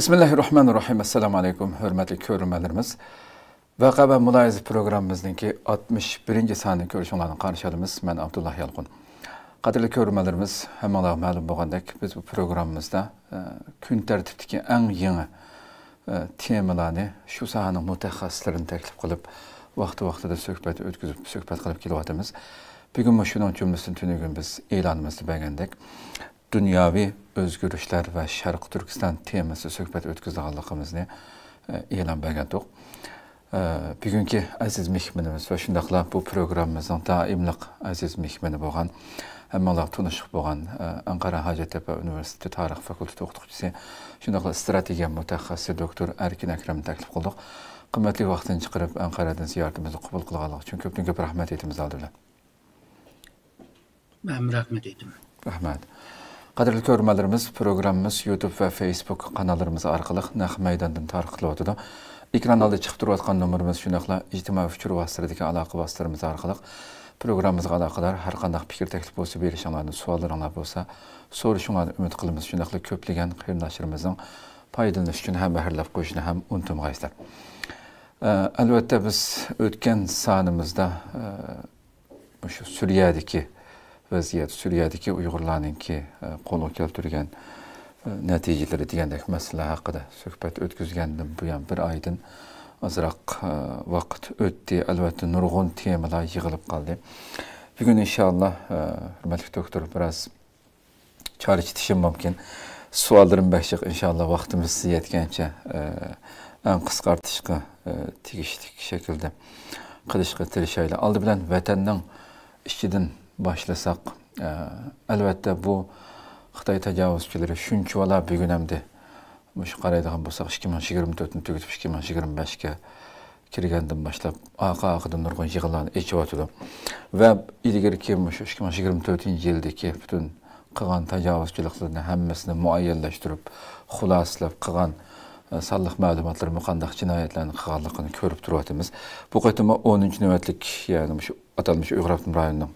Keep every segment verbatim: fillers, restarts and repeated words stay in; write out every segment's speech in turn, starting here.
بىسمىللاھىررەھمانىررەھىم. ئەسسالامۇ ئەلەيكۇم، ھۆرمەتلىك كۆرۈرمەنلىرىمىز. ۋەقە ۋە مۇلاھىزە پروگراممىمىزنىڭكى ئاتمىش بىرىنچى سانىنى كۆرۈشۈڭلارنى قارشى ئالىمىز. مەن ئابدۇللا يالقۇن. قەدىرلىك كۆرۈرمەنلىرىمىز، ھەممىڭلارغا مەلۇم بولغاندەك، بىز بۇ پروگراممىمىزدا، ئە، كۈن تەرتىپتىكى ئەڭ يېڭى، ئە، تېمىلارنى، شۇ ساھەنىڭ مۇتەخەسسىسلىرىنى تەكلىپ قىلىپ، ۋاقتى-ۋاقتىدا سۆھبەت ئۆتكۈزۈپ، سۆھبەت قىلىپ كېلىۋاتىمىز. بۈگۈنمۇ شۇنىڭ جۈملىسىدىن تۈنۈگۈن بىز ئېلانىمىزدا بەرگەندەك، دۇنياۋى ئۆزگىرىشلەر ۋە شەرقىي تۈركىستان تېمىسىدا سۆھبەت ئۆتكۈزىدىغانلىقىمىزنى، ئە، ئېلان بەرگەنتۇق. ئە، بۈگۈنكى ئەزىز مېھمىنىمىز ۋە شۇنداقلا بۇ پروگراممىمىزنىڭ دائىملىق ئەزىز مېھمىنى بولغان، ھەممىڭلار تونۇشلۇق بولغان، ئە، ئەنقەرە ھاجەتتەپە ئۇنىۋېرسىتېتى تارىخ فاكۇلتېتى ئوقۇتقۇچىسى، شۇنداقلا ئىستراتېگىيە مۇتەخەسسىسى دوكتور ئەركىن ئەكرەمنى تەكلىپ قىلدۇق. قىممەتلىك ۋاقتىنى چىقىرىپ، ئەنقەرەدىن زىيارىتىمىزنى قوبۇل قىلغانلىقى ئۈچۈن كۆپتىن كۆپ رەھمەت ئېيتىمىز ئالدى بىلەن. مەنمۇ رەھمەت ئېيتىمەن. رەھمەت. قەدىرلىك كۆرۈرمەنلىرىمىز، پروگراممىمىز يۇتۇب ۋە فېيسبۇك قاناللىرىمىز ئارقىلىق نەق مەيداندىن تارقىتىلىۋاتىدۇ. ئېكران ئالدىدا چىقىپ تۇرۇۋاتقان نومۇرىمىز، شۇنداقلا ئىجتىمائىي ئۇچۇر ۋاسىتىلىرىدىكى ئالاقە ۋاسىتىلىرىمىز ئارقىلىق پروگراممىمىزغا ئالاقىدار ھەر قانداق پىكىر تەكلىپ بولسا بېرىشىڭلارنى، سوئاللىرىڭلار بولسا سورىشىڭلارنى ئۈمىد قىلىمىز. شۇنداقلا كۆپلىگەن قېرىنداشلىرىمىزنىڭ پايدىلىنىش ئۈچۈن ھەمبەھىرلەپ قويۇشنى ھەم ئۇنتۇمىغايسىلەر. ئە، ئەلۋەتتە، بىز ئۆتكەن سانىمىزدا، ئە، مۇشۇ سۈرىيەدىكى ۋەزىيەت، سۈرىيەدىكى ئۇيغۇرلارنىڭكى، ئە، قولغا كەلتۈرگەن، ئە، نەتىجىلىرى دېگەندەك مەسىلىلەر ھەققىدە سۆھبەت ئۆتكۈزگەندىن بۇيان بىر ئايدىن ئازراق، ئە، ۋاقىت ئۆتتى. ئەلۋەتتە، نۇرغۇن تېمىلار يىغىلىپ قالدى. بۈگۈن ئىنشاللا، ئە، ھۆرمەتلىك دوكتور، بىراز چارچىتىشىم مۇمكىن. سوئاللىرىم بەك جىق، ئىنشاللا ۋاقتىمىز يەتكەنچە، ئە، ئەڭ قىسقارتىشقا، ئە، تېگىشلىك شەكىلدە قىلىشقا تىرىشايلى. ئالدى بىلەن ۋەتەننىڭ ئىچىدىن باشلىساق، ئە، ئەلۋەتتە بۇ خىتاي تاجاۋۇزچىلىرى شۇنچىۋالا بۈگۈن ئەمدى مۇشۇ قارايدىغان بولساق، ئىككى مىڭ يىگىرمە تۆتنى تۈگىتىپ، ئىككى مىڭ يىگىرمە بەشكە كىرگەندىن باشلاپ ئارقا-ئارقىدىن نۇرغۇن يىغىنلارنى ئېچىۋاتىدۇ. ۋە ئىلگىرىكى مۇشۇ ئىككى مىڭ يىگىرمە تۆتىنچى يىلدىكى پۈتۈن قىلغان تاجاۋۇزچىلىقلىرىنى ھەممىسىنى مۇئەييەنلەشتۈرۈپ، خۇلاسىلەپ قىلغان، ئە، سانلىق مەلۇماتلىرىمۇ قانداق جىنايەتلەرنى قىلغانلىقىنى كۆرۈپ تۇرۇۋاتىمىز. بۇ قېتىممۇ ئونىنچى نۆۋەتلىك، يەنى مۇشۇ ئاتالمىش ئۇيغۇر ئاپتونوم رايونىنىڭ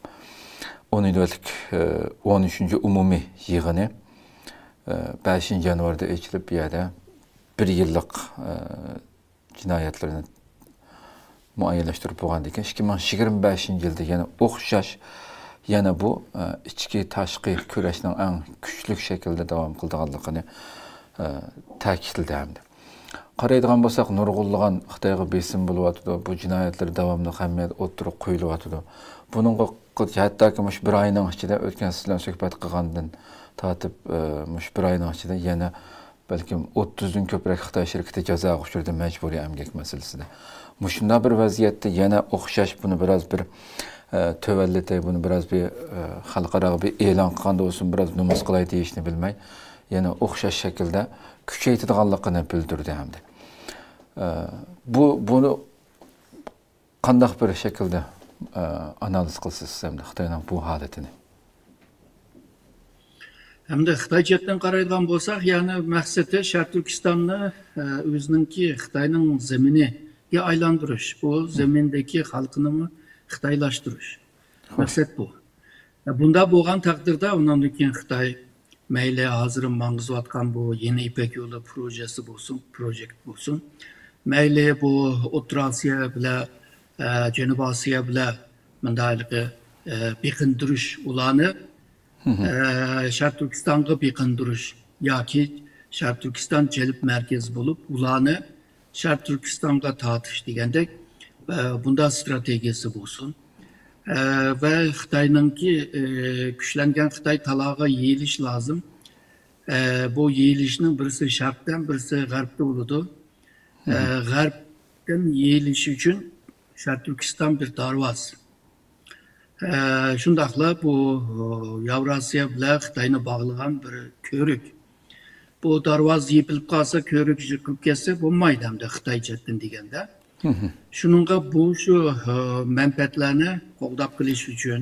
ئون نۆۋەتلىك، ئە، ئون ئۈچىنچى ئومۇمىي يىغىنى، ئە، بەشىنچى يانۋاردا ئېچىلىپ، بۇ يەردە بىر يىللىق، ئە، جىنايەتلىرىنى مۇئەييەنلەشتۈرۈپ بولغاندىن كېيىن، ئىككى مىڭ يىگىرمە بەشىنچى يىلدا يەنە ئوخشاش، يەنە بۇ، ئە، ئىچكى تاشقى كۈرەشنىڭ ئەڭ كۈچلۈك شەكىلدە داۋام قىلىدىغانلىقىنى، ئە، تەكىتلىدى ھەمدە. قارايدىغان بولساق، نۇرغۇنلىغان خىتايغا بېسىم بولۇۋاتىدۇ، بۇ جىنايەتلىرى داۋاملىق ھەممە يەردە ئوتتۇرىغا قويۇلۇۋاتىدۇ. بۇنىڭغا ق-، ھەتتاكى مۇشۇ بىر ئاينىڭ ئىچىدە، ئۆتكەن سىز بىلەن سۆھبەت قىلغاندىن تارتىپ، ئە، مۇشۇ بىر ئاينىڭ ئىچىدە يەنە بەلكىم ئوتتۇزدىن كۆپرەك خىتاي شىركىتى جازاغا ئۇچرىدى مەجبۇرىي ئەمگەك مەسىلىسىدە. مۇشۇنداق بىر ۋەزىيەتتە يەنە ئوخشاش بۇنى بىراز بىر، ئە، تۆۋەنلىتەي، بۇنى بىراز بىر، ئە، خەلقئاراغا بىر ئېلان قىلغاندا بولسۇن، بىراز نومۇس قىلاي دېيىشنى بىلمەي، يەنە ئوخشاش شەكىلدە كۈچەيتىدىغانلىقىنى بىلدۈردى ھەمدە. ئە، بۇ، بۇنى قانداق بىر شەكىلدە، ئە، ئانالىز قىلىسىز سىز ھەمدە خىتاينىڭ بۇ ھالىتىنى؟ ھەمدە خىتاي جەھەتتىن قارايدىغان بولساق، يەنى مەقسىتى شەرقىي تۈركىستاننى، ئە، ئۆزىنىڭكى خىتاينىڭ زېمىنىگە ئايلاندۇرۇش، بۇ زېمىندىكى خەلقىنىمۇ خىتايلاشتۇرۇش. خوش. مەقسەت بۇ. بۇنداق بولغان تەقدىردە، ئۇنىڭدىن كېيىن خىتاي مەيلى ھازىر ماڭغۇزۇۋاتقان بۇ يېڭى يىپەك يولى پروژېسى بولسۇن، پروجېكت بولسۇن، مەيلى بۇ ئوتتۇرا ئاسىيا بىلەن، ئە، جەنۇبىي ئاسىيا بىلەن مۇنداق ھېلىقى، ئە، بېقىندۇرۇش ئۇلارنى، ئە، شەرقىي تۈركىستانغا بېقىندۇرۇش ياكى شەرقىي تۈركىستان جەلپ مەركەزى بولۇپ، ئۇلارنى شەرقىي تۈركىستانغا تارتىش دېگەندەك، ئە، بۇنداق ئىستراتېگىيەسى بولسۇن. ئە، ۋە خىتاينىڭكى، ئە، كۈچلەنگەن خىتاي تالاغا يېيىلىش لازىم. ئە، بۇ يېيىلىشنىڭ بىرسى شەرقتىن، بىرسى غەربتە بولىدۇ. ئە، غەربتىن يېيىلىش ئۈچۈن شەرقىي تۈركىستان بىر دارۋاز. ئە، شۇنداقلا بۇ، ئە، ياۋراسىيا بىلەن خىتاينى باغلىغان بىر كۆۋرۈك. بۇ دارۋاز يېپىلىپ قالسا، كۆۋرۈك يىقىلىپ كەتسە بولمايدۇ ئەمدى خىتاي جەھەتتىن دېگەندە. شۇنىڭغا بۇ شۇ، ئە، مەنپەئەتلەرنى قوغداپ قېلىش ئۈچۈن،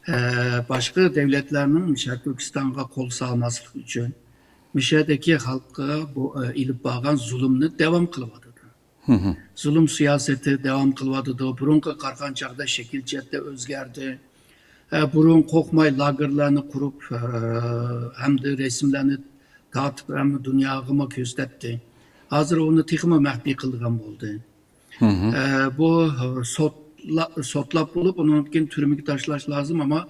ئە، باشقا دۆلەتلەرنىڭ شەرقىي تۈركىستانغا قول سالماسلىق ئۈچۈن، مۇشۇ يەردىكى خەلققە بۇ، ئە، ئېلىپ بارغان زۇلۇمنى داۋام قىلىۋاتىدۇ. زۇلۇم سىياسىتى داۋام قىلىۋاتىدۇ. بۇرۇنقىغا قارىغان چاغدا شەكىل جەھەتتە ئۆزگەردى. ئە، بۇرۇن قورقماي لاگېرلارنى قۇرۇپ، ئە، ھەمدە رەسىملەرنى تارتىپ ھەممە دۇنياغىمۇ كۆرسەتتى. ھازىر ئۇنى تېخىمۇ مەخپىي قىلىدىغان بولدى. ئە، بۇ سوتلا-، سوتلاپ بولۇپ، ئۇنىڭدىن كېيىن تۈرمىگە تاشلاش لازىم، ئەمما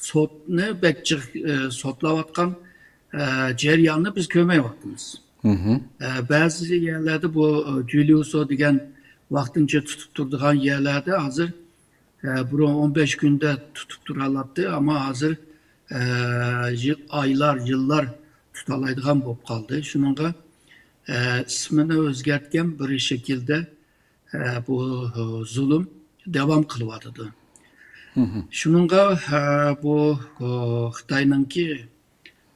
سوتنى بەك جىق، ئە، سوتلاۋاتقان، ئە، جەرياننى بىز كۆرمەيۋاتىمىز. ئە، بەزى يەرلەردە بۇ، ئە، جۈليۇسو دېگەن ۋاقتىنچە تۇتۇپ تۇرىدىغان يەرلەردە ھازىر، ئە، بۇرۇن ئون بەش كۈندە تۇتۇپ تۇرالاتتى، ئەمما ھازىر، ئە، يىل، ئايلار، يىللار تۇتالايدىغان بولۇپ قالدى. شۇنىڭغا، ئە، ئىسمىنى ئۆزگەرتكەن بىر شەكىلدە، ئە، بۇ، ئە، زۇلۇم داۋام قىلىۋاتىدۇ. شۇنىڭغا، ئە، بۇ، ئە، خىتاينىڭكى،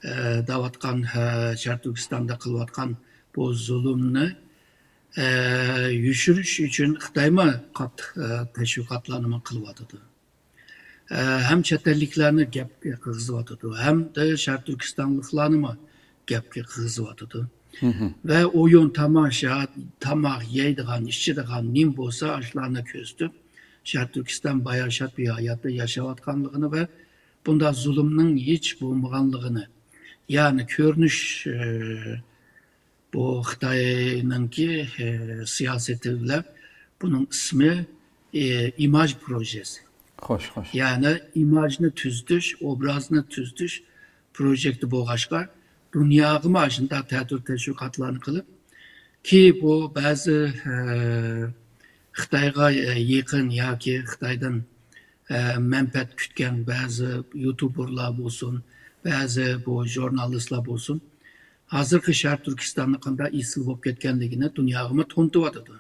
ئە، دەۋاتقان، ئە، شەرقىي تۈركىستاندا قىلىۋاتقان بۇ زۇلۇمنى، ئە، يوشۇرۇش ئۈچۈن خىتايمۇ قاتتىق، ئە، تەشۋىقاتلارنىمۇ قىلىۋاتىدۇ. ئە، ھەم چەت ئەللىكلەرنى گەپكە قىلغۇزۇۋاتىدۇ، ھەم دە شەرقىي تۈركىستانلىقلارنىمۇ گەپكە قىلغۇزۇۋاتىدۇ. ۋە ئويۇن، تاماشا، تاماق يەيدىغان، ئىچىدىغان نېمە بولسا، ئاشۇلارنى كۆرسىتىپ، شەرقىي تۈركىستان باياشات بىر ھاياتتا ياشاۋاتقانلىقىنى ۋە بۇنداق زۇلۇمنىڭ ھېچ بولمىغانلىقىنى، يەنى كۆرۈنۈش، ئە، بۇ خىتاينىڭكى، ئە، سىياسىتى بىلەن بۇنىڭ ئىسمى، ئە، ئىماژ پروژېسى. خوش، خوش. يەنى ئىماژنى تۈزىتىش، ئوبرازنى تۈزىتىش پروژېكتى بولغاچقا، دۇنياغىمۇ ئاشۇنداق تەتۈر تەشۋىقاتلارنى قىلىپ، كى بۇ بەزى، ئە، خىتايغا، ئە، يېقىن ياكى خىتايدىن، ئە، مەنپەئەت كۈتكەن بەزى يۇتۇبېرلار بولسۇن، بەزى بۇ ژۇرنالىستلار بولسۇن، ھازىرقى شەرقىي تۈركىستاننىڭ قانداق ئېسىل بولۇپ كەتكەنلىكىنى دۇنياغىمۇ تونۇتۇۋاتىدۇ.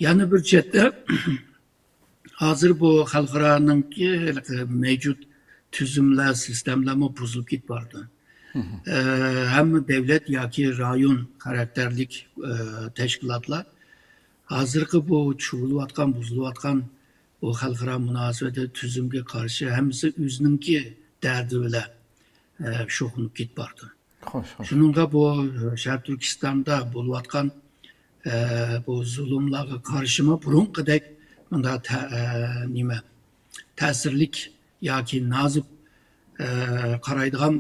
يەنە بىر چەتتە، ھازىر بۇ خەلقئارانىڭكى ھېلىقى مەۋجۇت تۈزۈملەر، سىستېمىلارمۇ بۇزۇلۇپ كېتىپ بارىدۇ. ئە، ھەممە دۆلەت ياكى رايون خاراكتېرلىك، ئە، تەشكىلاتلار ھازىرقى بۇ چۇۋۇلۇۋاتقان، بۇزۇلۇۋاتقان بۇ خەلقئارا مۇناسىۋەتلەر تۈزۈمگە قارشى ھەممىسى ئۆزىنىڭكى دەردى بىلەن، ئە، شۇغۇللىنىپ كېتىپ بارىدۇ. خوش، خوش. شۇنىڭغا بۇ، ئە، شەرقىي تۈركىستاندا بولۇۋاتقان، ئە، بۇ زۇلۇملارغا قارشىمۇ بۇرۇنقىدەك مۇنداق تە-، ئە، نېمە، تەسىرلىك ياكى نازۇك، ئە، قارايدىغان،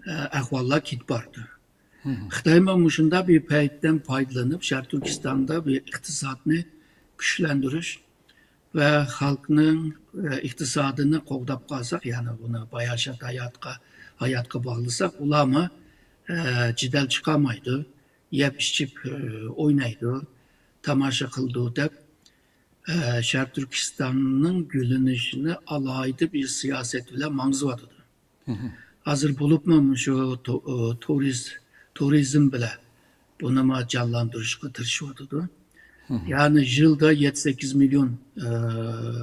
ئە، ئەھۋاللار كېتىپ بارىدۇ. خىتايمۇ مۇشۇنداق بىر پەيتتىن پايدىلىنىپ، شەرقىي تۈركىستاندا بىر ئىقتىسادنى كۈچلەندۈرۈش ۋە خەلقنىڭ، ئە، ئىقتىسادىنى قوغداپ قالساق، يەنى بۇنى باياشات ھاياتقا، ھاياتقا باغلىساق، ئۇلارمۇ، ئە، جېدەل چىقارمايدۇ، يەپ ئىچىپ، ئە، ئوينايدۇ، تاماشا قىلىدۇ دەپ، ئە، شەرقىي تۈركىستاننىڭ گۈللىنىشىنى ئالاھىدە بىر سىياسەت بىلەن ماڭغۇزۇۋاتىدۇ. ھازىر بولۇپمۇ مۇشۇ تو-، ئۇ، تۇرىز-، تۇرىزم بىلەن بۇنىمۇ جانلاندۇرۇشقا تىرىشىۋاتىدۇ. يەنى يىلدا يەتتە سەككىز مىليون، ئە،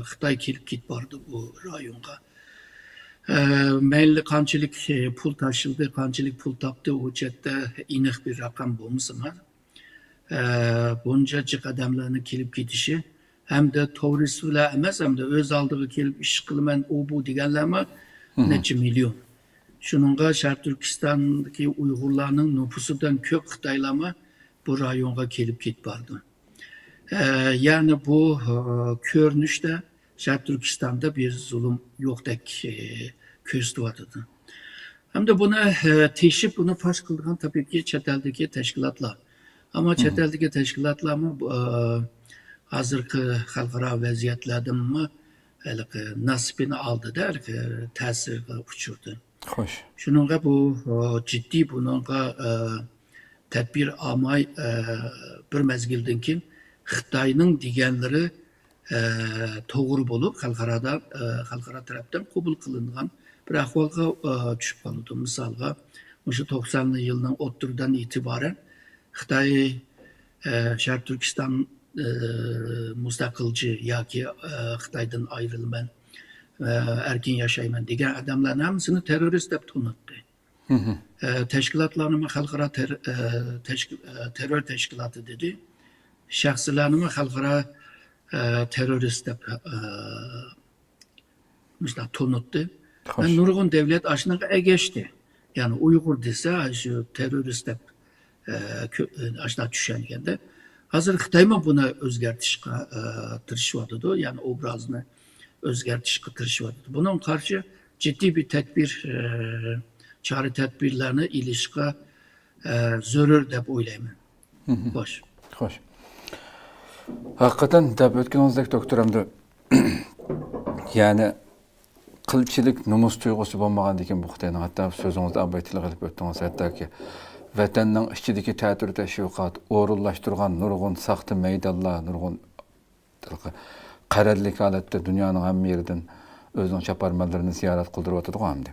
خىتاي كېلىپ كېتىپ بارىدۇ بۇ رايونغا. ئە، مەيلى قانچىلىك، ئە، پۇل تاشلىدى، قانچىلىك پۇل تاپتى، ئۇ چەتتە ئېنىق بىر رەقەم بولمىسىمۇ، ئە، بۇنچە جىق ئادەملەرنىڭ كېلىپ كېتىشى ھەمدە تۇرىستلار ئەمەس، ھەمدە ئۆز ئالدىغا كېلىپ ئىش قىلىمەن، ئۇ بۇ دېگەنلەرمۇ نەچچە مىليون. شۇنىڭغا شەرقىي تۈركىستاندىكى ئۇيغۇرلارنىڭ نوپۇسىدىن كۆپ خىتايلارمۇ بۇ رايونغا كېلىپ كېتىپ بارىدۇ. ئە، يەنى بۇ، ئە، كۆرۈنۈشتە شەرقىي تۈركىستاندا بىر زۇلۇم يوقتەك، ئە، كۆرسىتىۋاتىدۇ. ھەمدە بۇنى، ئە، تېشىپ، بۇنى پاش قىلىدىغان تەبىئىيكى چەت ئەلدىكى تەشكىلاتلار. ئەمما چەت ئەلدىكى تەشكىلاتلارمۇ، ئە، ھازىرقى خەلقئارا ۋەزىيەتلەردىنمۇ ھېلىقى ناسىپىنى ئالدىدا، ھېلىقى تەسىرگە ئۇچرىدى. خوش. شۇنىڭغا بۇ، ئە، جىددىي بۇنىڭغا، ئە، تەدبىر ئالماي، ئە، بىر مەزگىلدىن كېيىن خىتاينىڭ دېگەنلىرى، ئە، توغرا بولۇپ، خەلقئارادا، ئە، خەلقئارا تەرەپتىن قوبۇل قىلىنغان بىر ئەھۋالغا، ئە، چۈشۈپ قالىدۇ. مىسالغا، مۇشۇ توقسانىنچى يىلنىڭ ئوتتۇرىدىن ئېتىبارەن خىتاي، ئە، شەرقىي تۈركىستان، ئە، مۇستەقىلچى ياكى، ئە، خىتايدىن ئايرىلىمەن، ئە، ئەركىن ياشايمەن دېگەن ئادەملەرنىڭ ھەممىسىنى تېررورىست دەپ تونۇتتى. ئە، تەشكىلاتلارنىمۇ خەلقئارا تېر-، ئە، تەشكىل-، ئە، تېررور تەشكىلاتى دېدى. شەخسلەرنىمۇ خەلقئارا، ئە، تېررورىست دەپ، ئە، مۇشۇنداق تونۇتتى. خوش. ۋە نۇرغۇن دەۋلەت ئاشۇنىڭغا ئەگەشتى. يەنى ئۇيغۇر دېسە، شۇ تېررورىست دەپ، ئە، كۆ-، ئاشۇنداق چۈشەنگەندە. ھازىر خىتايمۇ بۇنى ئۆزگەرتىشقا، ئە، تىرىشىۋاتىدۇ. يەنى ئوبرازنى ئۆزگەرتىشقا تىرىشىۋاتىدۇ. بۇنىڭغا قارشى جىددىي بىر تەدبىر، ئە، چارە-تەدبىرلەرنى ئېلىشقا، ئە، زۆرۈر دەپ ئويلايمەن. خوش. خوش. ھەقىقەتەن دەپ ئۆتكىنىڭىزدەك، دوكتور، ئەمدى يەنى قىلچىلىك نومۇس تۇيغۇسى بولمىغاندىكىن بۇ خىتاينىڭ، ھەتتا سۆزىڭىزدە ئاباي تىلغا ئېلىپ ئۆتتىڭىز، ھەتتاكى ۋەتەننىڭ ئىچىدىكى تەتۈر تەشۋىقات، ئورۇنلاشتۇرغان نۇرغۇن ساختا مەيدانلار، نۇرغۇن قەرەللىك ھالەتتە دۇنيانىڭ ھەممە يېرىدىن ئۆزىنىڭ چاپارمەنلىرىنى زىيارەت قىلدۇرۇۋاتىدىغۇ ئەمدى.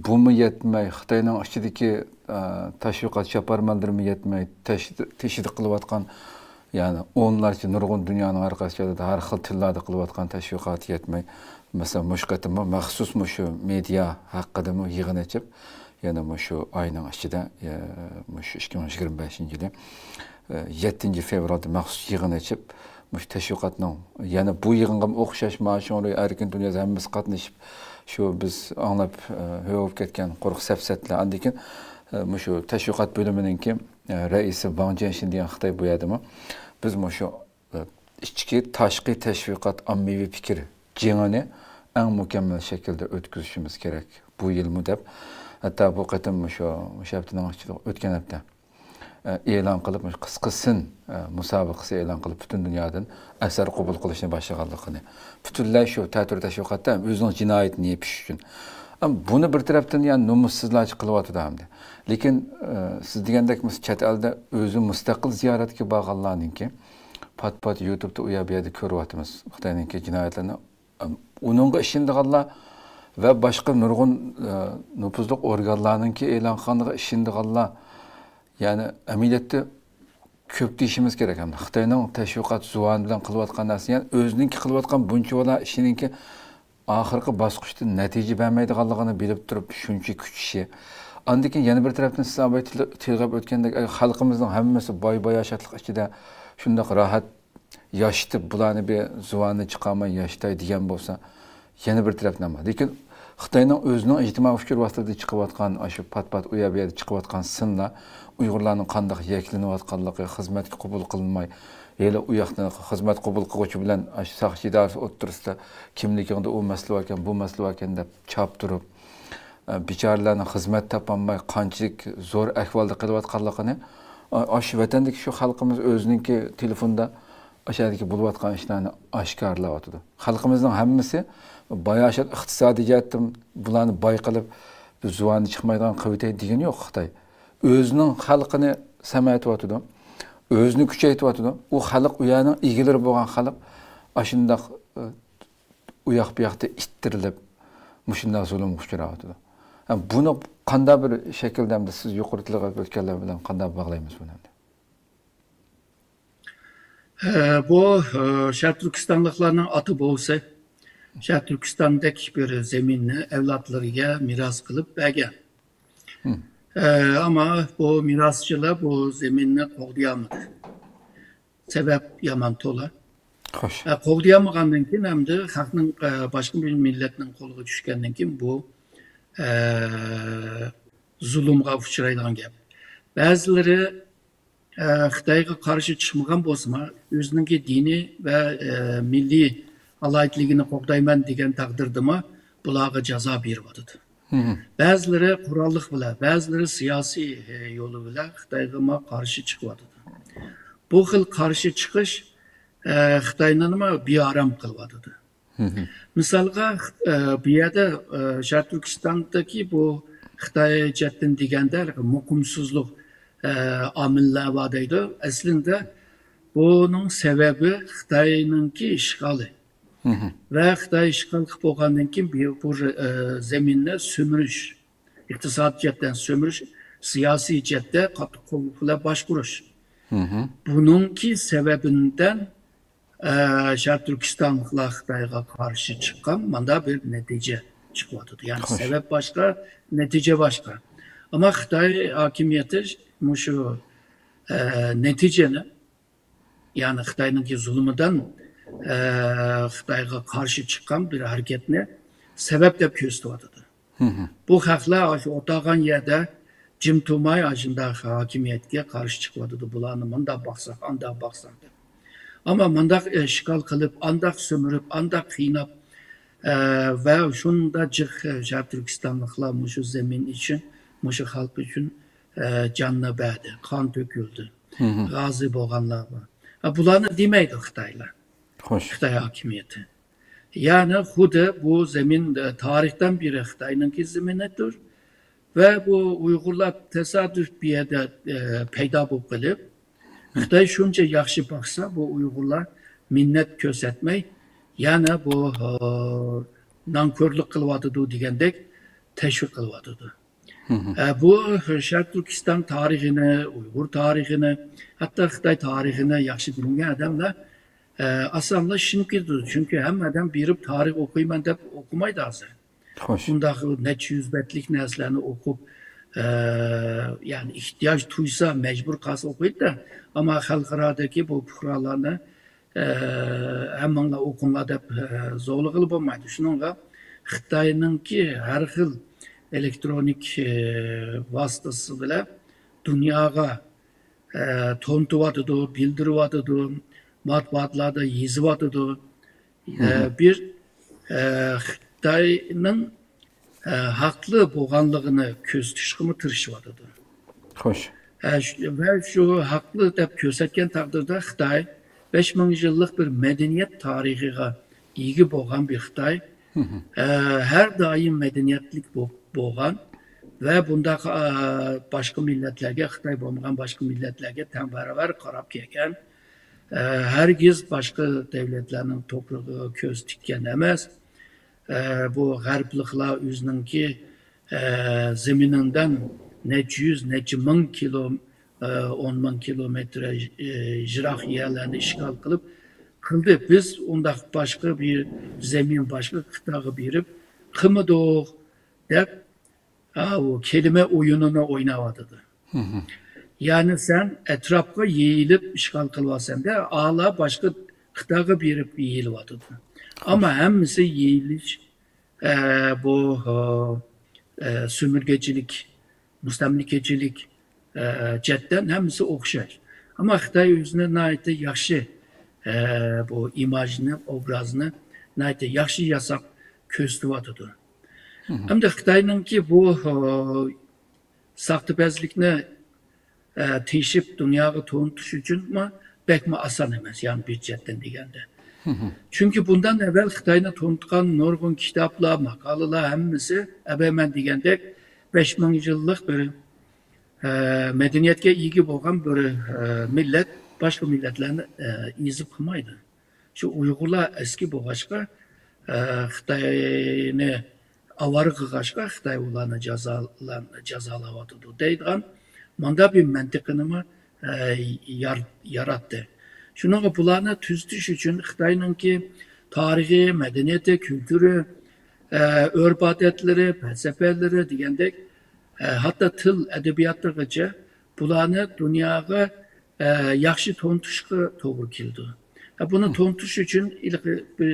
بۇمۇ يەتمەي، خىتاينىڭ ئىچىدىكى، ئە، تەشۋىقات چاپارمەنلىرىمۇ يەتمەي، تەش-، تېشىدا قىلىۋاتقان، يەنى ئونلارچە نۇرغۇن دۇنيانىڭ ھەر قايسى جايلىرىدا ھەر خىل تىللاردا قىلىۋاتقان تەشۋىقات يەتمەي، مەسىلەن، مۇشۇ قېتىممۇ مەخسۇس مۇشۇ مېدىيا ھەققىدىمۇ يىغىن ئېچىپ، يەنە مۇشۇ ئاينىڭ ئىچىدە، ئە، مۇشۇ ئىككى مىڭ يىگىرمە بەشىنچى يىلى، ئە، يەتتىنچى فېۋرالدا مەخسۇس يىغىن ئېچىپ، مۇشۇ تەشۋىقاتنىڭ، يەنە بۇ يىغىنغىمۇ ئوخشاش، مانا شۇڭا ئەركىن دۇنياسى ھەممىسى قاتنىشىپ، شۇ بىز ئاڭلاپ، ئە، ھۆ بولۇپ كەتكەن قۇرۇق سەپسەتىلەر. ئاندىن كېيىن، ئە، مۇشۇ تەشۋىقات بۆلۈمىنىڭكى، ئە، رەئىسى ۋاڭ جيەنشىن دېگەن خىتاي بۇ يەردىمۇ، بىز مۇشۇ ئىچكى، تاشقى تەشۋىقات، ئاممىۋى پىكىر جېڭىنى ئەڭ مۇكەممەل شەكىلدە ئۆتكۈزۈشىمىز كېرەك بۇ يىلمۇ دەپ، ھەتتا بۇ قېتىم مۇشۇ، مۇشۇ ھەپتىنىڭ ئىچىدە، ئۆتكەن ھەپتە، ئە، ئېلان قىلىپ، مۇشۇ قىسقا سىن، ئە، مۇسابىقىسى ئېلان قىلىپ، پۈتۈن دۇنيادىن ئەسەر قوبۇل قىلىشنى باشلىغانلىقىنى، پۈتۈنلەي شۇ تەتۈر تەشۋىقاتتا ھەم ئۆزىنىڭ جىنايىتىنى يېپىش ئۈچۈن. ئەم، بۇنى بىر تەرەپتىن، يەنى، نومۇسسىزلارچە قىلىۋاتىدۇ ئەمدى. لېكىن، ئە، سىز دېگەندەك، مىس-، چەت ئەلدە ئۆزى مۇستەقىل زىيارەتكە بارغانلارنىڭكى، پات-پات يۇتۇبتا ئۇ يەر-بۇ يەردە كۆرۈۋاتىمىز خىتاينىڭكى جىنايەتلىرىنى. ئۇنىڭغا ئىشىنىدىغانلار ۋە باشقا نۇرغۇن، ئە، نوپۇزلۇق ئورگانلارنىڭكى ئېلان قىلغانلىقىغا ئىشىنىدىغانلار، يەنى ئەمەلىيەتتە كۆپ دېيىشىمىز كېرەك. ھەم خىتاينىڭ تەشۋىقات زۇۋانى بىلەن قىلىۋاتقان نەرسە، يەنى ئۆزىنىڭكى قىلىۋاتقان بۇنچىۋالا ئىشىنىڭكى ئاخىرقى باسقۇچتا نەتىجە بەرمەيدىغانلىقىنى بىلىپ تۇرۇپ شۇنچە كۈچىشى. ئاندىن كېيىن يەنە بىر تەرەپتىن سىز ئاباي تىل-، تىلغا ئۆتكەندەك، ئاي، خەلقىمىزنىڭ ھەممىسى باي-باياشاتلىق ئىچىدە شۇنداق راھەت ياشىتىپ، بۇلارنى بىر زۇۋانىنى چىقارماي ياشىتاي دېگەن بولسا، يەنە بىر تەرەپلەم بار. لېكىن خىتاينىڭ ئۆزىنىڭ ئىجتىمائىي ئۇچۇر ۋاسىتىلىرىدا چىقىۋاتقان، ئاشۇ پات-پات ئۇ يەر-بۇ يەردە چىقىۋاتقان سىنلار، ئۇيغۇرلارنىڭ قانداق يەكلىنىۋاتقانلىقى، خىزمەتكە قوبۇل قىلىنماي، ھېلى ئۇ ياقتىن خىزمەت قوبۇل قىلغۇچى بىلەن ئاشۇ ساقچى ئىدارىسى ئوتتۇرىسىدا كىملىكىڭدە ئۇ مەسىلە باركەن، بۇ مەسىلە باركەن دەپ چاپتۇرۇپ، ئە، بىچارىلەرنىڭ خىزمەت تاپالماي قانچىلىك زور ئەھۋالدا قېلىۋاتقانلىقىنى، ئا-، ئاشۇ ۋەتەندىكى شۇ خەلقىمىز ئۆزىنىڭكى تېلېفوندا ئاشۇ يەردىكى بولۇۋاتقان ئىشلارنى ئاشكارىلاۋاتىدۇ. خەلقىمىزنىڭ ھەممىسى باياشات ئىقتىسادىي جەھەتتىن بۇلارنى باي قىلىپ، بىز زۇۋانى چىقمايدىغان قىلىۋېتەي دېگىنى يوق خىتاي. ئۆزىنىڭ خەلقىنى سەمەتىۋاتىدۇ. ئۆزىنى كۈچەيتىۋاتىدۇ. ئۇ خەلق، ئۇ يەرنىڭ ئىگىلىرى بولغان خەلق ئاشۇنداق، ئە، ئۇ ياق بۇ ياقتا ئىتتىرىلىپ، مۇشۇنداق زۇلۇمغا ئۇچراۋاتىدۇ. ھە، بۇنى قانداق بىر شەكىلدە ئەمدى سىز يۇقىرى تىلغا ئۆتكەنلەر بىلەن قانداق باغلايمىز بۇنى ئەمدى؟ ھە، بۇ، ئە، شەرقىي تۈركىستانلىقلارنىڭ ئاتا بوۋىسى شەرقىي تۈركىستاندەك بىر زېمىننى ئەۋلادلىرىگە مىراس قىلىپ بەرگەن. ئە، ئەمما بۇ مىراسچىلار بۇ زېمىننى قوغدىيالمىدى. سەۋەب يامان تولا. خوش. ئە، قوغدىيالمىغاندىن كېيىن ئەمدى خەقنىڭ، ئە، باشقا بىر مىللەتنىڭ قولىغا چۈشكەندىن كېيىن بۇ، ئە، زۇلۇمغا ئۇچرايدىغان گەپ. بەزىلىرى، ئە، خىتايغا قارشى چىقمىغان بولسىمۇ، ئۆزىنىڭكى دىنىي ۋە، ئە، مىللىي ئالاھىدىلىكىنى قوغدايمەن دېگەن تەقدىردىمۇ بۇلارغا جازا بېرىۋاتىدۇ. بەزىلىرى قوراللىق بىلەن، بەزىلىرى سىياسىي، ئە، يولى بىلەن خىتايغىمۇ قارشى چىقىۋاتىدۇ. بۇ خىل قارشى چىقىش، ئە، خىتاينىمۇ بىئارام قىلىۋاتىدۇ. مىسالغا، ئە، بۇ يەردە، ئە، شەرقىي تۈركىستاندىكى بۇ خىتاي جەھەتتىن دېگەندە مۇقىمسىزلىق، ئە، ئامىللار بار دەيدۇ. ئەسلىندە بۇنىڭ سەۋەبى خىتاينىڭكى ئىشغالى. ۋە خىتاي ئىشغال قىلىپ بولغاندىن كېيىن بۇ، بۇ، ئە، زېمىننى سۈمۈرۈش، ئىقتىسادىي جەھەتتىن سۈمۈرۈش، سىياسىي جەھەتتە قاتتىق قوللۇق بىلەن باشقۇرۇش. بۇنىڭكى سەۋەبىدىن، ئە، شەرقىي تۈركىستانلىقلار خىتايغا قارشى چىققان مانداق بىر نەتىجە چىقىۋاتىدۇ. يەنى خوش. سەۋەب باشقا، نەتىجە باشقا. ئەمما خىتاي ھاكىمىيىتى مۇشۇ، ئە، نەتىجىنى، يەنى خىتاينىڭكى زۇلۇمىدىن، ئە، خىتايغا قارشى چىققان بىر ھەرىكەتنى سەۋەب دەپ كۆرسىتىۋاتىدۇ. بۇ خەقلەر ئاشۇ ئولتۇرغان يەردە جىم تۇرماي، ئاشۇنداق ھاكىمىيەتكە قارشى چىقىۋاتىدۇ. بۇلارنى مۇنداق باقساق، ئانداق باقساق دەپ. ئەمما مۇنداق ئىشغال قىلىپ، ئانداق سۈمۈرۈپ، ئانداق قىيناپ، ئە، ۋە شۇنداق جىق، ئە، شەرقىي تۈركىستانلىقلار مۇشۇ زېمىن ئۈچۈن، مۇشۇ خەلق ئۈچۈن، ئە، جاننى بەردى، قان تۆكۈلدى. غازى بولغانلار بار. ئە، بۇلارنى دېمەيدۇ خىتايلار. خوش. خىتاي ھاكىمىيىتى. يەنى خۇددى بۇ زېمىن، ئە، تارىختىن بېرى خىتاينىڭكى زېمىنىدۇر. ۋە بۇ ئۇيغۇرلار تاسادىپ بۇ يەردە، ئە، پەيدا بولۇپ قېلىپ، خىتاي شۇنچە ياخشى باقسا، بۇ ئۇيغۇرلار مىننەت كۆرسەتمەي، يەنە بۇ، ئە، نانكۆرلۈك قىلىۋاتىدۇ دېگەندەك تەشۋىق قىلىۋاتىدۇ. ئە، بۇ شەرقىي تۈركىستان تارىخىنى، ئۇيغۇر تارىخىنى، ھەتتا خىتاي تارىخىنى ياخشى بىلمىگەن ئادەملەر، ئە، ئاسانلا ئىشىنىپ كېتىدۇ. چۈنكى ھەممە ئادەم بېرىپ تارىخ ئوقۇيمەن دەپ ئوقۇمايدۇ ھازىر. خوش. بۇنداق نەچچە يۈز بەتلىك نەرسىلەرنى ئوقۇپ، ئە، يەنى ئېھتىياج تۇيسا، مەجبۇر قالسا ئوقۇيدۇ-دە. ئەمما خەلقئارادىكى بۇ پۇقرالارنى، ئە، ھەممىڭلار ئوقۇڭلار دەپ، ئە، زورلىغىلى بولمايدۇ. شۇنىڭغا خىتاينىڭكى ھەر خىل ئېلېكترونىك، ئە، ۋاسىتىسى بىلەن دۇنياغا، ئە، تونۇتۇۋاتىدۇ، بىلدۈرۈۋاتىدۇ، مەتبۇئاتلاردا يېزىۋاتىدۇ. ئە، بىر، ئە، خىتاينىڭ، ئە، ھەقلىق بولغانلىقىنى كۆرسىتىشكىمۇ تىرىشىۋاتىدۇ. خوش. ئە، شۇ، ۋە شۇ ھەقلىق دەپ كۆرسەتكەن تەقدىردە خىتاي بەش مىڭ يىللىق بىر مەدەنىيەت تارىخىغا ئىگە بولغان بىر خىتاي. ئە، ھەر دائىم مەدەنىيەتلىك بو-، بولغان ۋە بۇنداق، ئە، باشقا مىللەتلەرگە، خىتاي بولمىغان باشقا مىللەتلەرگە تەڭ باراۋەر قاراپ كەلگەن. ئە، ھەرگىز باشقا دەۋلەتلەرنىڭ توپرىقىغا كۆز تىككەن ئەمەس. ئە، بۇ غەربلىكلار ئۆزىنىڭكى، ئە، زېمىنىندىن نەچچە يۈز، نەچچە مىڭ كىلو، ئە، ئون مىڭ كىلومېتىر، ئە، يىراق يەرلەرنى ئىشغال قىلىپ قىلدى. بىز ئۇنداق باشقا بىر زېمىن، باشقا قىتئەگە بېرىپ قىلمىدۇق دەپ، ئاۋۇ كەلىمە ئويۇنىنى ئويناۋاتىدۇ. يەنى سەن ئەتراپقا يېيىلىپ ئىشغال قىلىۋاتىسەن-دە، ئالا باشقا قىتئەگە بېرىپ يېيىلىۋاتىدۇ. ئەمما ھەممىسى يېيىلىش، ئە، بۇ، ئە، سۆمۈرگەچىلىك، مۇستەملىكىچىلىك، ئە، جەھەتتىن ھەممىسى ئوخشاش. ئەمما خىتاي ئۆزىنى ناھايىتى ياخشى، ئە، بۇ ئىماژنى، ئوبرازنى ناھايىتى ياخشى ياساپ كۆرسىتىۋاتىدۇ. ھەمدە خىتاينىڭكى بۇ، ئە، ساختىپەزلىكنى، ئە، تېشىپ دۇنياغا تونۇتۇش ئۈچۈنمۇ بەكمۇ ئاسان ئەمەس، يەنى بىر جەھەتتىن دېگەندە. چۈنكى بۇندىن ئەۋۋەل خىتاينى تونۇتقان نۇرغۇن كىتابلار، ماقالىلەر ھەممىسى ئەۋەل مەن دېگەندەك بەش مىڭ يىللىق بىر، ئە، مەدەنىيەتكە ئىگە بولغان بىر، ئە، مىللەت باشقا مىللەتلەرنى، ئە، ئېزىپ قىلمايدۇ. شۇ ئۇيغۇرلار ئەسكى بولغاچقا، ئە، خىتاينى ئاۋارە قىلغاچقا، خىتاي ئۇلارنى جازالان-، جازالاۋاتىدۇ دەيدىغان مانداق بىر مەنتىقىنىمۇ، ئە، يار-، ياراتتى. شۇنىڭغا بۇلارنى تۈزىتىش ئۈچۈن خىتاينىڭكى تارىخى، مەدەنىيىتى، كۈلتۈرى، ئە، ئۆرپ-ئادەتلىرى، پەلسەپىلىرى دېگەندەك، ئە، ھەتتا تىل، ئەدەبىياتىغىچە بۇلارنى دۇنياغا، ئە، ياخشى تونۇتۇشقا توغرا كېلىدۇ. ئە، بۇنى تونۇتۇش ئۈچۈن ھېلىقى بىر،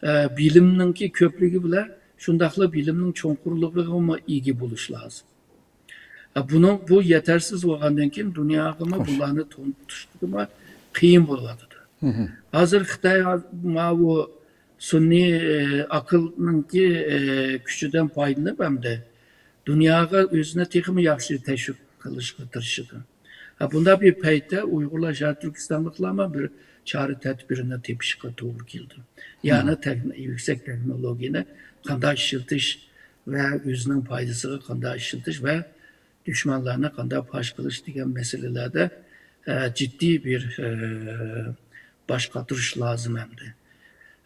ئە، بىلىمنىڭكى كۆپلۈكى بىلەن شۇنداقلا بىلىمنىڭ چوڭقۇرلۇقىغىمۇ ئىگە بولۇش لازىم. ئە، بۇنىڭ، بۇ يېتەرسىز بولغاندىن كېيىن دۇنياغىمۇ بۇلارنى تونۇتۇشقىمۇ قىيىن بولۇۋاتىدۇ. ھازىر خىتاي ماۋۇ سۈنئىي، ئە، ئەقىلنىڭكى، ئە، كۈچىدىن پايدىلىنىپ ئەمدى دۇنياغا ئۆزىنى تېخىمۇ ياخشى تەشۋىق قىلىشقا تىرىشىدۇ. ھە، بۇنداق بىر پەيتتە ئۇيغۇرلار، شەرقىي تۈركىستانلىقلارمۇ بىر چارە تەدبىرىنى تېپىشقا توغرا كېلىدۇ. يەنى تېخ-، يۈكسەك تېخنولوگىيەنى قانداق ئىشلىتىش ۋە ئۆزىنىڭ پايدىسىغا قانداق ئىشلىتىش ۋە دۈشمەنلەرنى قانداق پاش قىلىش دېگەن مەسىلىلەردە، ئە، جىددىي بىر، ئە، باش قاتۇرۇش لازىم ئەمدى.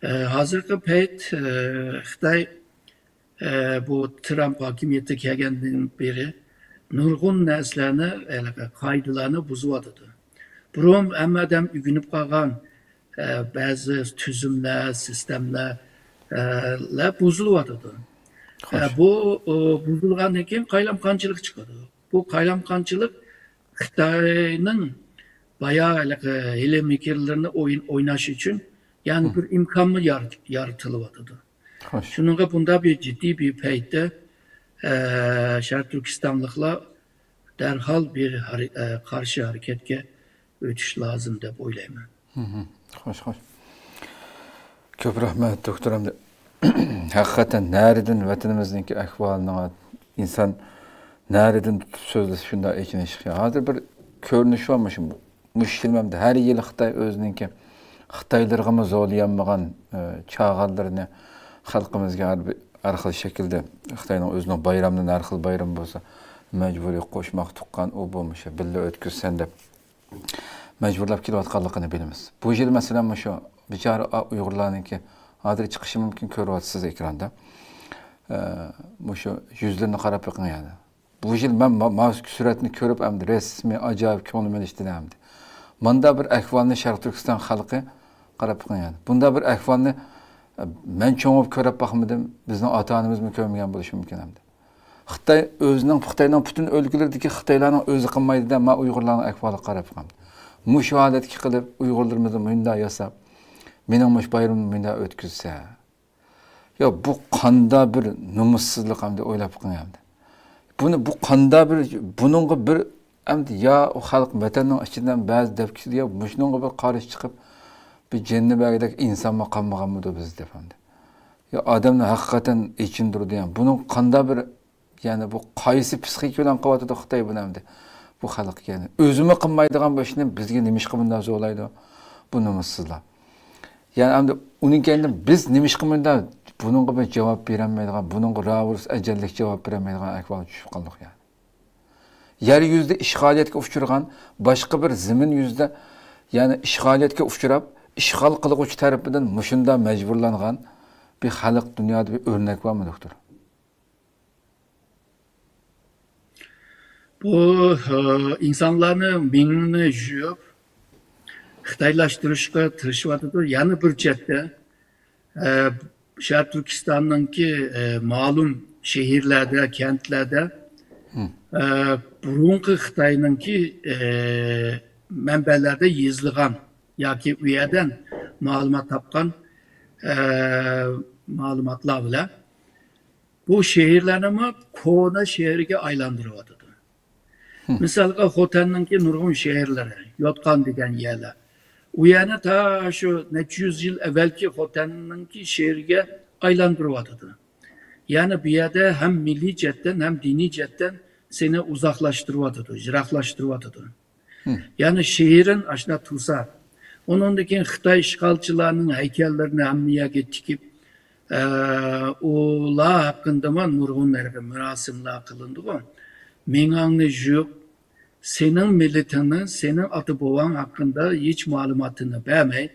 ئە، ھازىرقى پەيت، ئە، خىتاي ئە، بۇ ترامپ ھاكىمىيەتكە كەلگەندىن بېرى نۇرغۇن نەرسىلەرنى، ھېلىقى قائىدىلەرنى بۇزۇۋاتىدۇ. بۇرۇن ھەممە ئادەم ئۆگىنىپ قالغان، ئە، بەزى تۈزۈملەر، سىستېمىلەر، ئە، لەر بۇزۇلۇۋاتىدۇ. ئە، بۇ، ئۇ، بۇزۇلغاندىن كېيىن قايلامقانچىلىق چىقىدۇ. بۇ قايلامقانچىلىق خىتاينىڭ بايا ھېلىقى ھىيلە-مىكىرلىرىنى ئويۇن-، ئويناش ئۈچۈن يەنە بىر ئىمكانمۇ يار-، يارىتىلىۋاتىدۇ. خوش. شۇنىڭغا بۇنداق بىر جىددىي بىر پەيتتە، ئە، شەرقىي تۈركىستانلىقلار دەرھال بىر ھەر-، ئە، قارشى ھەرىكەتكە ئۆتۈش لازىم دەپ ئويلايمەن. خوش، خوش. كۆپ رەھمەت، دوكتور ئەمدى. ھەقىقەتەن نەرىدىن ۋەتىنىمىزنىڭكى ئەھۋالىنىڭ، ئىنسان نەرىدىن تۇتۇپ سۆزلىسە شۇنداق ئېچىنىشلىق. ھازىر بىر كۆرۈنۈش بار مۇشۇ، مۇشۇ يىل ئەمدى ھەر يىلى خىتاي ئۆزىنىڭكى خىتايلىرىغىمۇ زورلىيالمىغان، ئە، چاغانلىرىنى خەلقىمىزگە ھەر بىر، ھەر خىل شەكىلدە خىتاينىڭ ئۆزىنىڭ بايراملىرىنى، ھەر خىل بايرام بولسا مەجبۇرىي قوشماق تۇغقان ئۇ بۇ مۇشۇ بىللە ئۆتكۈزسەن دەپ مەجبۇرلاپ كېلىۋاتقانلىقىنى بىلىمىز. بۇ يىل مەسىلەن مۇشۇ بىچارە ئۇيغۇرلارنىڭكى ھازىر چىقىشى مۇمكىن، كۆرۈۋاتىسىز ئېكراندا. ئە، مۇشۇ يۈزلىرىنى قاراپ بېقىڭ يەنە. بۇ يىل مەن ما-، ماۋۇ سۈرەتنى كۆرۈپ ئەمدى رەسمىي ئاجايىپ كۆڭلۈم ئېلىشتى ئەمدى. ماندا بىر ئەھۋالنى شەرقىي تۈركىستان خەلقى قاراپ بېقىڭ يەنە. بۇندا بىر ئەھۋالنى، ئە، مەن چوڭ بولۇپ كۆرۈپ باقمىدىم. بىزنىڭ ئاتا-ئانىمىزمۇ كۆرمىگەن بولۇشى مۇمكىن ئەمدى. خىتاي ئۆزىنىڭ، خىتاينىڭ پۈتۈن ئۆلكىلىرىدىكى خىتايلارنىڭ ئۆزى قىلمايدۇ-دە، ما ئۇيغۇرلارنىڭ ئەھۋالىغا قاراپ باقامدۇ. مۇشۇ ھالەتكە قىلىپ، ئۇيغۇرلىرىمىزنى مۇنداق ياساپ، مېنىڭ مۇشۇ بايرىمىمنى مۇنداق ئۆتكۈزسە. يا بۇ قاندا بىر نومۇسسىزلىق ئەمدى ئويلاپ بېقىڭ ئەمدى. بۇنى، بۇ قاندا بىر، بۇنىڭغا بىر ئەمدى يا ئۇ خەلق ۋەتەننىڭ ئىچىدىن بەزى دەپ كېتىدۇ، يا مۇشۇنىڭغا بىر قارشى چىقىپ، بىر جېنىنى بەرگۈدەك ئىنسانمۇ قالمىغانمىدۇ بىز دەپ ئەمدى. يا ئادەمنى ھەقىقەتەن ئېچىندۇرىدۇ يەنى. بۇنىڭ قاندا بىر، يەنى بۇ قايسى پسىخىكا بىلەن قىلىۋاتىدۇ خىتاي بۇنى ئەمدى؟ بۇ خەلق يەنى ئۆزىمۇ قىلمايدىغان بۇ ئىشنى بىزگە نېمىشقا بۇنداق زورلايدۇ؟ بۇ نومۇسسىزلار. يەنى ئەمدى ئۇنىڭ كەينىدىن بىز نېمىشقا بۇنداق، بۇنىڭغا بىر جاۋاب بېرەلمەيدىغان، بۇنىڭغا راۋۇرۇس ئەجەللىك جاۋاب بېرەلمەيدىغان ئەھۋالغا چۈشۈپ قالدۇق يەنى. يەر يۈزىدە ئىشغالىيەتكە ئۇچرىغان، باشقا بىر زېمىن يۈزىدە، يەنى ئىشغالىيەتكە ئۇچراپ، ئىشغال قىلغۇچى تەرىپىدىن مۇشۇنداق مەجبۇرلانغان بىر خەلق دۇنيادا بىر ئۆرنەك بارمۇ، دوكتور؟ بۇ، ئە، ئىنسانلارنى مېڭىنى يۇيۇپ، خىتايلاشتۇرۇشقا تىرىشىۋاتىدۇ. يەنە بىر چەتتە، ئە، شەرقىي تۈركىستاننىڭكى، ئە، مەلۇم شەھەرلەردە، كەنتلەردە، ئە، بۇرۇنقى خىتاينىڭكى، ئە، مەنبەلەردە يېزىلغان ياكى ئۇ يەردىن مەلۇمات تاپقان، ئە، مەلۇماتلار بىلەن بۇ شەھەرلەرنىمۇ كونا شەھەرگە ئايلاندۇرۇۋاتىدۇ. مىسالغا، خوتەننىڭكى نۇرغۇن شەھەرلىرى، يوتقان دېگەن يەرلەر. ئۇ يەرنى تا شۇ نەچچە يۈز يىل ئەۋۋەلكى خوتەننىڭكى شەھىرىگە ئايلاندۇرۇۋاتىدۇ. يەنى بۇ يەردە ھەم مىللىي جەھەتتىن، ھەم دىنىي جەھەتتىن سېنى ئۇزاقلاشتۇرۇۋاتىدۇ، يىراقلاشتۇرۇۋاتىدۇ. يەنى شېھىرىن ئاشۇنداق تۇرسا، ئۇنىڭدىن كېيىن خىتاي ئىشغالچىلارنىڭ ھەيكەللىرىنى ھەممە يەرگە تىكىپ، ئە، ئۇلار ھەققىندىمۇ نۇرغۇن ھېلىقى مۇراسىملار قىلىنىدىغۇ. مېڭەڭنى يۇيۇپ، سېنىڭ مىللىتىڭنى، سېنىڭ ئاتا-بوۋاڭ ھەققىندە ھېچ مەلۇماتىنى بەرمەي،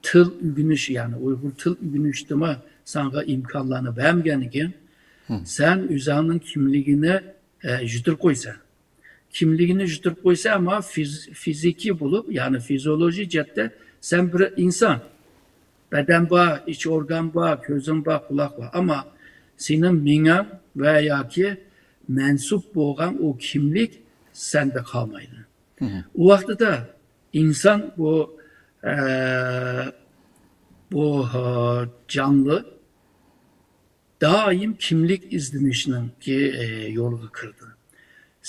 تىل ئۆگىنىش، يەنى ئۇيغۇر تىل ئۆگىنىشتىمۇ ساڭا ئىمكانلارنى بەرمىگەندىن كېيىن، سەن ئۆزۈڭنىڭ كىملىكىنى، ئە، يىتىرىپ قويىسەن. كىملىكىنى يىتىرىپ قويسا، ئەمما فىز-، فىزىكىي بولۇپ، يەنى فىزىئولوگىيە جەھەتتە سەن بىر ئىنسان. بەدەن بار، ئىچ ئورگان بار، كۆزۈڭ بار، قۇلاق بار. ئەمما سېنىڭ مېڭەڭ ۋە ياكى مەنسۇپ بولغان ئۇ كىملىك سەندە قالمايدۇ. ئۇ ۋاقتىدا ئىنسان بۇ، ئە، بۇ، ھە، جانلىق دائىم كىملىك ئىزدىنىشنىڭكى، ئە، يولىغا كىرىدۇ.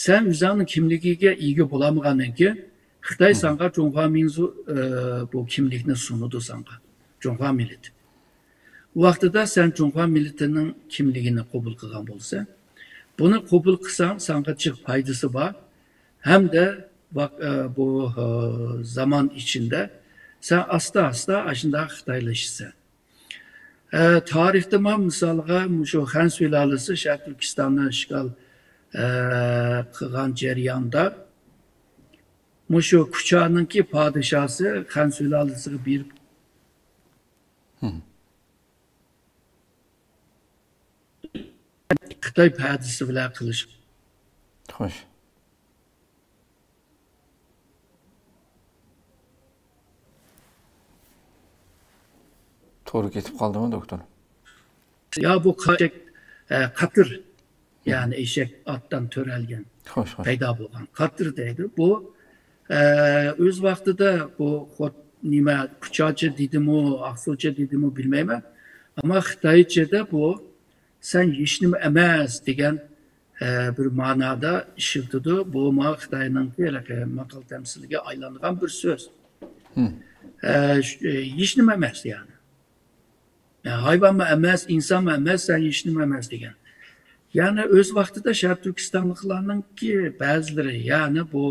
سەن ئۆزۈڭنىڭ كىملىكىگە ئىگە بولالمىغاندىن كېيىن، خىتاي ساڭا جۇڭخۇا مىنزۇ، ئە، بۇ كىملىكنى سۇنىدۇ ساڭا. جۇڭخۇا مىللىتى. ۋاقتىدا سەن جۇڭخۇا مىللىتىنىڭ كىملىكىنى قوبۇل قىلغان بولسا، بۇنى قوبۇل قىلساڭ، ساڭا جىق پايدىسى بار. ھەمدە ۋاق-، ئە، بۇ، ئە، زامان ئىچىندە سەن ئاستا-ئاستا ئاشۇنداق خىتايلىشىسەن. ئە، تارىختىمۇ مىسالغا مۇشۇ خەن سۇلالىسى شەرقىي تۈركىستاننى ئىشغال، ئە، قىلغان جەرياندا مۇشۇ كۇچانىڭكى پادىشاسى خەن سۇلالىسىغا بېرىپ، خىتاي پەدىسى بىلەن قىلىش. خوش. تورى كېتىپ قالدىمۇ، دوكتور؟ يا بۇ قا-، ئە، قاتىر، يەنى ئېشەك ئاتتىن تۆرەلگەن، خوش، خوش. پەيدا بولغان قاتىر دەيدۇ. بۇ، ئە، ئۆز ۋاقتىدا بۇ خو-، نېمە، كۇچاچە دېدىمۇ، ئاقسۇچە دېدىمۇ بىلمەيمەن. ئەمما خىتايچەدە بۇ سەن ھېچنېمە ئەمەس دېگەن، ئە، بىر مانادا ئىشلىتىدۇ. بۇ مانا خىتاينىڭكى ھېلىقى ماقال تەمسىلىگە ئايلانغان بىر سۆز. ئە، ش-، ئە، ھېچنېمە ئەمەس، يەنى. ھايۋانمۇ ئەمەس، ئىنسانمۇ ئەمەس، سەن ھېچنېمە ئەمەس دېگەن. يەنى ئۆز ۋاقتىدا شەرقىي تۈركىستانلىقلارنىڭكى بەزىلىرى، يەنى بۇ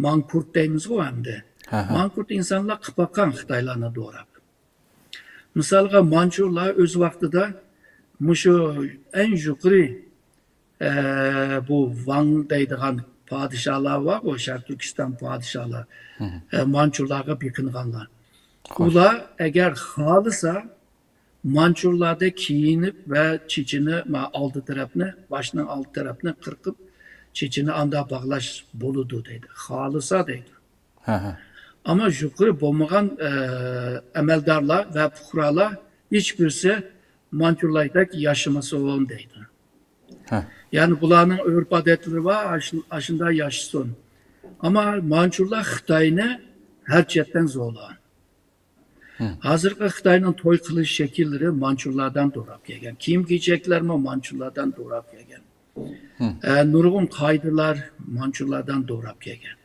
مانكۇرت دەيمىزغۇ ئەمدى. ھە، ھە. مانكۇرت ئىنسانلار قىلىپ باققان خىتايلارنى دوراپ. مىسالغا، مانچۇرلار ئۆز ۋاقتىدا مۇشۇ ئەڭ يۇقىرى، ئە، بۇ ۋاڭ دەيدىغان پادىشاھلار بارغۇ، شەرقىي تۈركىستان پادىشاھلار، ئە، مانچۇرلارغا بېقىنغانلار. ئۇلار ئەگەر خالىسا، مانچۇرلاردەك كىيىنىپ ۋە چېچىنى، ما-، ئالدى تەرەپنى، باشنىڭ ئالدى تەرەپنى قىرقىپ، چېچىنى ئاندا باغلاش بولىدۇ دەيدۇ. خالىسا دەيدۇ. ھە، ھە. ئەمما يۇقىرى بولمىغان، ئە، ئەمەلدارلار ۋە پۇقرالار ھېچ بىرسى مانچۇرلاردەك ياشىمىسۇن دەيدۇ. ھە. يەنى بۇلارنىڭ ئۆرپ-ئادەتلىرى بار، ئاشۇ-، ئاشۇنداق ياشىسۇن. ئەمما مانچۇرلار خىتاينى ھەر جەھەتتىن زورلىغان. ھازىرقى خىتاينىڭ توي قىلىش شەكىللىرى مانچۇرلاردىن دوراپ كەلگەن. كىيىم-كېچەكلەرمۇ مانچۇرلاردىن دوراپ كەلگەن. ئە، نۇرغۇن قائىدىلەر مانچۇرلاردىن دوراپ كەلگەن.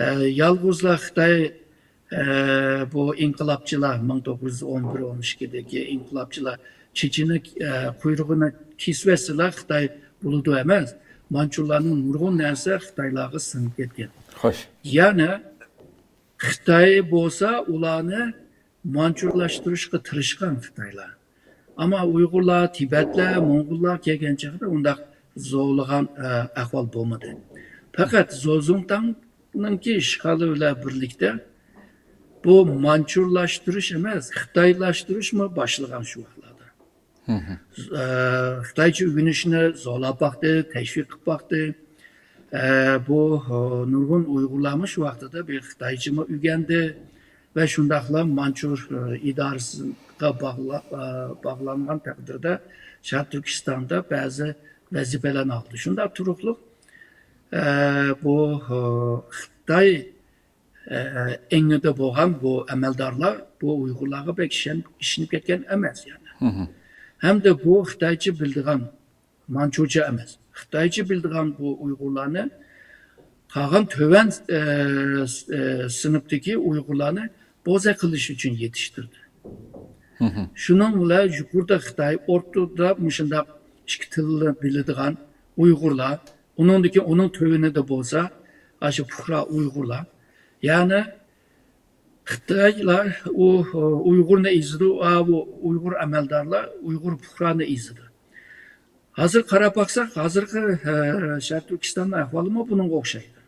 ئە، يالغۇزلا خىتاي، ئە، بۇ ئىنقىلابچىلار، مىڭ توققۇز يۈز ئون بىر ئون ئىككىدىكى ئىنقىلابچىلار چېچىنى، ئە، قۇيرۇقىنى كېسىۋەتسىلا خىتاي بولىدۇ ئەمەس. مانچۇرلارنىڭ نۇرغۇن نەرسە خىتايلارغا سىڭىپ كەتكەن. خوش. يەنى خىتاي بولسا ئۇلارنى مانچۇرلاشتۇرۇشقا تىرىشقان خىتايلار. ئەمما ئۇيغۇرلار، تىبەتلەر، موڭغۇللار كەلگەن چاغدا ئۇنداق زورلىغان، ئە، ئەھۋال بولمىدى. پەقەت زوزۇڭتاڭنىڭكى ئىشغالى بىلەن بىرلىكتە بۇ مانچۇرلاشتۇرۇش ئەمەس، خىتايلاشتۇرۇشمۇ باشلىغان شۇ ۋاقىتلاردا. ئە، خىتايچە ئۆگىنىشنى زورلاپ باقتى، تەشۋىق قىلىپ باقتى. ئە، بۇ، ئە، نۇرغۇن ئۇيغۇرلارمۇ شۇ ۋاقتىدا بىر خىتايچىمۇ ئۆگەندى ۋە شۇنداقلا مانچۇر، ئە، ئىدارىسىغا باغلا-، ئە، باغلانغان تەقدىردە شەرقىي تۈركىستاندا بەزى ۋەزىپىلەرنى ئالدى. شۇنداق تۇرۇقلۇق، ئە، بۇ، ئە، خىتاي ئە، ئېڭىدا بولغان بۇ ئەمەلدارلار بۇ ئۇيغۇرلارغا بەك ئىشەن-، ئىشىنىپ كەتكەن ئەمەس، يەنى. ھەمدە بۇ خىتايچە بىلىدىغان، مانچۇچە ئەمەس، خىتايچە بىلىدىغان بۇ ئۇيغۇرلارنى قالغان تۆۋەن، ئە، س-، ئە، سىنىپتىكى ئۇيغۇرلارنى بوزەك قىلىش ئۈچۈن يېتىشتۈردى. شۇنىڭ بىلەن يۇقىرىدا خىتاي، ئوتتۇرىدا مۇشۇنداق ئىككى تىلنى بىلىدىغان ئۇيغۇرلار، ئۇنىڭدىكى، ئۇنىڭ تۆۋىنىدە بولسا ئاشۇ پۇقرا ئۇيغۇرلار. يەنى خىتايلار ئۇ ئۇيغۇرنى ئېزىدۇ، ئا، ئۇ ئۇيغۇر ئەمەلدارلار ئۇيغۇر پۇقرانى ئېزىدۇ. ھازىر قاراپ باقساق، ھازىرقى، ئە، شەرقىي تۈركىستاننىڭ ئەھۋالىمۇ بۇنىڭغا ئوخشايدۇ.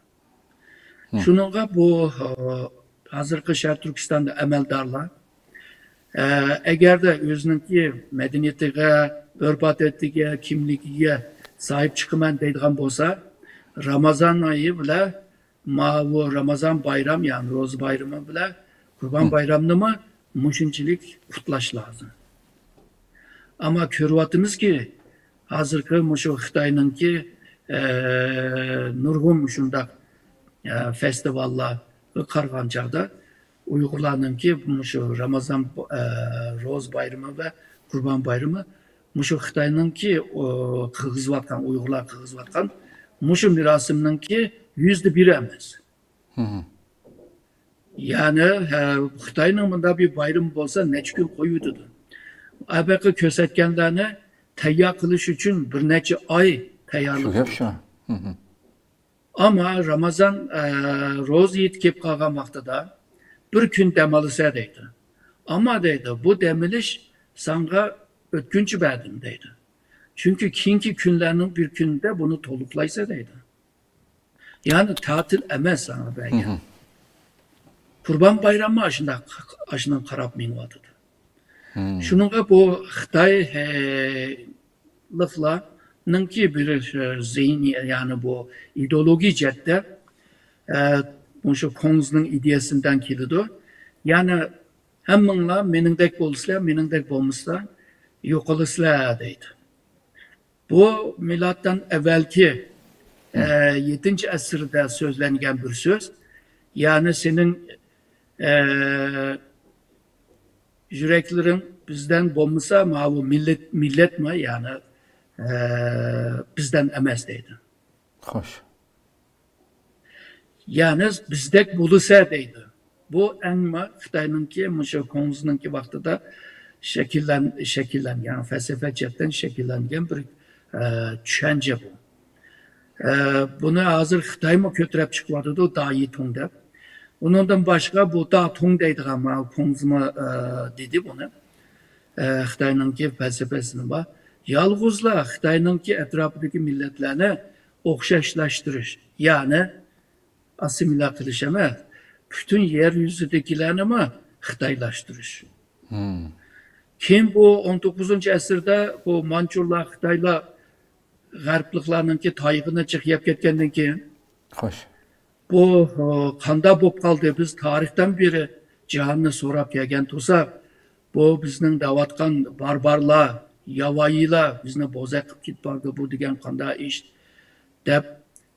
شۇنىڭغا بۇ، ئە، ھازىرقى شەرقىي تۈركىستاندا ئەمەلدارلار، ئە، ئەگەردە ئۆزىنىڭكى مەدەنىيىتىگە، ئۆرپ-ئادىتىگە، كىملىكىگە ساھىب چىقىمەن دەيدىغان بولسا، رامازان ئايى بىلەن ماۋۇ رامازان بايرام، يەنى روزا بايرىمى بىلەن قۇربان بايرامنىمۇ مۇشۇنچىلىك قۇتلاش لازىم. ئەمما كۆرۈۋاتىمىزكى، ھازىرقى مۇشۇ خىتاينىڭكى، ئە، نۇرغۇن مۇشۇنداق، ئە، فېستىۋاللارغا قارىغان چاغدا ئۇيغۇرلارنىڭكى مۇشۇ رامازان، ئە، روزا بايرىمى ۋە قۇربان بايرىمى مۇشۇ خىتاينىڭكى، ئۇ، قىلغۇزۇۋاتقان، ئۇيغۇرلار قىلغۇزۇۋاتقان مۇشۇ مېراسىمنىڭكى يۈزدە بىرى ئەمەس. يەنى، ھە، خىتاينىڭ مۇنداق بىر بايرىمى بولسا، نەچچە كۈن قويۇۋېتىدۇ. ئەبەقى كۆرسەتكەنلەرنى تەييار قىلىش ئۈچۈن بىر نەچچە ئاي تەييارلىق قىلىدۇ. ئەمما رامازان، ئە، روزا ھېيتى كېلىپ قالغان ۋاقتىدا بىر كۈن دەم ئالىسەن دەيدۇ. ئەمما دەيدۇ، بۇ دەم ئېلىش ساڭا ئۆتكۈنچى بەردىم دەيدۇ. چۈنكى كېيىنكى كۈنلەرنىڭ بىر كۈنىدە بۇنى تولۇقلايسەن دەيدۇ. يەنى تەتىل ئەمەس ساڭا بەرگەن. قۇربان بايراممۇ ئاشۇنداق، ئاشۇنداق قاراپ مېڭىۋاتىدۇ. شۇنىڭغا بۇ خىتاي، ھە، لىقلارنىڭكى بىر، ئە، زېھنىي، يەنى بۇ ئىدېئولوگىيە جەھەتتە، ئە، مۇشۇ كۇڭزىنىڭ ئىدىيەسىدىن كېلىدۇ. يەنى ھەممىڭلار مېنىڭدەك بولىسىلەر، مېنىڭدەك بولمىسىلەر، يوقىلىسىلەر دەيدۇ. بۇ مىلادتىن ئەۋۋەلكى، ئە، يەتتىنچى ئەسىردە سۆزلەنگەن بىر سۆز. يەنى سېنىڭ، ئە، يۈرەكلىرىڭ بىزدىن بولمىسا، ماۋۇ مىللەت، مىللەتمۇ، يەنى، ئە، بىزدىن ئەمەس دەيدۇ. خوش. يەنى بىزدەك بولىسە دەيدۇ. بۇ ئەڭمۇ خىتاينىڭكى، مۇشۇ كۇڭزىنىڭكى ۋاقتىدا شەكىللەن شەكىللەنگەن، فەلسەپە جەھەتتىن شەكىللەنگەن بىر ئە، چۈشەنچە بۇ. ئە، بۇنى ھازىر خىتايمۇ كۆتۈرۈپ چىقىۋاتىدۇ، دايىتۇڭ دەپ. ئۇنىڭدىن باشقا بۇ داتۇڭ دەيدىغان، ماۋۇ كۇڭزىمۇ ئە، دېدى بۇنى. ئە، خىتاينىڭكى پەلسەپىسىنى بار. يالغۇزلا خىتاينىڭكى ئەتراپىدىكى مىللەتلەرنى ئوخشاشلاشتۇرۇش، يەنى ئاسسىمىليا قىلىش ئەمەس، پۈتۈن يەر يۈزىدىكىلەرنىمۇ خىتايلاشتۇرۇش. كېيىن بۇ ئون توققۇزىنچى ئەسىردە بۇ مانچۇلار، خىتايلار غەربلىكلارنىڭكى تايىقىنى جىق يەپ كەتكەندىن كېيىن، خوش. بۇ ئە، قانداق بولۇپ قالدى؟ بىز تارىختىن بېرى جاھاننى سوراپ كەلگەن تۇرساق، بۇ بىزنىڭ دەۋاتقان باربارلار، ياۋايىلار بىزنى بوزەك قىلىپ كېتىپ بارىدۇ، بۇ دېگەن قانداق ئىش؟ دەپ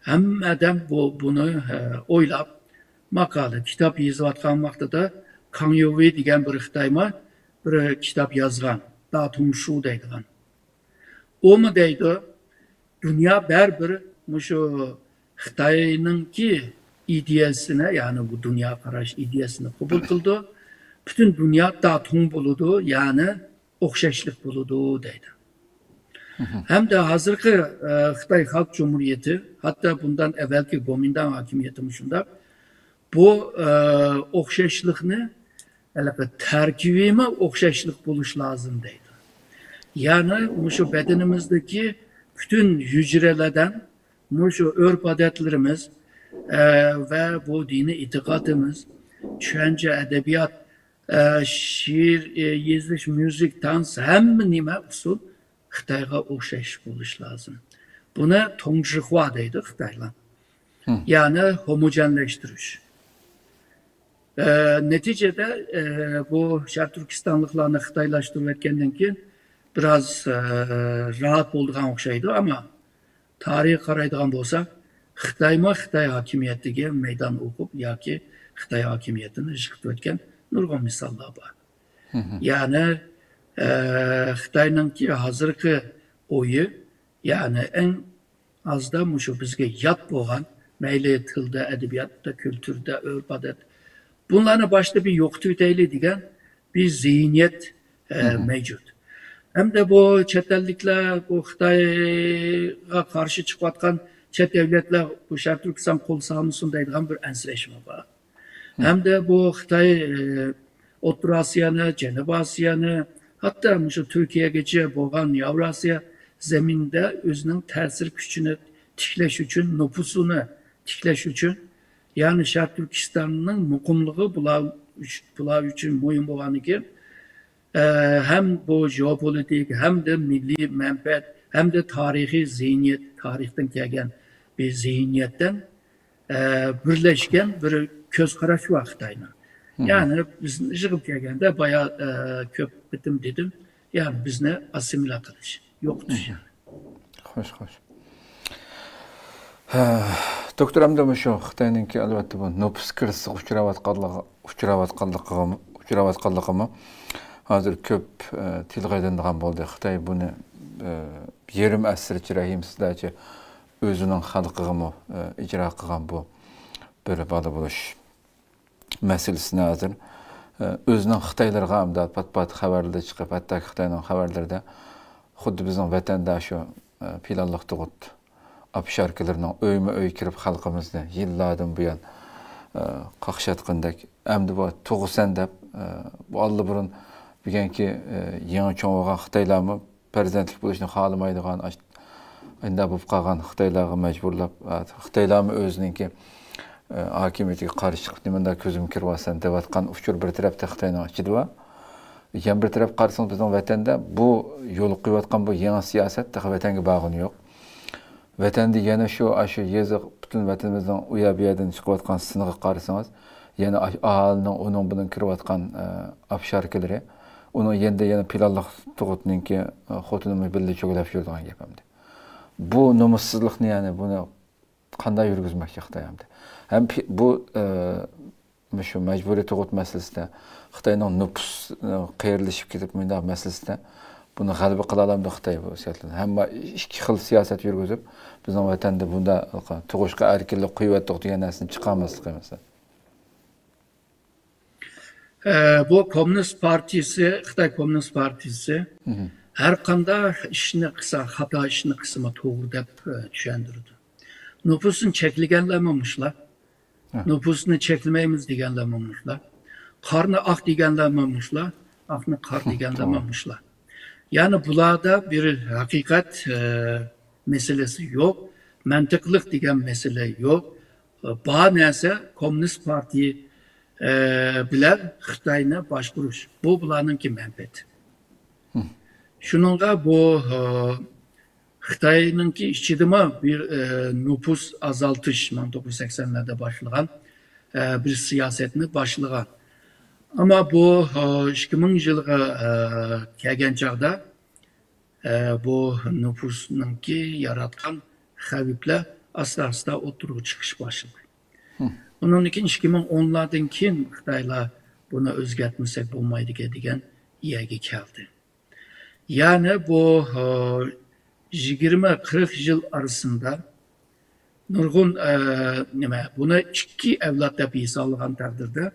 ھەممە ئادەم بۇ، بۇنى ئە، ئويلاپ، ماقالە، كىتاب يېزىۋاتقان ۋاقتىدا كاڭ يۇۋېي دېگەن بىر خىتايما بىر كىتاب يازغان، داتۇڭ شۇ دەيدىغان. ئۇمۇ دەيدۇ، دۇنيا بەرىبىر مۇشۇ خىتاينىڭكى ئىدىيەسىنى، يەنى بۇ دۇنيا قاراش ئىدىيەسىنى قوبۇل قىلىدۇ. پۈتۈن دۇنيا داتۇڭ بولىدۇ، يەنى ئوخشاشلىق بولىدۇ دەيدۇ. ھەمدە ھازىرقى ئە، خىتاي خەلق جۇمھۇرىيىتى، ھەتتا بۇندىن ئەۋۋەلكى گومىنداڭ ھاكىمىيىتىمۇ شۇنداق، بۇ ئە، ئوخشاشلىقنى ھېلىقى تەركىبىمۇ ئوخشاشلىق بولۇش لازىم دەيدۇ. يەنى مۇشۇ بەدىنىمىزدىكى پۈتۈن ھۈجرىلەردىن مۇشۇ ئۆرپ-ئادەتلىرىمىز ئە، ۋە بۇ دىنىي ئېتىقادىمىز، چۈشەنچە، ئەدەبىيات، ئە، شېئىر ئە، يېزىش، مۇزىك، تانس، ھەممە نېمە ئۇسۇل خىتايغا ئوخشاش بولۇش لازىم. بۇنى توڭشىخۇا دەيدۇ خىتايلار. يەنى ھوموجېنلەشتۈرۈش. ئە، نەتىجىدە ئە، بۇ شەرقىي تۈركىستانلىقلارنى خىتايلاشتۇرۇۋەتكەندىن كېيىن بىراز ئە، راھەت بولىدىغان ئوخشايدۇ، ئەمما تارىخقا قارايدىغان بولساق، خىتايمۇ خىتاي ھاكىمىيىتىگە مەيدان ئوقۇپ ياكى خىتاي ھاكىمىيىتىنى يىقىتىۋەتكەن نۇرغۇن مىساللار بار. يەنى ئە، خىتاينىڭكى ھازىرقى ئويى، يەنى ئەڭ ئازدا مۇشۇ بىزگە يات بولغان، مەيلى تىلدا، ئەدەبىياتتا، كۈلتۈردە، ئۆرپ-ئادەت، بۇلارنى باشتا بىر يوقىتىۋېتەيلى دېگەن بىر زېھنىيەت ئە، مەۋجۇت. ھەمدە بۇ چەت ئەللىكلەر، بۇ خىتايغا قارشى چىقىۋاتقان چەت دەۋلەتلەر بۇ شەرقىي تۈركىستان قول سالمىسۇن دەيدىغان بىر ئەنسىرەشمۇ بار. ھەمدە بۇ خىتاي ئە، ئوتتۇرا ئاسىيانى، جەنۇبىي ئاسىيانى، ھەتتا مۇشۇ تۈركىيەگىچە بولغان ياۋراسىيا زېمىنىدە ئۆزىنىڭ تەسىر كۈچىنى تىكلەش ئۈچۈن، نوپۇسىنى تىكلەش ئۈچۈن، يەنى شەرقىي تۈركىستاننىڭ مۇقىملىقى بۇلار ئۈچ-، بۇلار ئۈچۈن مۇھىم بولغاندىكىن، ئە، ھەم بۇ ژېئوپولىتىك، ھەمدە مىللىي مەنپەئەت، ھەمدە تارىخىي زېھنىيەت، تارىختىن كەلگەن بىر زېھنىيەتتىن ئە، بىرلەشكەن بىر كۆز قاراش بار خىتاينىڭ. يەنى بىزنى يىغىپ كەلگەندە بايا ئە، كۆپ قېتىم دېدىم، يەنى بىزنى ئاسسىمىليا قىلىش، يوقىتىش. يەنى. خوش، خوش. ھە، دوكتور، ئەمدى مۇشۇ خىتاينىڭكى، ئەلۋەتتە، بۇ نوپۇس كىرىزىسىغا ئۇچراۋاتقانلىقى، ئۇچراۋاتقانلىقىغىمۇ، ئۇچراۋاتقانلىقىمۇ ھازىر كۆپ ئە، تىلغا ئېلىنىدىغان بولدى. خىتاي بۇنى ئە، يېرىم ئەسىرچە رەھىمسىزلەرچە ئۆزىنىڭ خەلقىگىمۇ ئە، ئىجرا قىلغان بۇ بىر بالا بولۇش مەسىلىسىنى ھازىر ئە، ئۆزىنىڭ خىتايلىرىغا ئەمدى پات-پات خەۋەرلىرى چىقىپ، ھەتتاكى خىتاينىڭ خەۋەرلىرىدە خۇددى بىزنىڭ ۋەتەندە شۇ ئە، پىلانلىق تۇغۇت ئاپشاركىلىرىنىڭ ئۆيمۇ ئۆي كىرىپ خەلقىمىزنى يىللاردىن بۇيان ئە، قاقشاتقىنىدەك، ئەمدى بۇ تۇغىسەن دەپ ئە، بۇ ئاللىبۇرۇن بۈگۈنكى ئە، يېڭى چوڭ بولغان خىتايلارمۇ پەرزەنتلىك بولۇشنى خالىمايدىغان، ئاش-، ئانداق بولۇپ قالغان خىتايلارغا مەجبۇرلاپ، ئە، خىتايلارمۇ ئۆزىنىڭكى ئە، ھاكىمىيىتىگە قارشى چىقىپ، نېمانداق كۆزۈم كىرىۋاتسام دەۋاتقان ئۇچۇر بىر تەرەپتە خىتاينىڭ ئىچىدە بار. يەنە بىر تەرەپ قارىسىڭىز، بىزنىڭ ۋەتەندە بۇ يولغا قويۇۋاتقان بۇ يېڭى سىياسەت تېخى ۋەتەنگە بارغىنى يوق. ۋەتەندە يەنە شۇ، ئاشۇ يېزا، پۈتۈن ۋەتىنىمىزنىڭ ئۇ يەر بۇ يەردىن چىقىۋاتقان سىنىغا قارىسىڭىز، يەنە ئاش-، ئاھالىنىڭ ئۇنىڭ بۇنىڭ كىرىۋاتقان ئە، ئاپشاركىلىرى، ئۇنىڭ يېنىدا يەنە پىلانلىق تۇغۇتنىڭكى ئە، خوتۇنىمۇ بىللە چۆگىلەپ يۈرىدىغان گەپ ئەمدى. بۇ نومۇسسىزلىقنى، يەنى بۇنى قانداق يۈرگۈزمەكچى خىتاي ئەمدى؟ ھەم پى-، بۇ ئە، مۇشۇ مەجبۇرىي تۇغۇت مەسىلىسىدە، خىتاينىڭ نوپۇس ئە، قېرىلىشىپ كېتىپ مۇنداق مەسىلىسىدە بۇنى غەلىبە قىلالامدۇ خىتاي بۇ سىياسەتنى؟ ھەممە ئىككى خىل سىياسەت يۈرگۈزۈپ، بىزنىڭ ۋەتەندە بۇنداق تۇغۇشقا ئەركىنلىك قويۇۋەتتۇق دېگەن نەرسىنى چىقارماسلىقى مەسىلە. ئە، بۇ كوممۇنىست پارتىيىسى، خىتاي كوممۇنىست پارتىيىسى ھەر قانداق ئىشنى قىلسا، خاتا ئىشنى قىلسىمۇ توغرا دەپ، ئە، چۈشەندۈرىدۇ. نوپۇسنى چەكلىگەنلەرمۇ مۇشۇلار. نوپۇسنى چەكلىمەيمىز دېگەنلەرمۇ مۇشۇلار. قارنى ئاق دېگەنلەرمۇ مۇشۇلار. ئاقنى قار دېگەنلەرمۇ مۇشۇلار. يەنى بۇلاردا بىر ھەقىقەت، ئە، مەسىلىسى يوق، مەنتىقلىق دېگەن مەسىلە يوق. بار نەرسە كوممۇنىست پارتىيە، ئە، بىلەن خىتاينى باشقۇرۇش. بۇ بۇلارنىڭكى مەنپەئەتى. شۇنىڭغا بۇ، ئە، خىتاينىڭكى ئىچىدىمۇ بىر، ئە، نوپۇس ئازالتىش، مىڭ توققۇز يۈز سەكسەنلەردە باشلىغان، ئە، بىر سىياسەتنى باشلىغان. ئەمما بۇ، ئە، ئىككى مىڭ يىلغا، ئە، كەلگەن چاغدا، ئە، بۇ نوپۇسنىڭكى ياراتقان خەۋپلەر ئاستا-ئاستا ئوتتۇرىغا چىقىش باشلىدى. ئۇنىڭدىن كېيىن ئىككى مىڭ ئونلاردىن كېيىن خىتايلار بۇنى ئۆزگەرتمىسەك بولمايدىكەن دېگەن يەرگە كەلدى. يەنى بۇ، ئە، يىگىرمە، قىرىق يىل ئارىسىندا نۇرغۇن، ئە، نېمە، بۇنى ئىككى ئەۋلاد دەپ ھېسابلىغان تەقدىردە،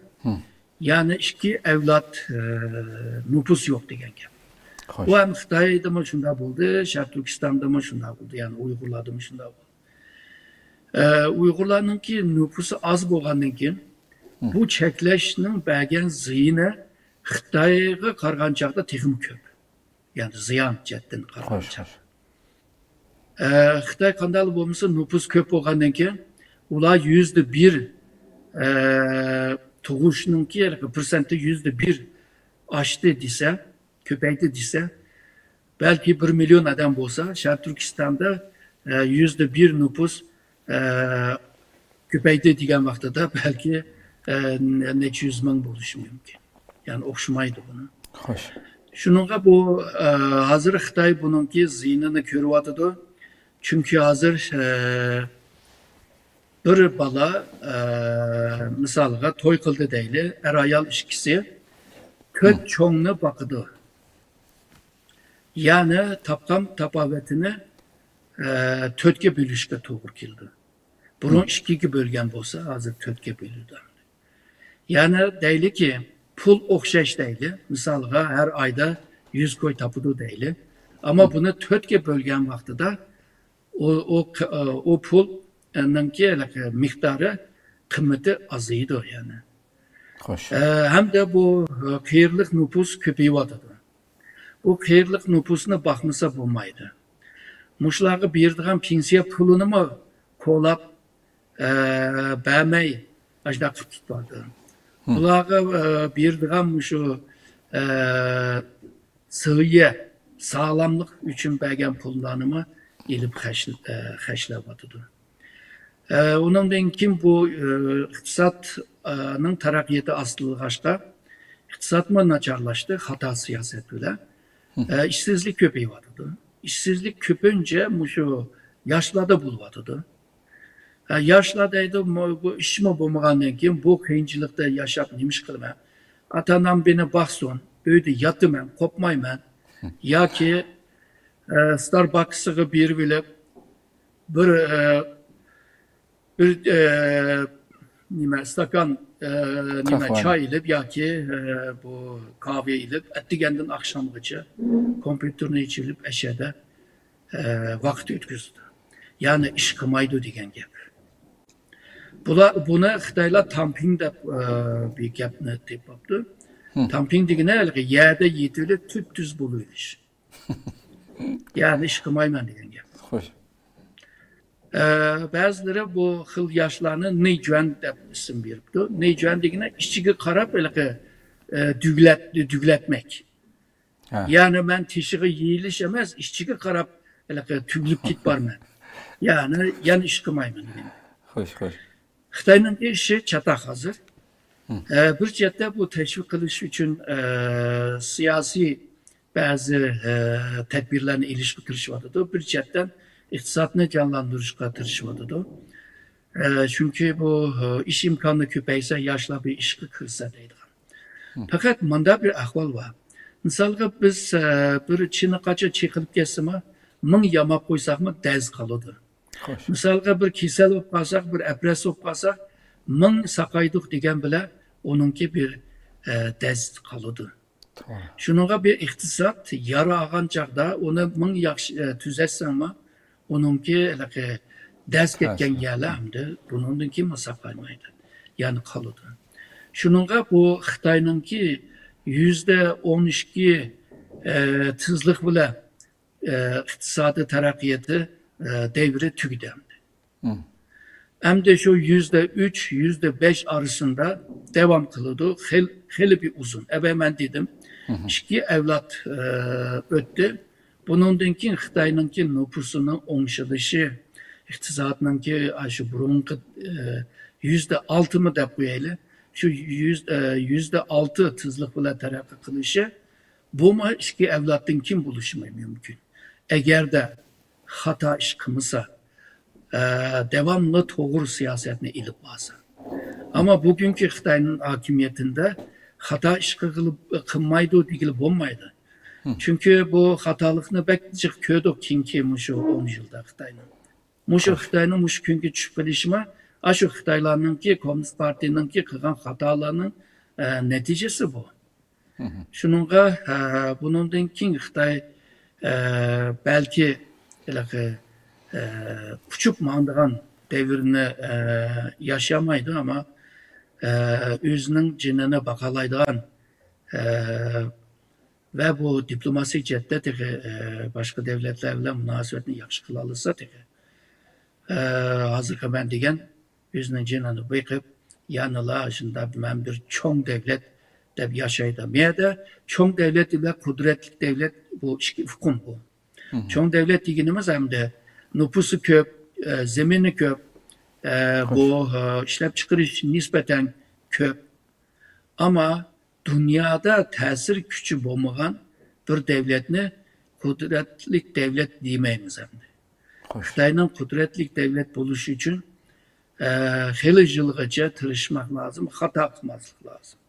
يەنى ئىككى ئەۋلاد، ئە، نوپۇس يوق دېگەن گەپ. بۇ ھەم خىتايدىمۇ شۇنداق بولدى، شەرقىي تۈركىستاندىمۇ شۇنداق بولدى، يەنى ئۇيغۇرلاردىمۇ شۇنداق بولدى. ئە، ئۇيغۇرلارنىڭكى نوپۇسى ئاز بولغاندىن كېيىن، بۇ چەكلەشنىڭ بەرگەن زىيىنى خىتايغا قارىغان چاغدا تېخىمۇ كۆپ. يەنى زىيان جەھەتتىن قارىغان چاغدا. ئە، خىتاي قانداقلا بولمىسۇن، نوپۇس كۆپ بولغاندىن كېيىن، ئۇلار يۈزدە بىر، ئە، تۇغۇشنىڭكى پىرسەنتى يۈزدە بىر ئاشتى دېسە، كۆپەيدى دېسە، بەلكى بىر مىليون ئادەم بولسا، شەرقىي تۈركىستاندا، ئە، يۈزدە بىر نوپۇس، ئە، كۆپەيدى دېگەن ۋاقتىدا بەلكى، ئە، نەچچە يۈز مىڭ بولۇشى مۇمكىن. يەنى ئوخشىمايدۇ بۇنى. شۇنىڭغا بۇ، ئە، ھازىر خىتاي بۇنىڭكى زىيىنىنى كۆرۈۋاتىدۇ. چۈنكى ھازىر، ئە، بىر بالا، ئە، مىسالغا توي قىلدى دەيلى، ئەر-ئايال ئىككىسى تۆت چوڭنى باقىدۇ. يەنى تاپقان تاپاۋىتىنى، ئە، تۆتكە بۆلۈشكە توغرا كېلىدۇ. بۇرۇن ئىككىگە بۆلگەن بولسا، ھازىر تۆتكە بۆلىدۇ. يەنى دەيلىكى، پۇل ئوخشاش دەيلى. مىسالغا، ھەر ئايدا يۈز كوي تاپىدۇ دەيلى. ئەمما بۇنى تۆتكە بۆلگەن ۋاقتىدا ئۇ، ئۇ، ئۇ پۇلنىڭكى مىقدارى، قىممىتى ئازىيىدۇ يەنى. ئە، ھەمدە بۇ، ئە، قېرىلىق نوپۇس كۆپىيىۋاتىدۇ. بۇ قېرىلىق نوپۇسنى باقمىسا بولمايدۇ. مۇشۇلارغا بېرىدىغان پېنسىيە پۇلىنىمۇ كولاپ، ئە، بەرمەي ئاشۇنداق قىلىپ تۇتۇۋاتىدۇ. بۇلارغا، ئە، بېرىدىغان مۇشۇ، ئە، سىلىيە، ساغلاملىق ئۈچۈن بەرگەن پۇللارنىمۇ ئېلىپ خەش-، ئە، خەجلەۋاتىدۇ. ئە، ئۇنىڭدىن كېيىن بۇ، ئە، ئىقتىسادنىڭ تەرەققىياتى ئاستىلىغاچقا، ئىقتىسادمۇ ناچارلاشتى، خاتا سىياسەت بىلەن. ئە، ئىشسىزلىك كۆپىيىۋاتىدۇ. ئىشسىزلىك كۆپىنچە مۇشۇ ياشلاردا بولۇۋاتىدۇ. ئە، ياشلار دەيدۇ، مو-، بۇ ئىشمۇ بولمىغاندىن كېيىن بۇ قىيىنچىلىقتا ياشاپ نېمە ئىش قىلىمەن؟ ئاتا-ئانام مېنى باقسۇن، ئۆيدە ياتىمەن، قوپمايمەن. ياكى، ئە، ستارباكسىغا بېرىۋېلىپ، بىر، ئە، بىر، ئە، نېمە، ئىستاكان، ئە، نېمە، چاي ئېلىپ ياكى، ئە، بۇ كاۋا ئېلىپ، ئەتىگەندىن ئاخشامغىچە كومپيۇتېرنى ئېچىۋېلىپ، ئەشەدە، ئە، ۋاقىت ئۆتكۈزىدۇ. يەنى ئىش قىلمايدۇ دېگەن گەپ. بۇلار، بۇنى خىتايلار تامپىڭ دەپ، ئە، بىر گەپنى تېپىپتۇ. تامپىڭ دېگىنى ھېلىقى يەردە يېتىۋېلىپ تۈپتۈز بولۇۋېلىش. يەنى ئىش قىلمايمەن دېگەن گەپ. ئە، بەزىلىرى بۇ خىل ياشلارنى نېيجۈەن دەپ ئىسىم بېرىپتۇ. نېيجۈەن دېگىنى ئىچىگە قاراپ ھېلىقى، ئە، دۈگلەت-، دۈگلەتمەك. يەنى مەن تېشىغا يېيىلىش ئەمەس، ئىچىگە قاراپ ھېلىقى تۈگۈلۈپ كېتىپ بارىمەن. يەنى، يەنە ئىش قىلمايمەن دېگەن. خىتاينىڭكى ئىشى چاتاق ھازىر. ئە، بىر جەھەتتە بۇ تەشۋىق قىلىش ئۈچۈن، ئە، سىياسىي بەزى، ئە، تەدبىرلەرنى ئېلىشقا تىرىشىۋاتىدۇ. بىر جەھەتتىن ئىقتىسادنى جانلاندۇرۇشقا تىرىشىۋاتىدۇ. ئە، چۈنكى بۇ، ئە، ئىش ئىمكانى كۆپەيسە، ياشلار بىر ئىشقا كىرسە دەيدىغان. پەقەت مۇنداق بىر ئەھۋال بار. مىسالغا، بىز، ئە، بىر چىنە قاچا چېقىلىپ كەتسىمۇ، مىڭ ياماپ قويساقمۇ دەز قالىدۇ. مىسالغا، بىر كېسەل بولۇپ قالساق، بىر ئەپرەس بولۇپ قالساق، مىڭ ساقايدۇق دېگەن بىلەن ئۇنىڭكى بىر، ئە، دەز قالىدۇ. توغرا. شۇنىڭغا بىر ئىقتىساد يارا ئالغان چاغدا ئۇنى مىڭ ياخشى، ئە، تۈزەتسەڭمۇ، ئۇنىڭكى ھېلىقى دەز كەتكەن يەرلەر ئەمدى بۇنىڭدىن كېيىن ساقايمايدۇ. يەنە قالىدۇ. شۇنىڭغا بۇ خىتاينىڭكى يۈزدە ئون ئىككى، ئە، تېزلىق بىلەن، ئە، ئىقتىسادىي تەرەققىياتى، ئە، دەۋرى تۈگىدى ئەمدى. مم. ئەمدى شۇ يۈزدە ئۈچ، يۈزدە بەش ئارىسىدا داۋام قىلىدۇ. خېل-، خېلى بىر ئۇزۇن. ئەۋەل مەن دېدىم، مم. ئىككى ئەۋلاد، ئە، ئۆتتى. بۇنىڭدىن كېيىن خىتاينىڭكى نوپۇسىنىڭ ئوڭشىلىشى، ئىقتىسادنىڭكى ئاشۇ بۇرۇنقى، ئە، يۈزدە ئالتىمۇ دەپ قويايلى. شۇ يۈز، ئە، يۈزدە ئالتە تېزلىق بىلەن تەرەققىي قىلىشى، بۇمۇ ئىككى ئەۋلادتىن كېيىن بولۇشى مۇمكىن. ئەگەردە خاتا ئىش قىلمىسا، ئە، داۋاملىق توغرا سىياسەتنى ئېلىپ بارسا. ئەمما بۈگۈنكى خىتاينىڭ ھاكىمىيىتىندە خاتا ئىش قىلغىلى-، قىلمايدۇ دېگىلى بولمايدۇ. مم. چۈنكى بۇ خاتالىقنى بەك جىق كۆردۇق كېيىنكى مۇشۇ ئون يىلدا خىتاينىڭ. مۇشۇ خىتاينىڭ مۇشۇ كۈنگە چۈشۈپ قېلىشىمۇ، ئاشۇ خىتايلارنىڭكى، كوممۇنىست پارتىيىنىڭكى قىلغان خاتالارنىڭ، ئە، نەتىجىسى بۇ. مم. شۇنىڭغا، ئە، بۇنىڭدىن كېيىن خىتاي، ئە، بەلكى ھېلىقى، ئە، ئۇچۇپ ماڭىدىغان دەۋرنى، ئە، ياشىيالمايدۇ، ئەمما، ئە، ئۆزىنىڭ جېنىنى باقالايدىغان، ئە، ۋە بۇ دىپلوماسىيە جەھەتتە تېخى، ئە، باشقا دۆلەتلەر بىلەن مۇناسىۋەتنى ياخشى قىلالىسا تېخى، ئە، ھازىرقى مەن دېگەن ئۆزىنىڭ جېنىنى بېقىپ، يەنىلا شۇنداق مەن بىر چوڭ دۆلەت دەپ ياشايدۇ. بۇ يەردە چوڭ دۆلەت بىلەن قۇدرەتلىك دۆلەت بۇ ئىككى ئۇقۇم بۇ. مم. چوڭ دۆلەت دېگىنىمىز ئەمدى نوپۇسى كۆپ، ئە، زېمىنى كۆپ، ئە، بۇ، ئە، ئىشلەپچىقىرىش نىسبەتەن كۆپ. ئەمما دۇنيادا تەسىر كۈچى بولمىغان بىر دۆلەتنى قۇدرەتلىك دۆلەت دېمەيمىز ئەمدى. خوش. خىتاينىڭ قۇدرەتلىك دۆلەت بولۇشى ئۈچۈن، ئە، خېلى يىلغىچە تىرىشماق لازىم، خاتا قىلماسلىق لازىم.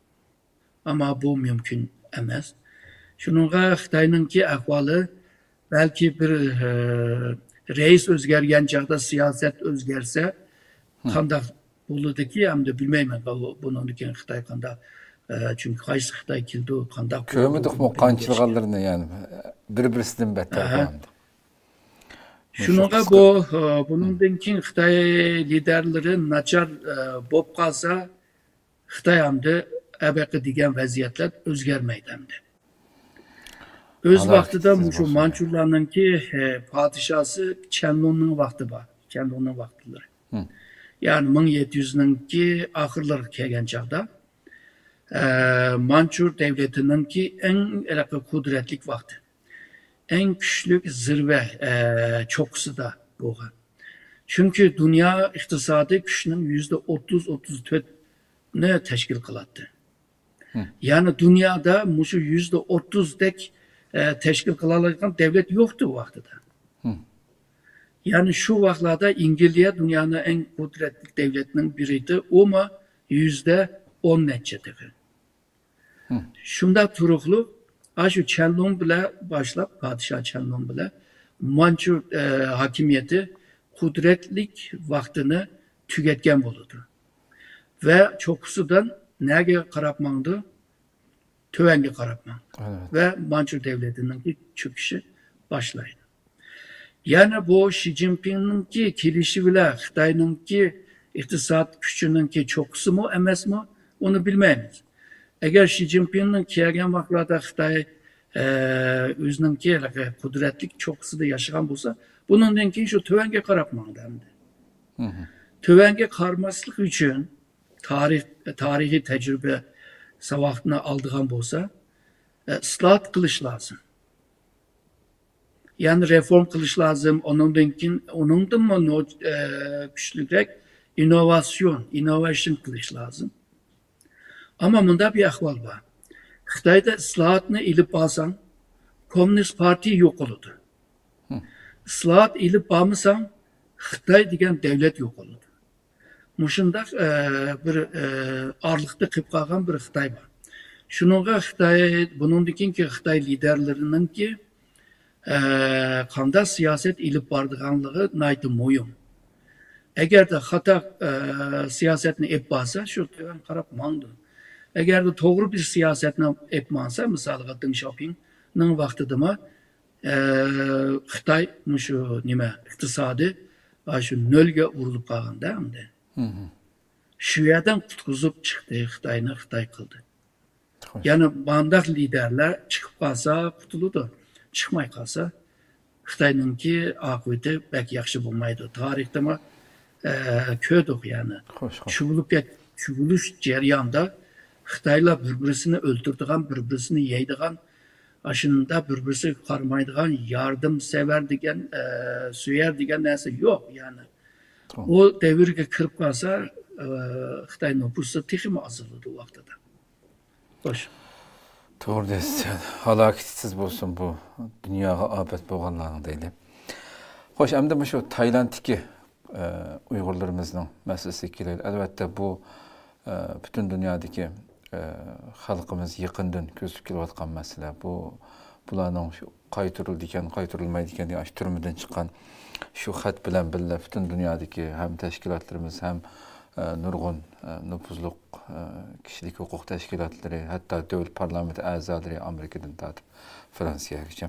ئەمما بۇ مۇمكىن ئەمەس. شۇنىڭغا خىتاينىڭكى ئەھۋالى بەلكى بىر، ئە، رەئىس ئۆزگەرگەن چاغدا سىياسەت ئۆزگەرسە، مم. قانداق بولىدىكى، ئەمدى بىلمەيمەن، بۇ، بۇنىڭدىن كېيىن خىتاي قانداق، ئە، چۈنكى قايسى خىتاي كېلىدۇ، قانداق بولىدۇ، كۆرمىدۇقمۇ بۇنى بىلمەيمىز. قانچىلىغانلىرىنى، يەنى بىر-بىرسىدىن بەتتەر ئەھە. بولامدۇ. شۇنىڭغا بۇ، ئە، بۇنىڭدىن كېيىن خىتاي لىدەرلىرى ناچار، ئە، بولۇپ قالسا، خىتاي ئەمدى ئەبەقە دېگەن ۋەزىيەتلەر ئۆزگەرمەيدۇ ئەمدى. ئۆز ۋاقتىدا مۇشۇ مانچۇلارنىڭكى، ئە، پادىشاسى چەنلۇننىڭ ۋاقتى بار. چەنلۇننىڭ ۋاقىتلىرى. مم. يەنى مىڭ يەتتە يۈزنىڭكى ئاخىرلىرىغا كەلگەن چاغدا، ئە، مانچۇ دەۋلىتىنىڭكى ئەڭ ھېلىقى قۇدرەتلىك ۋاقتى. ئەڭ كۈچلۈك زىرۋە، ئە، چوققىسىدا بولغان. چۈنكى دۇنيا ئىقتىسادىي كۈچنىڭ يۈزدە ئوتتۇز، ئوتتۇز تۆتنى تەشكىل قىلاتتى. مم. يەنى دۇنيادا مۇشۇ يۈزدە ئوتتۇزدەك، ئە، تەشكىل قىلالايدىغان دەۋلەت يوقتى ئۇ ۋاقتىدا. مم. يەنى شۇ ۋاقىتلاردا ئىنگلىيە دۇنيانىڭ ئەڭ قۇدرەتلىك دەۋلەتنىڭ بىرى ئىدى، ئۇمۇ يۈزدە ئون نەچچە تېخى. مم. شۇنداق تۇرۇقلۇق، ئاشۇ چەنلۇڭ بىلەن باشلاپ، پادىشاھ چەنلۇڭ بىلەن مانچۇ، ئە، ھاكىمىيىتى قۇدرەتلىك ۋاقتىنى تۈگەتكەن بولىدۇ. ۋە چوققىسىدىن نەگە قاراپ ماڭدى؟ تۆۋەنگە قاراپ ماڭدى. ئەلۋەتتە. ۋە مانچۇ دەۋلىتىنىڭكى چۆكۈشى باشلايدۇ. يەنە بۇ شى جىنپىڭنىڭكى كېلىشى بىلەن خىتاينىڭكى ئىقتىساد كۈچىنىڭكى چوققىسىمۇ ئەمەسمۇ، ئۇنى بىلمەيمىز. ئەگەر شى جىنپىڭنىڭ كەلگەن ۋاقىتلاردا خىتاي، ئە، ئۆزىنىڭكى قۇدرەتلىك چوققىسىدا ياشىغان بولسا، بۇنىڭدىن كېيىن شۇ تۆۋەنگە قاراپ ماڭدى ئەمدى. مم. تۆۋەنگە قارىماسلىق ئۈچۈن تارىخ، تارىخىي تەجرىبە ساۋاقنى ئالىدىغان بولسا، ئە، ئىسلاھات قىلىش لازىم. يەنى رېفورم قىلىش لازىم. ئۇنىڭدىن كېيىن، ئۇنىڭدىنمۇ نو-، ئە، كۈچلۈكرەك ئىننوۋاتسىيون، ئىننوۋېيشن قىلىش لازىم. ئەمما مۇنداق بىر ئەھۋال بار. خىتايدا ئىسلاھاتنى ئېلىپ بارساڭ، كوممۇنىست پارتىيە يوقىلىدۇ. مم. ئىسلاھات ئېلىپ بارمىساڭ، خىتاي دېگەن دەۋلەت يوقىلىدۇ. مۇشۇنداق، ئە، بىر، ئە، ئارىلىقتا قېلىپ قالغان بىر خىتاي بار. شۇنىڭغا خىتاي، بۇنىڭدىن كېيىنكى خىتاي لىدەرلىرىنىڭكى، ئە، قانداق سىياسەت ئېلىپ بارىدىغانلىقى ناھايىتى مۇھىم. ئەگەردە خاتا، ئە، سىياسەتنى ئېلىپ بارسا، شۇ تۆۋەن قاراپ ماڭىدۇ. ئەگەردە توغرا بىر سىياسەتنى ئېلىپ ماڭسا، مىسالغا دېڭ شياۋپىڭنىڭ ۋاقتىدىمۇ، ئە، خىتاي مۇشۇ نېمە، ئىقتىسادى ئاشۇ نۆلگە ئۇرۇلۇپ قالغاندا ئەمدى. شۇ يەردىن قۇتقۇزۇپ چىقتى خىتاينى، خىتاي قىلدى. يەنى مانداق لىدەرلەر چىقىپ قالسا قۇتۇلىدۇ، چىقماي قالسا خىتاينىڭكى ئاقىۋىتى بەك ياخشى بولمايدۇ. تارىختىمۇ، ئە، كۆردۇق يەنى. خوش، خوش. چۇۋۇلۇپ كەت-، چۇۋۇلۇش جەريانىدا خىتايلار بىر-بىرسىنى ئۆلتۈرىدىغان، بىر-بىرسىنى يەيدىغان، ئاشۇنداق بىر-بىرسىگە قارىمايدىغان، ياردەمسەۋەر دېگەن، ئە، سۆيەر دېگەن نەرسە يوق يەنى. ئۇ دەۋرگە كىرىپ قالسا، ئە، خىتاي نوپۇسى تېخىمۇ ئازىلىدۇ ۋاقتىدا. خوش. توغرا دەيسىز. ھالاكىتى تېز بولسۇن بۇ دۇنياغا ئاپەت بولغانلارنىڭ دەيلى. خوش، ئەمدى مۇشۇ تايلاندتىكى، ئە، ئۇيغۇرلىرىمىزنىڭ مەسىلىسىگە كېلەيلى. ئەلۋەتتە، بۇ، ئە، پۈتۈن دۇنيادىكى، ئە، خەلقىمىز يېقىندىن كۆزىتىپ كېلىۋاتقان مەسىلە. بۇ، بۇلارنىڭ شۇ قايتۇرۇلىدىكەن، قايتۇرۇلمايدىكەن دېگەن ئاشۇ تۈرمىدىن چىققان شۇ خەت بىلەن بىللە پۈتۈن دۇنيادىكى ھەم تەشكىلاتلىرىمىز، ھەم، ئە، نۇرغۇن، ئە، نوپۇزلۇق، ئە، كىشىلىك ھوقۇق تەشكىلاتلىرى، ھەتتا دۆلەت پارلامېنت ئەزالىرى ئامېرىكىدىن تارتىپ فرانسىيەگىچە،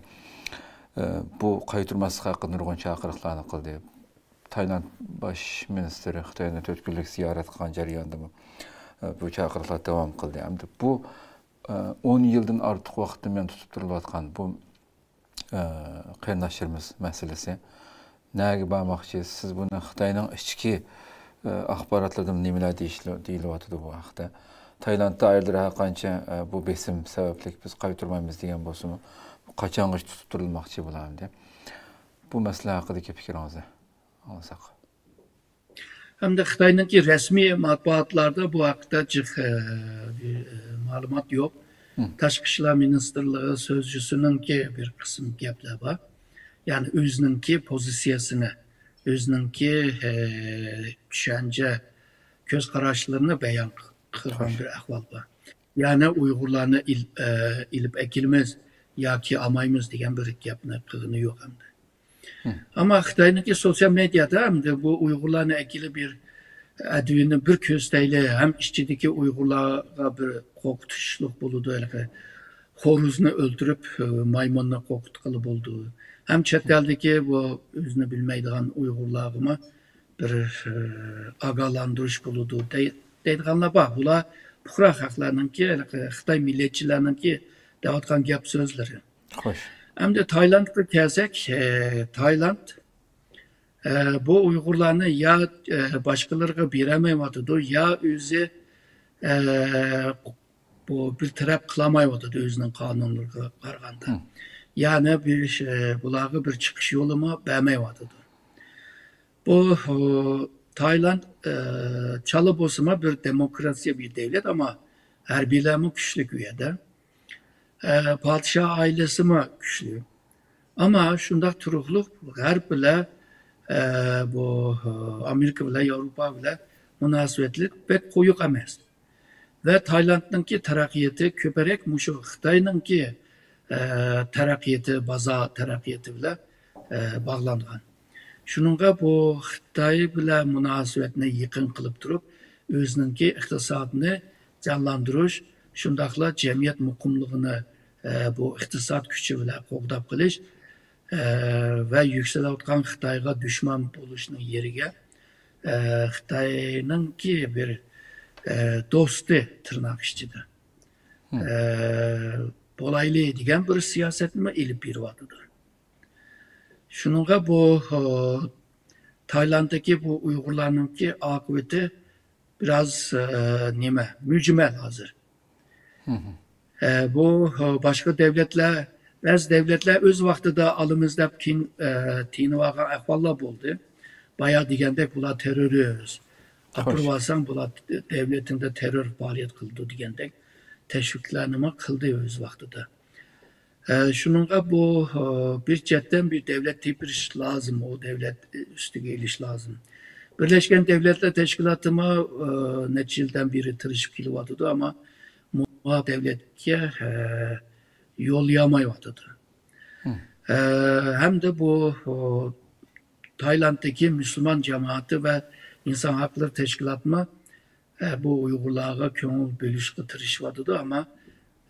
ئە، بۇ قايتۇرماسلىق ھەققىدە نۇرغۇن چاقىرىقلارنى قىلدى. تايلاند باش مىنىستىرى خىتاينى تۆت كۈنلۈك زىيارەت قىلغان جەرياندىمۇ، ئە، بۇ چاقىرىقلار داۋام قىلدى. ئەمدى بۇ، ئە، ئون يىلدىن ئارتۇق ۋاقىتتىن بۇيان تۇتۇپ تۇرۇلۇۋاتقان بۇ، ئە، قېرىنداشلىرىمىز مەسىلىسى. نەگە بارماقچى؟ سىز بۇنى خىتاينىڭ ئىچكى، ئە، ئاخباراتلىرىدىمۇ نېمىلەر دېيىش-، دېيىلىۋاتىدۇ بۇ ھەقتە؟ تايلاند دائىرىلىرى ھەر قانچە، ئە، بۇ بېسىم سەۋەبلىك بىز قايتۇرمايمىز دېگەن بولسىمۇ، قاچانغىچە تۇتۇپ تۇرۇلماقچى بۇلار ئەمدى؟ بۇ مەسىلە ھەققىدىكى پىكرىڭىزنى ئاڭلىساق. ھەمدە خىتاينىڭكى رەسمىي مەتبۇئاتلاردا بۇ ھەقتە جىق، ئە، بىر، ئە، مەلۇمات يوق. تاشقى ئىشلار مىنىستىرلىقى سۆزچىسىنىڭكى بىر قىسىم گەپلەر بار. يەنى ئۆزىنىڭكى پوزىتسىيەسىنى، ئۆزىنىڭكى، ئە، چۈشەنچە، كۆز قاراشلىرىنى بايان قىلغان بىر ئەھۋال بار. يەنى ئۇيغۇرلارنى ئېل-، ئە، ئېلىپ ئەكېلىمىز ياكى ئالمايمىز دېگەن بىر گەپنى قىلغىنى يوق ئەمدى. ئەمما خىتاينىڭكى سوتسىيال مېدىيادا ئەمدى بۇ ئۇيغۇرلارنى ئەكېلىپ بىر ئەدۋىنى بىر كۆرسىتەيلى، ھەم ئىچىدىكى ئۇيغۇرلارغا بىر قورقۇتۇشلۇق بولىدۇ، ھېلىقى خورۇزنى ئۆلتۈرۈپ، ئە، مايمۇننى قورقۇتقىلى بولىدۇ. ھەم چەت ئەلدىكى بۇ ئۆزىنى بىلمەيدىغان ئۇيغۇرلارغىمۇ بىر، ئە، ئاگاھلاندۇرۇش بولىدۇ دەي-، دەيدىغانلار بار. بۇلار پۇقرا خەقلەرنىڭكى، ھېلىقى خىتاي مىللەتچىلەرنىڭكى دەۋاتقان گەپ سۆزلىرى. خوش. ئەمدى تايلاندقا كەلسەك، ئە، تايلاند، ئە، بۇ ئۇيغۇرلارنى يا، ئە، باشقىلىرىغا بېرەلمەيۋاتىدۇ، يا ئۆزى، ئە، بۇ بىر تەرەپ قىلالمايۋاتىدۇ ئۆزىنىڭ قانۇنلىرىغا قارىغاندا. يەنى بىر، ئە، بۇلارغا بىر چىقىش يولىمۇ بەرمەيۋاتىدۇ. بۇ، ئۇ، تايلاند، ئە، چالا بولسىمۇ بىر دېموكراتىيە بىر دۆلەت، ئەمما ھەربىيلەرمۇ كۈچلۈك ئۇ يەردە. ئە، پادىشاھ ئائىلىسىمۇ كۈچلۈك. ئەمما شۇنداق تۇرۇقلۇق غەرب بىلەن، ئە، بۇ، ئامېرىكا بىلەن، ياۋروپا بىلەن مۇناسىۋەتلىك بەك قويۇق ئەمەس. ۋە تايلاندنىڭكى تەرەققىياتى كۆپرەك مۇشۇ خىتاينىڭكى، ئە، تەرەققىياتى، بازار تەرەققىياتى بىلەن، ئە، باغلانغان. شۇنىڭغا بۇ خىتاي بىلەن مۇناسىۋەتنى يېقىن قىلىپ تۇرۇپ، ئۆزىنىڭكى ئىقتىسادىنى جانلاندۇرۇش، شۇنداقلا جەمئىيەت مۇقىملىقىنى، ئە، بۇ ئىقتىساد كۈچى بىلەن قوغداپ قېلىش، ئە، ۋە يۈكسىلىۋاتقان خىتايغا دۈشمەن بولۇشنىڭ يېرىگە، ئە، خىتاينىڭكى بىر، ئە، دوستى تىرناق ئىچىدە، ئە، بولايلى دېگەن بىر سىياسەتنىمۇ ئېلىپ بېرىۋاتىدۇ. شۇنىڭغا بۇ، ئە، تايلاندتىكى بۇ ئۇيغۇرلارنىڭكى ئاقىۋىتى بىراز، ئە، نېمە، مۈجمەل ھازىر. ئە، بۇ، ئە، باشقا دۆلەتلەر، بەزى دۆلەتلەر ئۆز ۋاقتىدا ئالىمىز دەپ تىن-، ئە، تىنىۋالغان ئەھۋاللار بولدى. بايا دېگەندەك بۇلار تېررورىست. ئاپىرىۋالساڭ بۇلار دۆلىتىڭدە تېررور پائالىيەت قىلىدۇ دېگەندەك تەشۋىقلارنىمۇ قىلدى ئۆز ۋاقتىدا. ئە، شۇنىڭغا بۇ، ئە، بىر چەتتىن بىر دۆلەت تېپىش لازىم، ئۇ دۆلەت ئۈستىگە ئېلىش لازىم. بىرلەشكەن دۆلەتلەر تەشكىلاتىمۇ، ئە، نەچچە يىلدىن بېرى تىرىشىپ كېلىۋاتىدۇ، ئەمما مۇۋاپىق دۆلەتكە، ئە، يوللىيالمايۋاتىدۇ. ئە، ھەمدە بۇ، ئۇ، تايلاندتىكى مۇسۇلمان جامائىتى ۋە ئىنسان ھەقلىرى تەشكىلاتىمۇ ئە، بۇ ئۇيغۇرلارغا كۆڭۈل بۆلۈشكە تىرىشىۋاتىدۇ، ئەمما،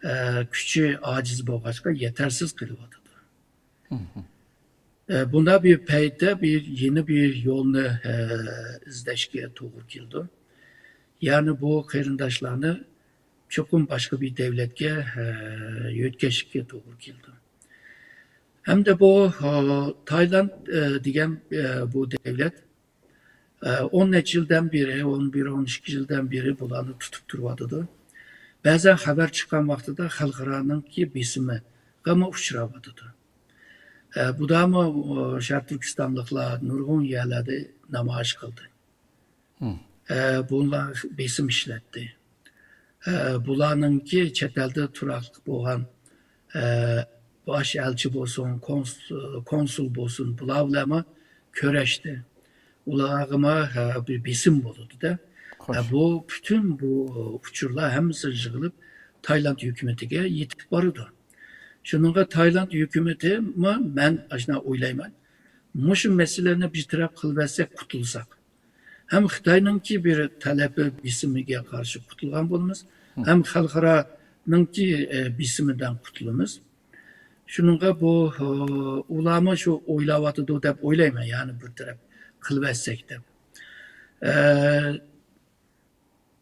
ئە، كۈچى ئاجىز بولغاچقا يېتەرسىز قېلىۋاتىدۇ. ئە، بۇنداق بىر پەيتتە بىر يېڭى بىر يولنى، ئە، ئىزدەشكە توغرا كېلىدۇ. يەنى بۇ قېرىنداشلارنى چوقۇم باشقا بىر دەۋلەتكە، ئە، يۆتكەشكە توغرا كېلىدۇ. ھەمدە بۇ، ئە، تايلاند، ئە، دېگەن، ئە، بۇ دەۋلەت، ئە، ئون نەچچە يىلدىن بېرى، ئون بىر، ئون ئىككى يىلدىن بېرى بۇلارنى تۇتۇپ تۇرۇۋاتىدۇ. بەزەن خەۋەر چىققان ۋاقتىدا خەلقئارانىڭكى بېسىمىغىمۇ ئۇچراۋاتىدۇ. ئە، بۇدامۇ، ئۇ، شەرقىي تۈركىستانلىقلار نۇرغۇن يەرلەردە نامايىش قىلدى. ئە، بۇلار بېسىم ئىشلەتتى. ئە، بۇلارنىڭكى چەت ئەلدە تۇراقلىق بولغان، ئە، باش ئەلچى بولسۇن، كونس-، كونسۇل بولسۇن، بۇلار بىلەنمۇ كۆرۈشتى. ئۇلارغىمۇ، ئە، بىر بېسىم بولىدۇ-دە. ئە، بۇ پۈتۈن بۇ ئۇچۇرلار ھەممىسى يىغىلىپ تايلاند ھۆكۈمىتىگە يېتىپ بارىدۇ. شۇنىڭغا تايلاند ھۆكۈمىتىمۇ، مەن ئاشۇنداق ئويلايمەن، مۇشۇ مەسىلىنى بىر تەرەپ قىلىۋەتسەك قۇتۇلساق. ھەم خىتاينىڭكى بىر تەلەپى بېسىمىگە قارشى قۇتۇلغان بولىمىز، ھەم خەلقئارانىڭكى، ئە، بېسىمىدىن قۇتۇلىمىز. شۇنىڭغا بۇ، ئۇلارمۇ شۇ ئويلاۋاتىدۇ دەپ ئويلايمەن، يەنى بىر تەرەپ قىلىۋەتسەك دەپ. ئە،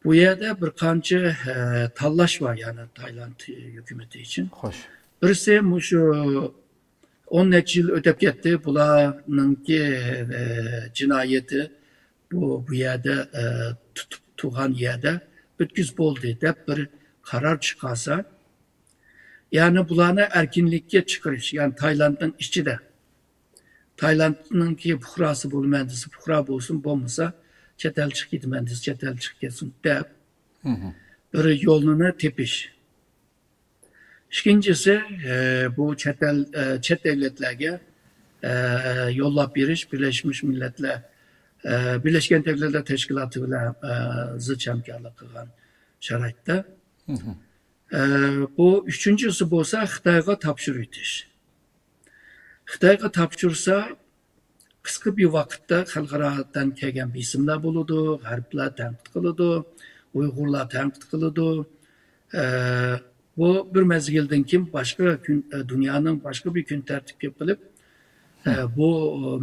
بۇ يەردە بىر قانچە، ئە، تاللاش بار، يەنى تايلاند ھۆكۈمىتى ئۈچۈن. بىرسى مۇشۇ ئون نەچچە يىل ئۆتۈپ كەتتى، بۇلارنىڭكى، ئە، جىنايىتى بۇ، بۇ يەردە، ئە، تۇتۇپ تۇرغان يەردە ئۆتكۈز بولدى دەپ بىر قارار چىقارسا، يەنى بۇلارنى ئەركىنلىككە چىقىرىش، يەنى تايلاندنىڭ ئىچىدە. تايلاندنىڭكى پۇقراسى بولىمەن دېسە پۇقرا بولسۇن، بولمىسا چەت ئەل چىقىپ كېتىمەن دېسە چەت ئەل چىقىپ كەتسۇن دەپ بىر يولنى تېپىش. ئىككىنچىسى، ئە، بۇ چەت ئەل، ئە، چەت دەۋلەتلەرگە، ئە، يوللاپ بېرىش، بىرلەشمىش مىللەتلەر، ئە، بىرلەشكەن دەۋلەتلەر تەشكىلاتى بىلەن، ئە، زىچ ھەمكارلىق قىلغان شارائىتتا. ئە، بۇ ئۈچىنچىسى بولسا خىتايغا تاپشۇرۇۋېتىش. خىتايغا تاپشۇرسا، قىسقا بىر ۋاقىتتا خەلقئارادىن كەلگەن بېسىملار بولىدۇ، غەربلەر تەنقىد قىلىدۇ، ئۇيغۇرلار تەنقىد قىلىدۇ. ئە، بۇ بىر مەزگىلدىن كېيىن باشقا كۈن، ئە، دۇنيانىڭ باشقا بىر كۈن تەرتىپكە قىلىپ، ئە، بۇ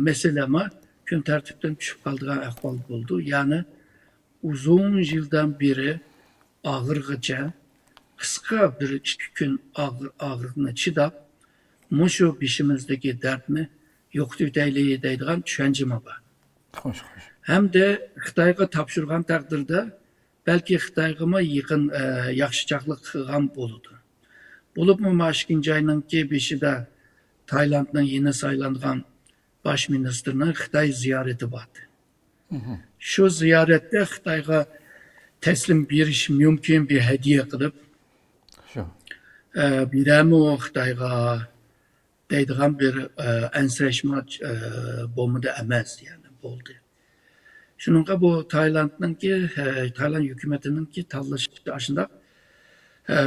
مەسىلىمۇ كۈن تەرتىپتىن چۈشۈپ قالىدىغان ئەھۋال بولىدۇ. يەنى ئۇزۇن يىلدىن بېرى ئاغرىغىچە، قىسقا بىر ئىككى كۈن ئاغرىقنى چىداپ، مۇشۇ بېشىمىزدىكى دەردنى يوقىتىۋېتەيلى دەيدىغان چۈشەنچىمۇ بار. ھەمدە خىتايغا تاپشۇرغان تەقدىردە، بەلكى خىتايغىمۇ يېقىن، ئە، ياخشىچاقلىق قىلغان بولىدۇ. بولۇپمۇ مانا ئىككىنچى ئاينىڭكى بېشىدا تايلاندنىڭ يېڭى سايلانغان باش مىنىستىرىنىڭ خىتاي زىيارىتى باردى. شۇ زىيارەتتە خىتايغا تەسلىم بېرىش مۇمكىن بىر ھەدىيە قىلىپ، ئە، بېرەمۇ خىتايغا دەيدىغان بىر، ئە، ئەنسىرەشمۇ، ئە، بولمىدى ئەمەس، يەنى بولدى. شۇنىڭغا بۇ تايلاندنىڭكى، ئە، تايلاند ھۆكۈمىتىنىڭكى تاللىشى ئاشۇنداق. ئە،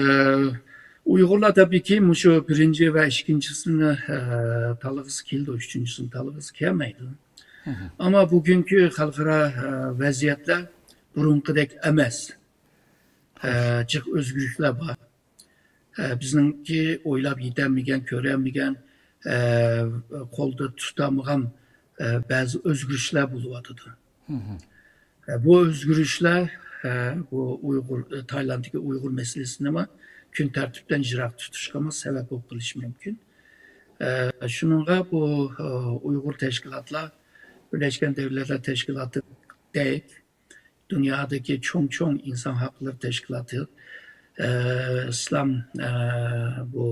ئۇيغۇرلار تەبىئىيكى مۇشۇ بىرىنچى ۋە ئىككىنچىسىنى، ئە، تاللىغۇسى كېلىدۇ، ئۈچىنچىسىنى تاللىغۇسى كەلمەيدۇ. ئەمما بۈگۈنكى خەلقئارا، ئە، ۋەزىيەتلەر بۇرۇنقىدەك ئەمەس. ئە، جىق ئۆزگىرىشلەر بار. ئە، بىزنىڭكى ئويلاپ يېتەلمىگەن، كۆرەلمىگەن، ئە، قولدا تۇتالمىغان، ئە، بەزى ئۆزگىرىشلەر بولۇۋاتىدۇ. ئە، بۇ ئۆزگىرىشلەر، ئە، بۇ ئۇيغۇر، ئە، تايلاندتىكى ئۇيغۇر مەسىلىسىنىمۇ كۈن تەرتىپتىن يىراق تۇتۇشقىمۇ سەۋەب بولۇپ قېلىشى مۇمكىن. ئە، شۇنىڭغا بۇ، ئە، ئۇيغۇر تەشكىلاتلار، بىرلەشكەن دەۋلەتلەر تەشكىلاتىدەك دۇنيادىكى چوڭ-چوڭ ئىنسان ھەقلىرى تەشكىلاتى، ئە، ئىسلام، ئە، بۇ،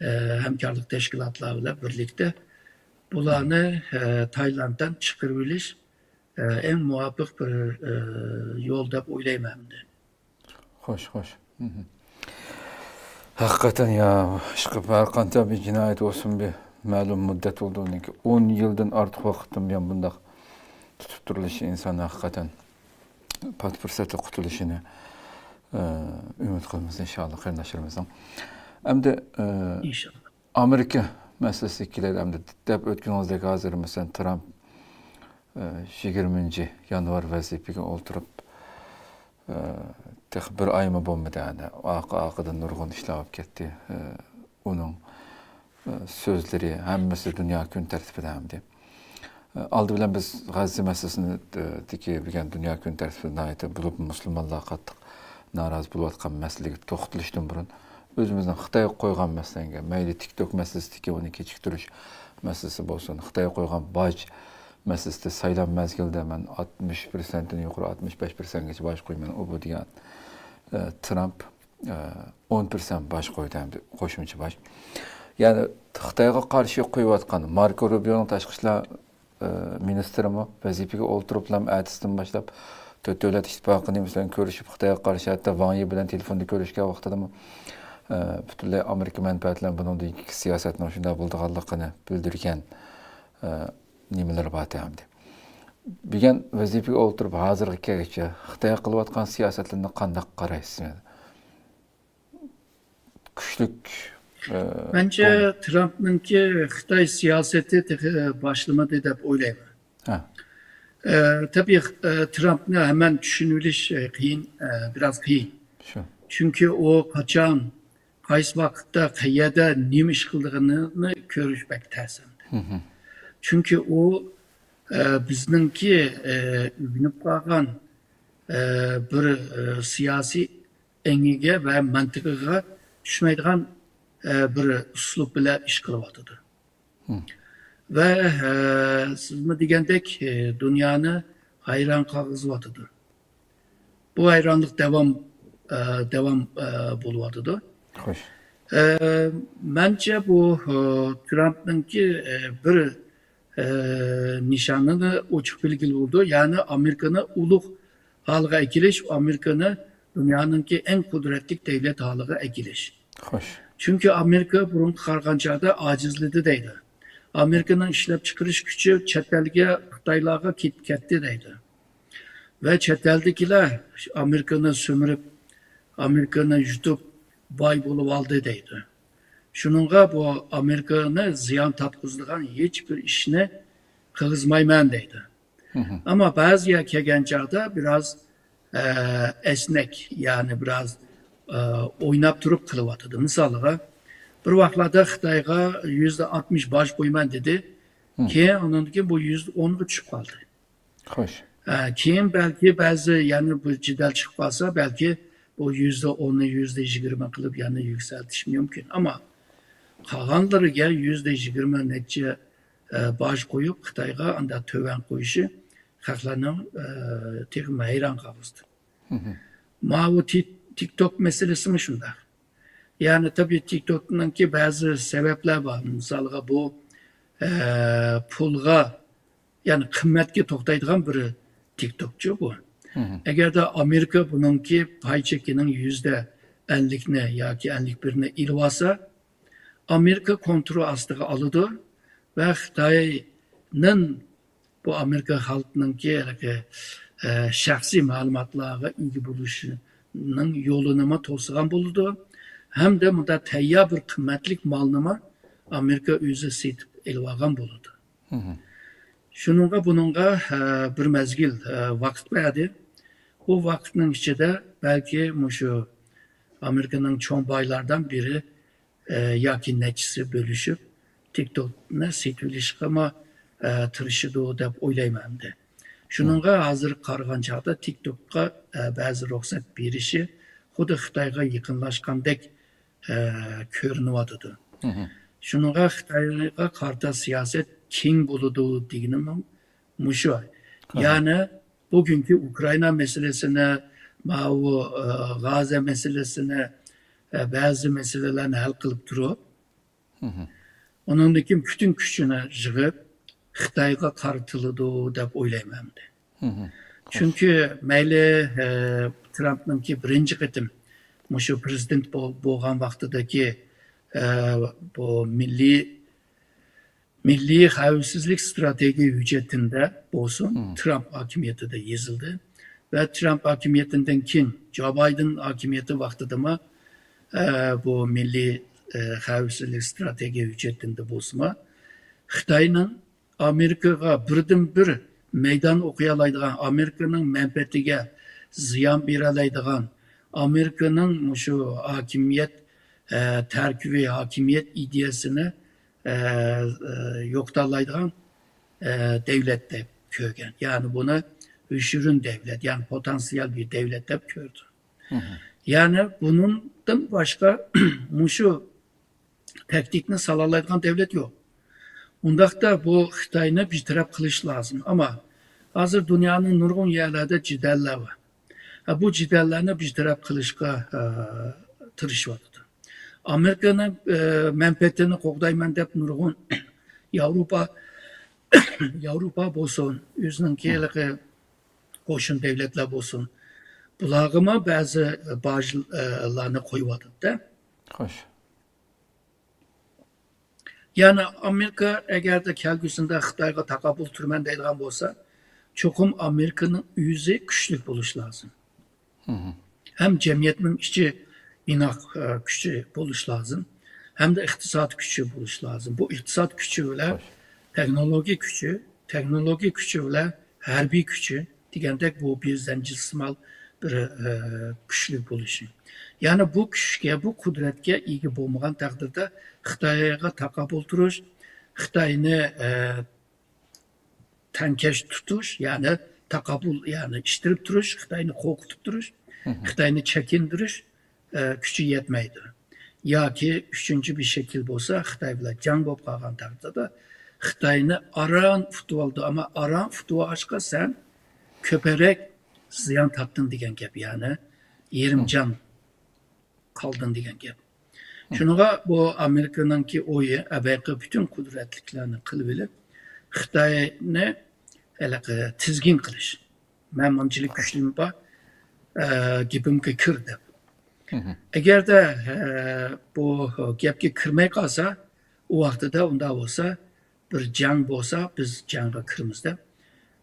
ئە، ھەمكارلىق تەشكىلاتلار بىلەن بىرلىكتە بۇلارنى، ئە، تايلاندتىن چىقىرىۋېلىش، ئە، ئەڭ مۇۋاپىق بىر، ئە، يول دەپ ئويلايمەن ئەمدى. خوش، خوش. ھەقىقەتەن يا، ئىشقىلىپ ھەر قانچە بىر جىنايەت بولسۇن، بىر مەلۇم مۇددەت بولدى، ئۇنىڭكى ئون يىلدىن ئارتۇق ۋاقىتتىن بۇيان بۇنداق تۇتۇپ تۇرۇلۇشى ئىنسان ھەقىقەتەن پات پۇرسەتتە قۇتۇلۇشىنى، ئە، ئۈمىد قىلىمىز ئىنشاللا قېرىنداشلىرىمىزنىڭ. ئەمدى، ئە، ئامېرىكا مەسىلىسىگە كېلەيلى ئەمدى. دەپ ئۆتكىنىڭىزدەك ھازىر مەسىلەن ترامپ، ئە، يىگىرمىنچى يانۋار ۋەزىپىگە ئولتۇرۇپ، ئە، تېخى بىر ئايمۇ بولمىدى، ئەنە، ئارقا-ئارقىدىن نۇرغۇن ئىشلار بولۇپ كەتتى. ئە، ئۇنىڭ، ئە، سۆزلىرى ھەممىسى دۇنيا كۈن تەرتىپىدە ئەمدى. ئە، ئالدى بىلەن بىز غەززە مەسىلىسىنى، ئە، دىكى بۈگۈن دۇنيا كۈن تەرتىپىدە ناھايىتى بولۇپ مۇسۇلمانلار قاتتىق نارازى بولۇۋاتقان مەسىلىگە توختىلىشتىن بۇرۇن، ئۆزىمىزنىڭ خىتايغا قويغان مەسىلەڭگە، مەيلى تىك توك مەسىلىسىدىكى ئۇنى كېچىكتۈرۈش مەسىلىسى بولسۇن، خىتايغا قويغان باج مەسىلىسىدە سايلام مەزگىلىدە مەن ئاتمىش پىرسەنتتىن يۇقىرى ئاتمىش بەش پىرسەنتكىچە باج قويىمەن، ئۇ بۇ دېگەن، ئە، ترامپ، ئە، ئون پىرسەنت باج قويدى، ھەمدە قوشۇمچە باج. يەنى خىتايغا قارشى قويۇۋاتقان ماركو روبىيونىڭ تاشقى ئىشلار، ئە، مىنىستىرىمۇ ۋەزىپىگە ئولتۇرۇپلا ئەتىسىدىن باشلاپ تۆت دۆلەت ئىتتىپاقىنى، مەسىلەن، كۆرۈشۈپ، خىتايغا قارشى ھەتتا ۋاڭ يى بىلەن تېلېفوندا كۆرۈشكەن ۋاقتىدىمۇ، ئە، پۈتۈنلەي ئامېرىكا مەنپەئەتى بىلەن بۇنىڭدىن كېيىنكى سىياسەتنىڭ شۇنداق بولىدىغانلىقىنى بىلدۈرگەن، ئە، نېمىلىرى بار ئەمدى. بۈگۈن ۋەزىپىگە ئولتۇرۇپ، ھازىرغا كەلگۈچە خىتايغا قىلىۋاتقان سىياسەتلىرىنى قانداق قارايسىز؟ كۈچلۈك، ئە، مەنچە، ترامپنىڭكى خىتاي سىياسىتى تېخى باشلىمىدى دەپ ئويلايمەن. ھە. ئە، تەبىئىي، ئە، ترامپنى ھەممە چۈشىنىۋېلىش، ئە، قىيىن، ئە، بىراز قىيىن. شۇ. چۈنكى ئۇ قاچان، قايسى ۋاقىتتا، قەيەردە نېمە ئىش قىلىدىغىنىنى كۆرۈش بەك تەس ئەمدى. مھم. چۈنكى ئۇ، ئە، بىزنىڭكى، ئە، ئۆگىنىپ قالغان، ئە، بىر، ئە، سىياسىي ئەڭگىگە ۋە مەنتىقىغا چۈشمەيدىغان، ئە، بىر ئۇسلۇب بىلەن ئىش قىلىۋاتىدۇ. مم. ۋە، ئە، سىزمۇ دېگەندەك، ئە، دۇنيانى ھەيران قالغۇزۇۋاتىدۇ. بۇ ھەيرانلىق داۋام، ئە، داۋام، ئە، بولۇۋاتىدۇ. خوش. ئە، مەنچە بۇ، ئە، ترامپنىڭكى، ئە، بىر، ئە، نىشانىنى ئوچۇق بىلگىلى بولىدۇ. يەنى ئامېرىكىنى ئۇلۇغ ھالغا ئەكېلىش، ئامېرىكىنى دۇنيانىڭكى ئەڭ قۇدرەتلىك دۆلەت ھالىغا ئەكېلىش. خوش. چۈنكى ئامېرىكا بۇرۇنقى قارىغان چاغدا ئاجىزلىدى دەيدۇ. ئامېرىكىنىڭ ئىشلەپچىقىرىش كۈچى چەت ئەلگە، خىتايلارغا كېتىپ كەتتى دەيدۇ. ۋە چەت ئەلدىكىلەر ئامېرىكىنى سۈمۈرۈپ، ئامېرىكىنى يۇتۇپ، باي بولۇپ ئالدى دەيدۇ. شۇنىڭغا بۇ ئامېرىكىنى زىيان تارتقۇزىدىغان ھېچ بىر ئىشنى قىلغۇزمايمەن دەيدۇ. مھم. ئەمما بەزى يەر كەلگەن چاغدا بىراز، ئە، ئەسنەك، يەنى بىراز، ئە، ئويناپ تۇرۇپ قىلىۋاتىدۇ. مىسالىغا، بىر ۋاقىتلاردا خىتايغا يۈزدە ئاتمىش باج قويىمەن دېدى. مم. كېيىن ئۇنىڭدىن كېيىن بۇ يۈزدە ئونغا چۈشۈپ قالدى. خوش. ئە، كېيىن بەلكى بەزى، يەنى بۇ جېدەل چىقىپ قالسا، بەلكى بۇ يۈزدە ئوننى يۈزدە يىگىرمە قىلىپ يەنە يۈكسەلتىشى مۇمكىن. ئەمما قالغانلىرىگە يۈزدە يىگىرمە نەچچە، ئە، باج قويۇپ، خىتايغا ئانداق تۆۋەن قويۇشى خەقلەرنىڭ، ئە، تېخىمۇ ھەيران قالغۇسىدۇر. مھم. ماۋۇ تىك-، تىك توك مەسىلىسىمۇ شۇنداق. يەنى، تەبىئىي، تىك توكنىڭكى بەزى سەۋەبلەر بار. مىسالغا، بۇ، ئە، پۇلغا، يەنى قىممەتكە توختايدىغان بىر تىك توكچۇ بۇ. مھم. ئەگەردە ئامېرىكا بۇنىڭكى پاي چېكىنىڭ يۈزدە ئەللىكنى ياكى ئەللىك بىرنى ئېلىۋالسا، ئامېرىكا كونترول ئاستىغا ئالىدۇ ۋە خىتاينىڭ بۇ ئامېرىكا خەلقىنىڭكى ھېلىقى، ئە، شەخسىي مەلۇماتلارغا ئىگە بولۇشىنىڭ يولىنىمۇ توسىغان بولىدۇ. ھەمدە مۇنداق تەييار بىر قىممەتلىك مالنىمۇ ئامېرىكا ئۆزى سېتىپ ئېلىۋالغان بولىدۇ. مھم. شۇنىڭغا بۇنىڭغا، ئە، بىر مەزگىل، ئە، ۋاقىت بەردى. بۇ ۋاقىتنىڭ ئىچىدە بەلكى مۇشۇ ئامېرىكىنىڭ چوڭ بايلاردىن بىرى، ئە، ياكى نەچچىسى بۆلۈشۈپ، تىك توكنى سېتىۋېلىشقىمۇ، ئە، تىرىشىدۇ دەپ ئويلايمەن ئەمدى. شۇنىڭغا ھازىر قارىغان چاغدا تىك توكقا، ئە، بەزى رۇخسەت بېرىشى خۇددى خىتايغا يېقىنلاشقاندەك، ئە، كۆرۈنۈۋاتىدۇ. مھم. شۇنىڭغا خىتايغا قارىتا سىياسەت كېڭ بولىدۇ دېگىنىم مۇشۇ. ھە. يەنى بۈگۈنكى ئۇكرائىنا مەسىلىسىنى، ماۋۇ، ئە، غازا مەسىلىسىنى، ئە، بەزى مەسىلىلەرنى ھەل قىلىپ تۇرۇپ، مھم. ئۇنىڭدىن كېيىن پۈتۈن كۈچىنى يىغىپ، خىتايغا قارىتىلىدۇ دەپ ئويلايمەن ئەمدى. مھم. چۈنكى مەيلى، ئە، ترامپنىڭكى بىرىنچى قېتىم مۇشۇ پىرېزىدېنت بول-، بولغان ۋاقتىدىكى، ئە، بۇ مىللىي مىللىي خەۋپسىزلىك ئىستراتېگىيە ھۆججىتىندە بولسۇن، مم. ترامپ ھاكىمىيىتىدە يېزىلدى. ۋە ترامپ ھاكىمىيىتىدىن كېيىن، جو بايدېن ھاكىمىيىتى ۋاقتىدىمۇ، ئە، بۇ مىللىي، ئە، خەۋپسىزلىك ئىستراتېگىيە ھۆججىتىندە بولسىمۇ، خىتاينىڭ ئامېرىكىغا بىردىنبىر مەيدان ئوقۇيالايدىغان، ئامېرىكىنىڭ مەنپەئەتىگە زىيان بېرەلەيدىغان، ئامېرىكىنىڭ مۇشۇ ھاكىمىيەت، ئە، تەركىبى، ھاكىمىيەت ئىدىيەسىنى، ئە، ئە، يوقىتالايدىغان، ئە، دەۋلەت دەپ كۆرگەن. يەنى بۇنى يوشۇرۇن دەۋلەت، يەنى پوتېنسىيال بىر دەۋلەت دەپ كۆردى. يەنى بۇنىڭدىن باشقا مۇشۇ تەكتىكنى سالالايدىغان دەۋلەت يوق. ئۇنداقتا بۇ خىتاينى بىر تەرەپ قىلىش لازىم. ئەمما ھازىر دۇنيانىڭ نۇرغۇن يەرلەردە جېدەللەر بار. ھە، بۇ جېدەللەرنى بىر تەرەپ قىلىشقا، ئە، تىرىشىۋاتىدۇ. ئامېرىكىنىڭ، ئە، مەنپەئەتىنى قوغدايمەن دەپ نۇرغۇن ياۋروپا، ياۋروپا بولسۇن، ئۆزىنىڭكى ھېلىقى قوشنا دەۋلەتلەر بولسۇن، بۇلارغىمۇ بەزى باجلارنى قويۇۋاتىدۇ-دە. خوش. يەنى ئامېرىكا ئەگەردە كەلگۈسىدە خىتايغا تاقابىل تۇرىمەن دەيدىغان بولسا، چوقۇم ئامېرىكىنىڭ ئۆزى كۈچلۈك بولۇشى لازىم. ھەم جەمئىيەتنىڭ ئىچى ئىناق، ئە، كۈچى بولۇشى لازىم، ھەمدە ئىقتىساد كۈچى بولۇشى لازىم. بۇ ئىقتىساد كۈچى بىلەن تېخنولوگىيە كۈچى، تېخنولوگىيە كۈچى بىلەن ھەربىي كۈچى دېگەندەك بۇ بىر زەنجىرسىمال بىر، ئە، كۈچلۈك بولۇشى. يەنى بۇ كۈچكە، بۇ قۇدرەتكە ئىگە بولمىغان تەقدىردە خىتايغا تاقابىل تۇرۇش، خىتاينى، ئە، تەڭكەش تۇتۇش، يەنى تاقابىل، يەنى ئىتتىرىپ تۇرۇش، خىتاينى قورقۇتۇپ تۇرۇش، خىتاينى چېكىندۈرۈش، ئە، كۈچى يەتمەيدۇ. ياكى ئۈچىنچى بىر شەكىل بولسا، خىتاي بىلەن جەڭ بولۇپ قالغان تەقدىردە خىتاينى ئاران ئۇتۇۋالىدۇ. ئەمما ئاران ئۇتۇۋالغاچقا سەن كۆپرەك زىيان تارتتىڭ دېگەن گەپ، يەنى يېرىم جان قالدىڭ دېگەن گەپ. شۇنىڭغا بۇ ئامېرىكىنىڭكى ئويى، ئەبەقى پۈتۈن قۇدرەتلىكلەرنى قىلىۋېلىپ، خىتاينى ھېلىقى تىزگىن قىلىش. مەن مۇنچىلىك كۈچلۈم بار، ئە، گېپىمگە كىر دەپ. ئەگەردە، ئە، بۇ گەپكە كىرمەي قالسا، ئۇ ۋاقتىدا ئۇنداق بولسا، بىر جەڭ بولسا، بىز جەڭگە كىرىمىز دەپ،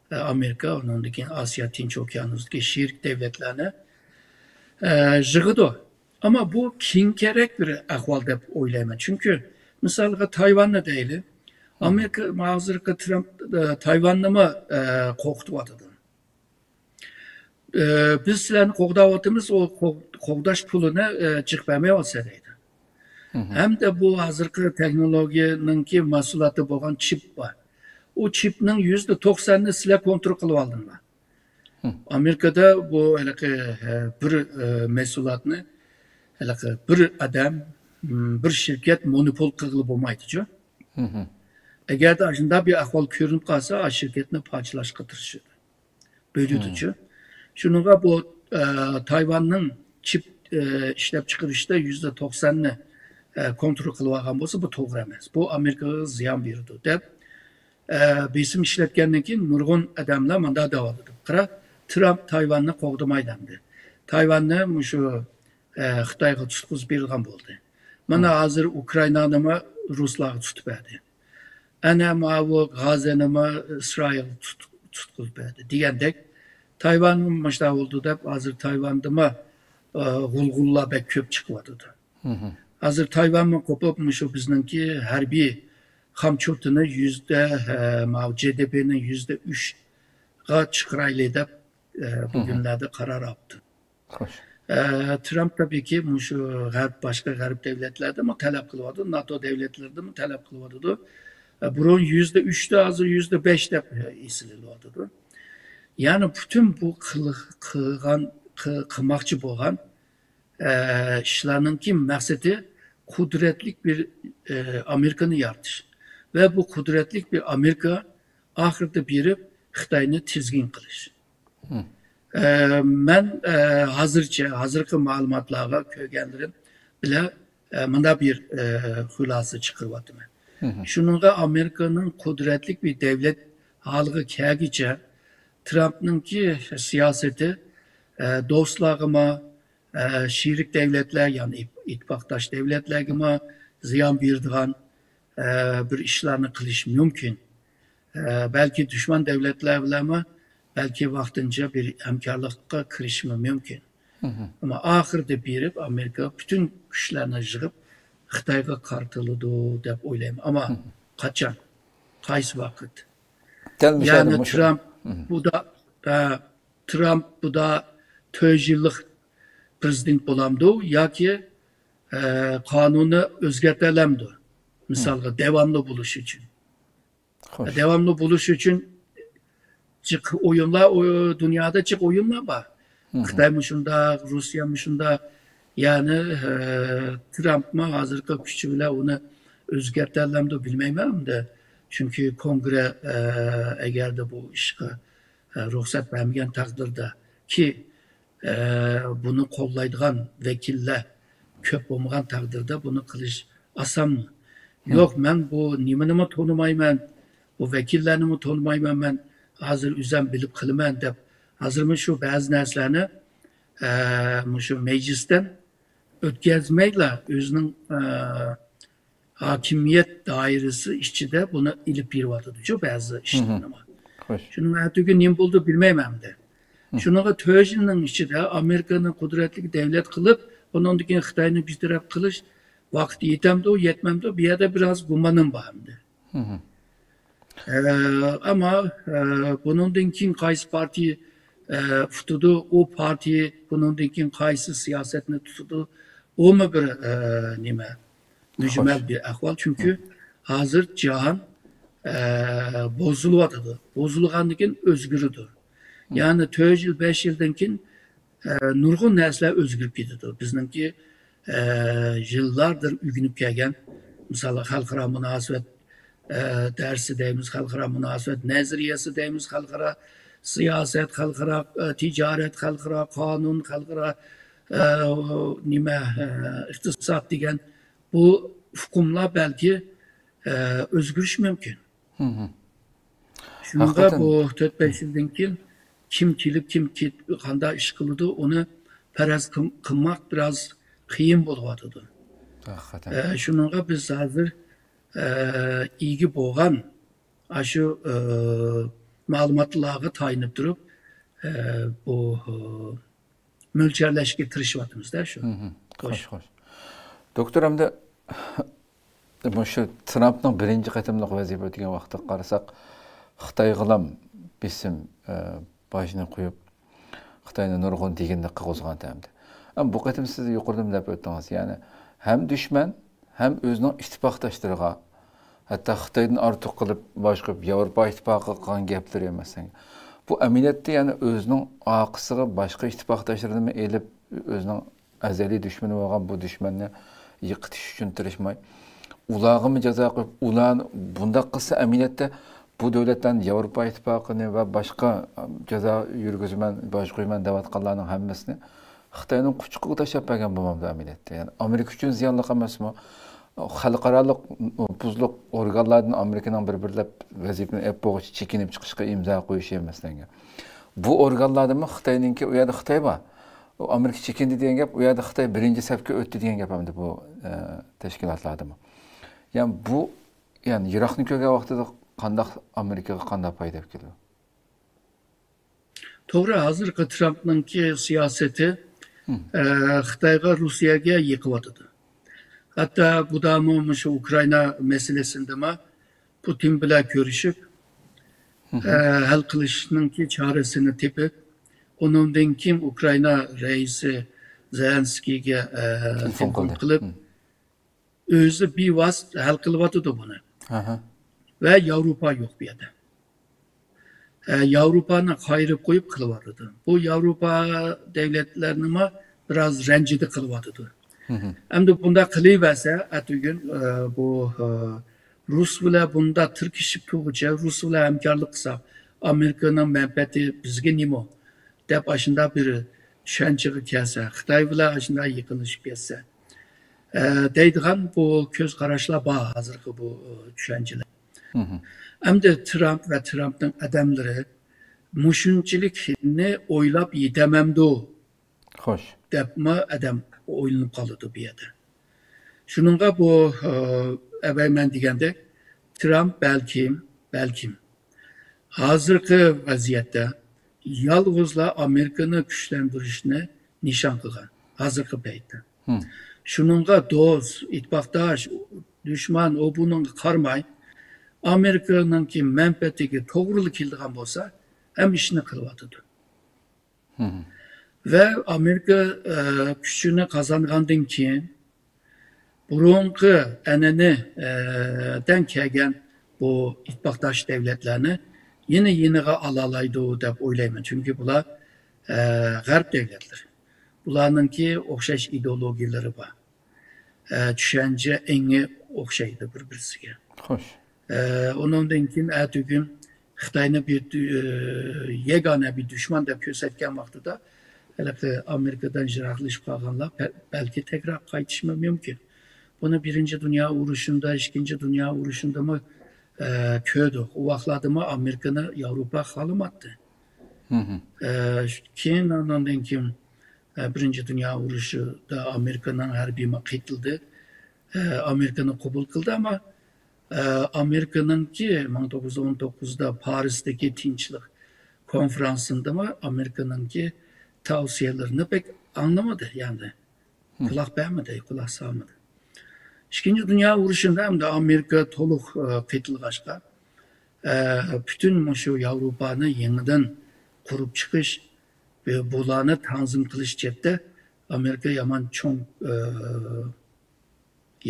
ئە، ئامېرىكا، ئۇنىڭدىن كېيىن ئاسىيا، تىنچ ئوكيانۇسىدىكى شېرىك دەۋلەتلەرنى، ئە، يىغىدۇ. ئەمما بۇ كېيىنكىرەك بىر ئەھۋال دەپ ئويلايمەن. چۈنكى، مىسالغا، تايۋاننى دەيلى. ئامېرىكا ھازىرقى ترامپ، ئە، تايۋاننىمۇ، ئە، قورقۇتۇۋاتىدۇ. ئە، بىز سىلەرنى قوغداۋاتىمىز، ئۇ قوغ-، قوغداش پۇلىنى، ئە، جىق بەرمەيۋاتسا دەيدۇ. ھەمدە بۇ ھازىرقى تېخنولوگىيەنىڭكى مەھسۇلاتى بولغان چىپ بار. ئۇ چىپنىڭ يۈزدە توقسانىنى سىلەر كونترول قىلىۋالدىڭلار. ئامېرىكىدا بۇ ھېلىقى، ئە، بىر، ئە، مەھسۇلاتنى ھېلىقى بىر ئادەم، م، بىر شىركەت مونوپول قىلغىلى بولمايدۇچۇ. ئەگەردە ئاشۇنداق بىر ئەھۋال كۆرۈنۈپ قالسا، ئا شىركەتنى پارچىلاشقا تىرىشىدۇ. بۆلىدۇچۇ. شۇنىڭغا بۇ، ئە، تايۋاننىڭ چىپ، ئە، ئىشلەپچىقىرىشتا يۈزدە توقساننى، ئە، كونترول قىلىۋالغان بولسا، بۇ توغرا ئەمەس. بۇ ئامېرىكىغا زىيان بېرىدۇ دەپ، ئە، بېسىم ئىشلەتكەندىن كېيىن نۇرغۇن ئادەملەر مۇنداق دەۋاتىدۇ. قارا، ترامپ تايۋاننى قوغدىمايدۇ ئەمدى. تايۋاننى مۇشۇ، ئە، خىتايغا تۇتقۇزۇپ بېرىدىغان بولدى. مانا ھازىر ئۇكرائىنانىمۇ رۇسلارغا تۇتۇپ بەردى. ئەنە ماۋۇ غاززەنىمۇ ئىسرائىل تۇت-، تۇتقۇزۇپ بەردى دېگەندەك، تايۋانمۇ مۇشۇنداق بولدى دەپ، ھازىر تايۋاندىمۇ، ئە، غۇلغۇلىلار بەك كۆپ چىقىۋاتىدۇ. ھازىر تايۋانمۇ قوپۇپ، مۇشۇ بىزنىڭكى ھەربىي خامچوتىنى يۈزدە، ئە، ماۋۇ جې دې پىنىڭ يۈزدە ئۈچىگە چىقىرايلى دەپ، ئە، بۈگۈنلەردە قارار ئاپتۇ. خوش. ئە، ترامپ تەبىئىيكى مۇشۇ غەرب، باشقا غەرب دەۋلەتلەردىمۇ تەلەپ قىلىۋاتىدۇ، ناتو دەۋلەتلىرىدىمۇ تەلەپ قىلىۋاتىدۇ. ئە، بۇرۇن يۈزدە ئۈچتە، ھازىر يۈزدە بەش دەپ، ئە، ئېسىلىۋاتىدۇ. يەنى پۈتۈن بۇ قىل-، قىلغان، قى-، قىلماقچى بولغان، ئە، ئىشلارنىڭكى مەقسىتى قۇدرەتلىك بىر، ئە، ئامېرىكىنى يارىتىش. ۋە بۇ قۇدرەتلىك بىر ئامېرىكا ئاخىرىدا بېرىپ خىتاينى تىزگىن قىلىش. ئە، مەن، ئە، ھازىرچە، ھازىرقى مەلۇماتلارغا كۆرگەنلىرىم بىلەن، ئە، مۇنداق بىر، ئە، خۇلاسە چىقىرىۋاتىمەن. شۇنىڭغا ئامېرىكىنىڭ قۇدرەتلىك بىر دەۋلەت ھالىغا كەلگۈچە ترامپنىڭكى سىياسىتى، ئە، دوستلارغىمۇ، ئە، شېرىك دەۋلەتلەر، يەنى ئىت-، ئىتتىپاقداش دەۋلەتلەرگىمۇ زىيان بېرىدىغان، ئە، بىر ئىشلارنى قىلىشى مۇمكىن. ئە، بەلكى دۈشمەن دەۋلەتلەر بىلەنمۇ بەلكى ۋاقتىنچە بىر ھەمكارلىققا كىرىشىمۇ مۇمكىن. ئەمما ئاخىرىدا بېرىپ ئامېرىكا پۈتۈن كۈچلەرنى يىغىپ خىتايغا قارىتىلىدۇ دەپ ئويلايمەن. ئەمما قاچان؟ قايسى ۋاقىت؟ دەل مۇشۇ يەردە يەنى مۇشۇ. ترامپ بۇدا، ئە، ترامپ بۇدا تۆت يىللىق پرېزىدېنت بولامدۇ ياكى، ئە، قانۇننى ئۆزگەرتەلەمدۇ؟ مىسالغا، داۋاملىق بولۇش ئۈچۈن. خوش. داۋاملىق بولۇش ئۈچۈن جىق ئويۇنلار، ئو-، دۇنيادا جىق ئويۇنلار بار. خىتايمۇ شۇنداق، روسىيەمۇ شۇنداق. يەنى، ئە، ترامپمۇ ھازىرقى كۈچى بىلەن ئۇنى ئۆزگەرتەلەمدۇ بىلمەيمەن ئەمدى. چۈنكى كونگرې، ئە، ئەگەردە بۇ ئىشقا، ئە، رۇخسەت بەرمىگەن تەقدىردە، كى، ئە، بۇنى قوللايدىغان ۋەكىللەر كۆپ بولمىغان تەقدىردە بۇنى قىلىش ئاسانمۇ؟ يوق، مەن بۇ نېمىنىمۇ تونۇمايمەن، بۇ ۋەكىللەرنىمۇ تونۇمايمەن، مەن ھازىر ئۆزۈم بىلىپ قىلىمەن دەپ، ھازىرمۇ شۇ بەزى نەرسىلەرنى، ئە، مۇشۇ مەجلىستىن ئۆتكۈزمەيلا ئۆزىنىڭ، ئە، ھاكىمىيەت دائىرىسى ئىچىدە بۇنى ئېلىپ بېرىۋاتىدۇ شۇ بەزى ئىشلارنىمۇ. خوش. شۇنىڭ ئەتىگۈن نېمە بولدى بىلمەيمەن ئەمدى. شۇنىڭغا تۆت يىلنىڭ ئىچىدە ئامېرىكىنى قۇدرەتلىك دەۋلەت قىلىپ، ئۇنىڭدىن كېيىن خىتاينى بىتەرەپ قىلىش ۋاقتى يېتەمدۇ، يەتمەمدۇ، بۇ يەردە بىراز گۇمانىم بار ئەمدى. ئە، ئەمما، ئە، بۇنىڭدىن كېيىن قايسى پارتىيە، ئە، ئۇتىدۇ، ئۇ پارتىيە بۇنىڭدىن كېيىن قايسى سىياسەتنى تۇتىدۇ، ئۇمۇ بىر، ئە، نېمە، مۈجمەل بىر ئەھۋال. چۈنكى ھازىر جاھان، ئە، بۇزۇلۇۋاتىدۇ. بۇزۇلغاندىن كېيىن ئۆزگىرىدۇ. يەنى تۆت يىل، بەش يىلدىن كېيىن، ئە، نۇرغۇن نەرسىلەر ئۆزگىرىپ كېتىدۇ. بىزنىڭكى، ئە، يىللاردىر ئۆگىنىپ كەلگەن، مىسالغا، خەلقئارا مۇناسىۋەت، ئە، دەرسى دەيمىز، خەلقئارا مۇناسىۋەت نەزەرىيەسى دەيمىز، خەلقئارا سىياسەت، خەلقئارا، ئە، تىجارەت، خەلقئارا قانۇن، خەلقئارا، ئە، نېمە، ئە، ئىقتىساد دېگەن بۇ ئۇقۇملار بەلكى، ئە، ئۆزگىرىشى مۇمكىن. شۇنىڭغا بۇ تۆت بەش يىلدىن كېيىن كىم كېلىپ، كىم كېتىپ، قانداق ئىش قىلىدۇ، ئۇنى پەرەز قىل-، قىلماق بىراز قىيىن بولۇۋاتىدۇ. ئە، شۇنىڭغا بىز ھازىر، ئە، ئىگە بولغان ئاشۇ، ئە، مەلۇماتلارغا تايىنىپ تۇرۇپ، ئە، بۇ، ئە، مۆلچەرلەشكە تىرىشىۋاتىمىز-دە شۇ. خوش، خوش. دوكتور، ئەمدى مۇشۇ ترامپنىڭ بىرىنچى قېتىملىق ۋەزىپە ئۆتىگەن ۋاقتىغا قارىساق، خىتايغىلام بېسىم، ئە، باجنى قويۇپ، خىتاينى نۇرغۇن دېگىنىنى قىلغۇزغان ئەمدى. ئەمما بۇ قېتىم سىز يۇقىرىدىمۇ دەپ ئۆتتىڭىز، يەنى ھەم دۈشمەن، ھەم ئۆزىنىڭ ئىتتىپاقداشلىرىغا، ھەتتا خىتايدىن ئارتۇق قىلىپ باج قويۇپ، ياۋروپا ئىتتىپاقىغا قىلغان گەپلىرى، مەسىلەن، بۇ ئەمەلىيەتتە، يەنى ئۆزىنىڭ ئارقىسىغا باشقا ئىتتىپاقداشلىرىنىمۇ ئېلىپ، ئۆزىنىڭ ئەزەلىي دۈشمىنى بولغان بۇ دۈشمەننى يىقىتىش ئۈچۈن تىرىشماي، ئۇلارغىمۇ جازا قويۇپ، ئۇلار بۇنداق قىلسا، ئەمەلىيەتتە بۇ دۆلەتلەرنى ياۋروپا ئىتتىپاقىنى ۋە باشقا جازا يۈرگۈزىمەن، باج قويىمەن دەۋاتقانلارنىڭ ھەممىسىنى خىتاينىڭ قۇچىقىغا تاشلاپ بەرگەن بولمامدۇ ئەمەلىيەتتە؟ يەنى ئامېرىكا ئۈچۈن زىيانلىق ئەمەسمۇ؟ خەلقئارالىق نوپۇزلۇق ئورگانلاردىن ئامېرىكىنىڭ بىر-بىرلەپ ۋەزىپىنى ئېلىپ بولغۇچە چېكىنىپ چىقىشقا ئىمزا قويۇشى، مەسىلەن. بۇ ئورگانلاردىمۇ خىتاينىڭكى، ئۇ يەردە خىتاي بار. ئۇ ئامېرىكا چېكىندى دېگەن گەپ، ئۇ يەردە خىتاي بىرىنچى سەپكە ئۆتتى دېگەن گەپ ئەمدى بۇ، ئە، تەشكىلاتلاردىمۇ. يەنى بۇ، يەنى يىراقنى كۆرگەن ۋاقتىدا قانداق ئامېرىكىغا قانداق پايدا ئەپ كېلىدۇ؟ توغرا، ھازىرقى ترامپنىڭكى سىياسىتى، ئە، خىتايغا، روسىيەگە يېقىۋاتىدۇ. ھەتتا بۇدامۇ مۇشۇ ئۇكرائىنا مەسىلىسىندىمۇ پۇتىن بىلەن كۆرۈشۈپ، ئە، ھەل قىلىشنىڭكى چارىسىنى تېپىپ، ئۇنىڭدىن كېيىن ئۇكرائىنا رەئىسى زېلېنسكىيگە، ئە، تېلېفون تېلېفون قىلدى. قىلىپ، ئۆزى بىۋاسىتە ھەل قىلىۋاتىدۇ بۇنى. ۋە ياۋروپا يوق بۇ يەردە. ئە، ياۋروپانى قايرىپ قويۇپ قىلىۋاتىدۇ. بۇ ياۋروپا دۆلەتلەرنىمۇ بىراز رەنجىدە قىلىۋاتىدۇ. ئەمدى بۇنداق قىلىۋەرسە، ئەتىگۈن، ئە، بۇ، ئە، رۇس بىلەن بۇنداق تىركىشىپ تۇرغۇچە، رۇس بىلەن ھەمكارلىق قىلساق، ئامېرىكىنىڭ مەنپەئەتى بىزگە نېمە؟ دەپ ئاشۇنداق بىر چۈشەنچىگە كەلسە، خىتاي بىلەن ئاشۇنداق يېقىنلىشىپ كەتسە، ئە، دەيدىغان بۇ كۆز قاراشلار بار ھازىرقى بۇ، ئە، چۈشەنچىلەر. ئەمدى ترامپ ۋە ترامپنىڭ ئادەملىرى مۇشۇنچىلىكنى ئويلاپ يېتەمەمدۇ؟ خوش. دەپمۇ ئادەم ئويلىنىپ قالىدۇ بۇ يەردە. شۇنىڭغا بۇ، ئە، ئەۋەي مەن دېگەندەك، ترامپ بەلكىم، بەلكىم ھازىرقى ۋەزىيەتتە يالغۇزلا ئامېرىكىنى كۈچلەندۈرۈشنى نىشان قىلغان ھازىرقى پەيتتە. شۇنىڭغا دوست، ئىتتىپاقداش، دۈشمەن، ئۇ بۇنىڭغا قارىماي، ئامېرىكىنىڭكى مەنپەئەتىگە توغرىلا كېلىدىغان بولسا، ھەممە ئىشنى قىلىۋاتىدۇ. ۋە ئامېرىكا، ئە، كۈچىنى قازانغاندىن كېيىن، بۇرۇنقى ئەنئەنە، ئە، دەن كەلگەن بۇ ئىتتىپاقداش دەۋلەتلەرنى يەنە يېنىغا ئالالايدۇ دەپ ئويلايمەن. چۈنكى بۇلار، ئە، غەرب دەۋلەتلىرى. بۇلارنىڭكى ئوخشاش ئىدېئولوگىيەلىرى بار. ئە، چۈشەنچە ئېڭى ئوخشايدۇ بىر-بىرسىگە. خوش. ئە، ئۇنىڭدىن كېيىن ئەتىگۈن خىتاينى بىر دۈ-، ئە، يەگانە بىر دۈشمەن دەپ كۆرسەتكەن ۋاقتىدا، ھېلىقى ئامېرىكىدىن يىراقلىشىپ قالغانلار بەل-، بەلكى تەكرار قايتىشىمۇ مۇمكىن. بۇنى بىرىنچى دۇنيا ئۇرۇشىندا، ئىككىنچى دۇنيا ئۇرۇشىندىمۇ، ئە، كۆردۇق. ئۇ ۋاقىتلاردىمۇ ئامېرىكىنى ياۋروپا خالىماتتى. ئە، كېيىن، ئاندىن كېيىن، ئە، بىرىنچى دۇنيا ئۇرۇشىدا ئامېرىكىنىڭ ھەربىيى قېتىلدى. ئە، ئامېرىكىنى قوبۇل قىلدى، ئەمما، ئە، ئامېرىكىنىڭكى مىڭ توققۇز يۈز ئون توققۇزدا پارىستىكى تىنچلىق كونفرانسىندىمۇ ئامېرىكىنىڭكى تەۋسىيەلىرىنى بەك ئاڭلىمىدى، يەنى قۇلاق بەرمىدى، قۇلاق سالمىدى. ئىككىنچى دۇنيا ئۇرۇشىدا ئەمدى ئامېرىكا تولۇق، ئە، قېتىلغاچقا، ئە، پۈتۈن مۇشۇ ياۋروپانى يېڭىدىن قۇرۇپ چىقىش، بۇ-، بۇلارنى تەنزىم قىلىش جەھەتتە ئامېرىكا يامان چوڭ، ئە،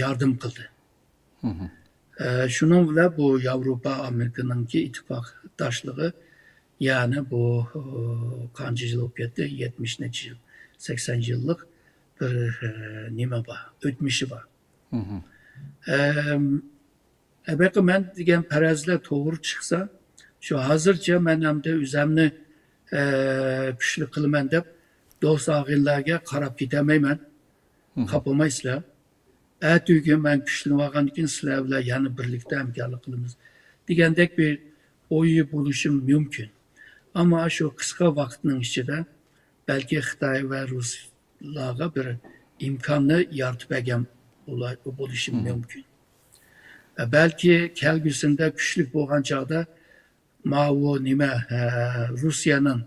ياردەم قىلدى. ئە، شۇنىڭ بىلەن بۇ ياۋروپا ئامېرىكىنىڭكى ئىتتىپاقداشلىقى، يەنى بۇ، ئە، قانچە يىل بولۇپ كەتتى؟ يەتمىش نەچچە يىل، سەكسەن يىللىق بىر، ئە، نېمە بار، ئۆتمۈشى بار. ئەم، ئەبەقى مەن دېگەن پەرەزلەر توغرا چىقسا، شۇ ھازىرچە مەن ئەمدى ئۆزەمنى، ئە، كۈچلۈك قىلىمەن دەپ دوست ئاغىنىلەرگە قاراپ كېتەلمەيمەن. خاپىمايسىلەر. ئەتىگۈن مەن كۈچلىنىۋالغاندىن كېيىن سىلەر بىلەن يەنە بىرلىكتە ھەمكارلىق قىلىمىز دېگەندەك بىر ئويى بولۇشى مۇمكىن. ئەمما شۇ قىسقا ۋاقىتنىڭ ئىچىدە بەلكى خىتاي ۋە رۇسلارغا بىر ئىمكاننى يارىتىپ بەرگەن بولا-، بولۇشى مۇمكىن. بەلكى كەلگۈسىدە كۈچلۈك بولغان چاغدا ماۋۇ نېمە، ئە، رۇسىيەنىڭ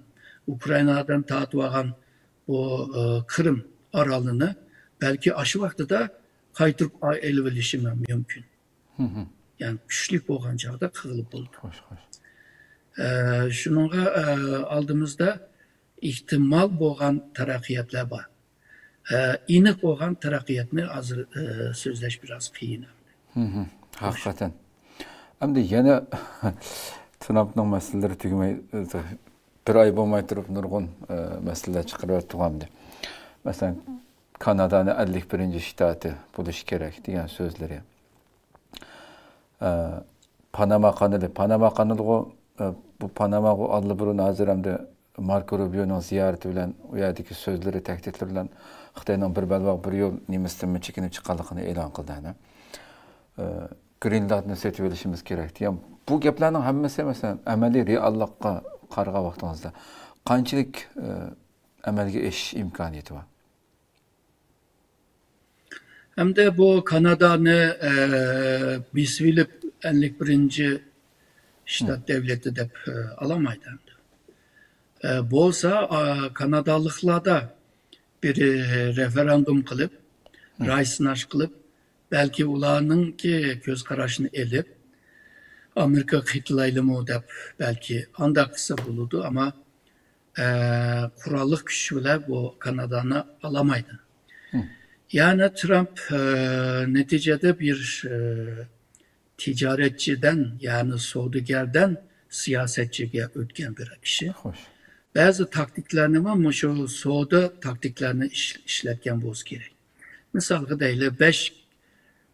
ئۇكرائىنادىن تارتىۋالغان بۇ، ئە، قىرىم ئارالىنى بەلكى ئاشۇ ۋاقتىدا قايتۇرۇپ ئېلىۋېلىشى مۇمكىن. يەنى كۈچلۈك بولغان چاغدا قىلغىلى بولىدۇ. خوش، خوش. ئە، شۇنىڭغا، ئە، ئالدىمىزدا ئېھتىمال بولغان تەرەققىياتلار بار. ئە، ئېنىق بولغان تەرەققىياتنى ھازىر، ئە، سۆزلەش بىراز قىيىن. ھەقىقەتەن. ئەمدى يەنە ترامپنىڭ مەسىلىلىرى تۈگىمەي، بىر ئاي بولماي تۇرۇپ نۇرغۇن، ئە، مەسىلىلەر چىقىرىۋەتتىغۇ ئەمدى. مەسىلەن، كانادانى ئەللىك بىرىنچى شتاتى بولۇشى كېرەك دېگەن سۆزلىرى. ئە، پاناما قانىلى، پاناما قانىلىغۇ، ئە، بۇ پاناماغۇ ئاللىبۇرۇن ھازىر ئەمدى ماركو روبىيونىڭ زىيارىتى بىلەن ئۇ يەردىكى سۆزلىرى، تەھدىتلىرى بىلەن خىتاينىڭ بىر بەلباغ بىر يول نېمىسىدىنمۇ چېكىنىپ چىققانلىقىنى ئېلان قىلدى. ئەنە، ئە، گرېنلاندنى سېتىۋېلىشىمىز كېرەك دېگەن بۇ گەپلەرنىڭ ھەممىسى، مەسىلەن، ئەمەلىي رېئاللىققا قارىغان ۋاقتىڭىزدا قانچىلىك، ئە، ئەمەلگە ئېشىش ئىمكانىيىتى بار؟ ئەمدى بۇ كانادانى، ئە، بېسىۋېلىپ، ئەللىك بىرىنچى شتات دەۋلىتى دەپ، ئە، ئالالمايدۇ ئەمدى. ئە، بولسا، ئا، كانادالىقلاردا بىر، ئە، رېفېرېندۇم قىلىپ، راي سىناش قىلىپ، بەلكى ئۇلارنىڭكى كۆز قاراشىنى ئېلىپ، ئامېرىكا قېتىلايلىمۇ دەپ، بەلكى ئانداق قىلسا بولىدۇ، ئەمما، ئە، قوراللىق كۈچ بىلەن بۇ كانادانى ئالالمايدۇ. يەنى ترامپ، ئە، نەتىجىدە بىر، ئە، تىجارەتچىدىن، يەنى سودىگەردىن سىياسەتچىگە ئۆتكەن بىر كىشى. خوش. بەزى تاكتىكىلارنىمۇ مۇشۇ سودا تاكتىكىلارنى ئىش-، ئىشلەتكەن بولسا كېرەك. مىسالغا دەيلى، بەش،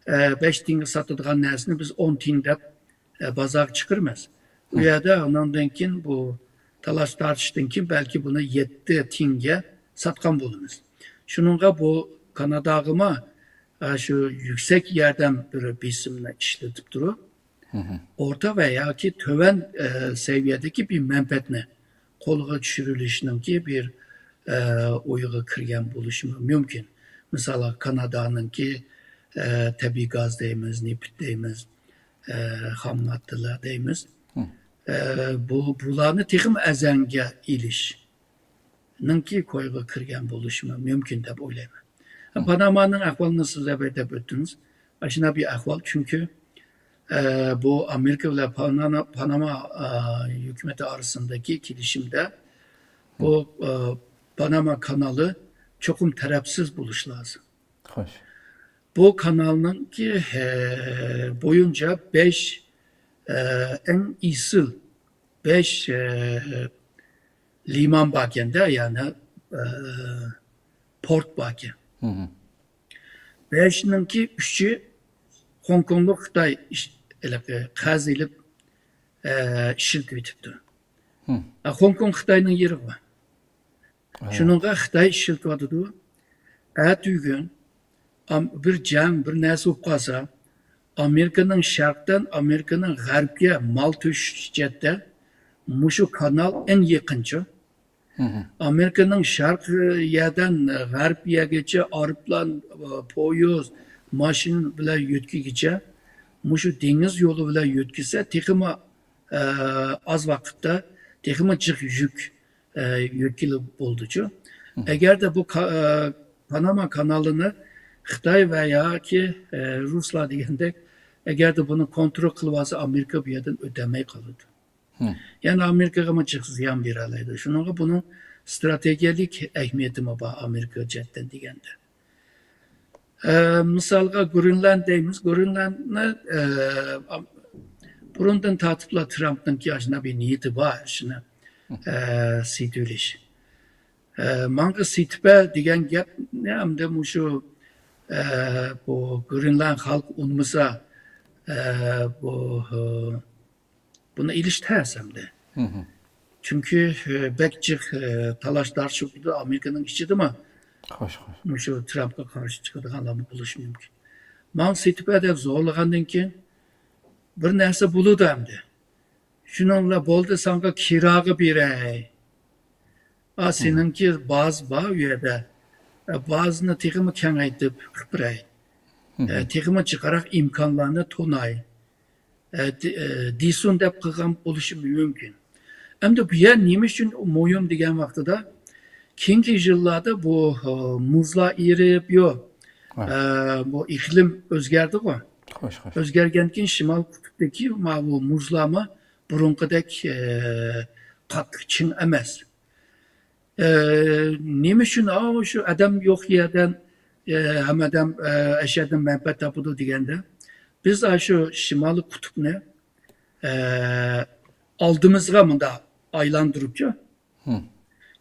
ئە، بەش تىيىنغا ساتىدىغان نەرسىنى بىز ئون تىيىن دەپ، ئە، بازارغا چىقىرىمىز. ئۇ يەردە ئۇنىڭدىن كېيىن بۇ تالاش تارتىشتىن كېيىن بەلكى بۇنى يەتتە تىيىنگە ساتقان بولىمىز. شۇنىڭغا بۇ كاناداغىمۇ، ئە، شۇ يۈكسەك ياردەم بىر بېسىمنى ئىشلىتىپ تۇرۇپ، ئورتا ۋە ياكى تۆۋەن، ئە، سەۋىيەدىكى بىر مەنپەئەتنى قولغا چۈشۈرۈلۈشنىڭكى بىر، ئە، ئويغا كىرگەن بولۇشى مۇمكىن. مىسالغا، كانادانىڭكى، ئە، تەبىئىي گاز دەيمىز، نېفىت دەيمىز، ئە، خام ماددىلار دەيمىز. ئە، بۇ، بۇلارنى تېخىمۇ ئەزەڭگە ئېلىشنىڭكى كويغا كىرگەن بولۇشى مۇمكىن دەپ ئويلايمەن. پانامانىڭ ئەھۋالىنى سىز ئەۋەل دەپ ئۆتتىڭىز. ئاشۇنداق بىر ئەھۋال، چۈنكى، ئە، بۇ ئامېرىكا بىلەن پاناما، پاناما، ئە، ھۆكۈمىتى ئارىسىندىكى كېلىشىمدە بۇ، ئە، پاناما كانالى چوقۇم تەرەپسىز بولۇشى لازىم. خوش. بۇ كانالنىڭكى، ئە، بويىچە بەش، ئە، ئەڭ ئېسىل بەش، ئە، لىمان باركەندە، يەنى، ئە، پورت باركەن. مم. بەشنىڭكى ئۈچى خوڭكوڭلۇق خىتاي ئىش-، ھېلىقى قەرز ئېلىپ، ئە، ئىشلىتىۋېتىپتۇ. مم. ئە، خوڭكوڭ خىتاينىڭ يېرىغۇ. ھە. شۇنىڭغا خىتاي ئىشلىتىۋاتىدۇ. ئەتىگۈن ئام-، بىر جەڭ، بىر نەرسە بولۇپ قالسا، ئامېرىكىنىڭ شەرقتىن ئامېرىكىنىڭ غەربكە مال تۆشۈش جەھەتتە مۇشۇ كانال ئەڭ يېقىنچۇ. مم. ئامېرىكىنىڭ شەرق يەردىن غەرب يەرگىچە ئايروپىلان، پويىز، ماشىنا بىلەن يۆتكىگىچە مۇشۇ دېڭىز يولى بىلەن يۆتكىسە تېخىمۇ، ئە، ئاز ۋاقىتتا تېخىمۇ جىق يۈك، ئە، يۆتكىلىپ بولىدۇچۇ. مم. ئەگەردە بۇ کا-، ئە، پاناما كانالىنى خىتاي ۋە ياكى، ئە، رۇسلار دېگەندەك، ئەگەردە بۇنى كونترول قىلىۋالسا، ئامېرىكا بۇ يەردىن ئۆتەلمەي قالىدۇ. مم. يەنى ئامېرىكىغىمۇ جىق زىيان بېرەلەيدۇ. شۇنىڭغا بۇنىڭ ستراتېگىيەلىك ئەھمىيىتىمۇ بار ئامېرىكا جەھەتتىن دېگەندە. ئە، مىسالغا گرېنلاند دەيمىز. گرېنلاندنى، ئە، ئام-، بۇرۇندىن تارتىپلا ترامپنىڭكى ئاشۇنداق بىر نىيىتى بار، شۇنى، ئە، سېتىۋېلىش. ئە، ماڭا سېتىپ بەر دېگەن گەپنى ئەمدى مۇشۇ، ئە، بۇ گرېنلاند خەلقى ئۇنىمىسا، ئە، بۇ، ئە، بۇنى ئېلىش تەس ئەمدى. مم. چۈنكى، ئە، بەك جىق، ئە، تالاش-تارتىش بولىدۇ ئامېرىكىنىڭ ئىچىدىمۇ. خوش، خوش. مۇشۇ ترامپقا قارشى چىقىدىغانلارمۇ بولۇشى مۇمكىن. ماڭا سېتىپ بەر دەپ زورلىغاندىن كېيىن بىر نەرسە بولىدۇ ئەمدى. شۇنىڭ بىلەن بولدى، ساڭا كىراغا بېرەي. ئا، سېنىڭكى باز بار ئۇ يەردە. ئە، بازنى تېخىمۇ كېڭەيتىپ قىلىپ بېرەي. ئە، تېخىمۇ جىقراق ئىمكانلارنى توناي. ئە، دې-، ئە، دېسۇن دەپ قىلغان بولۇشى مۇمكىن. ئەمدى بۇ يەر نېمە ئۈچۈن مۇھىم دېگەن ۋاقتىدا، كېيىنكى يىللاردا بۇ، ئە، مۇزلار ئېرىپ، يو، ھە. ئە، بۇ ئىقلىم ئۆزگەردىغۇ. خوش، خوش. ئۆزگەرگەندىن كېيىن شىمال قۇتۇپتىكى ماۋۇ مۇزلارمۇ بۇرۇنقىدەك، ئە، قاتتىق چىڭ ئەمەس. ئە، نېمە ئۈچۈن، ئاۋۇ شۇ ئادەم يوق يەردىن، ئە، ھەممە ئادەم، ئە، ئەشەدىن مەنپەئەت تاپىدۇ دېگەندە، بىز ئاشۇ شىمالىي قۇتۇپنى، ئە، ئالدىمىزغا مۇنداق ئايلاندۇرۇپچۇ. ھىم.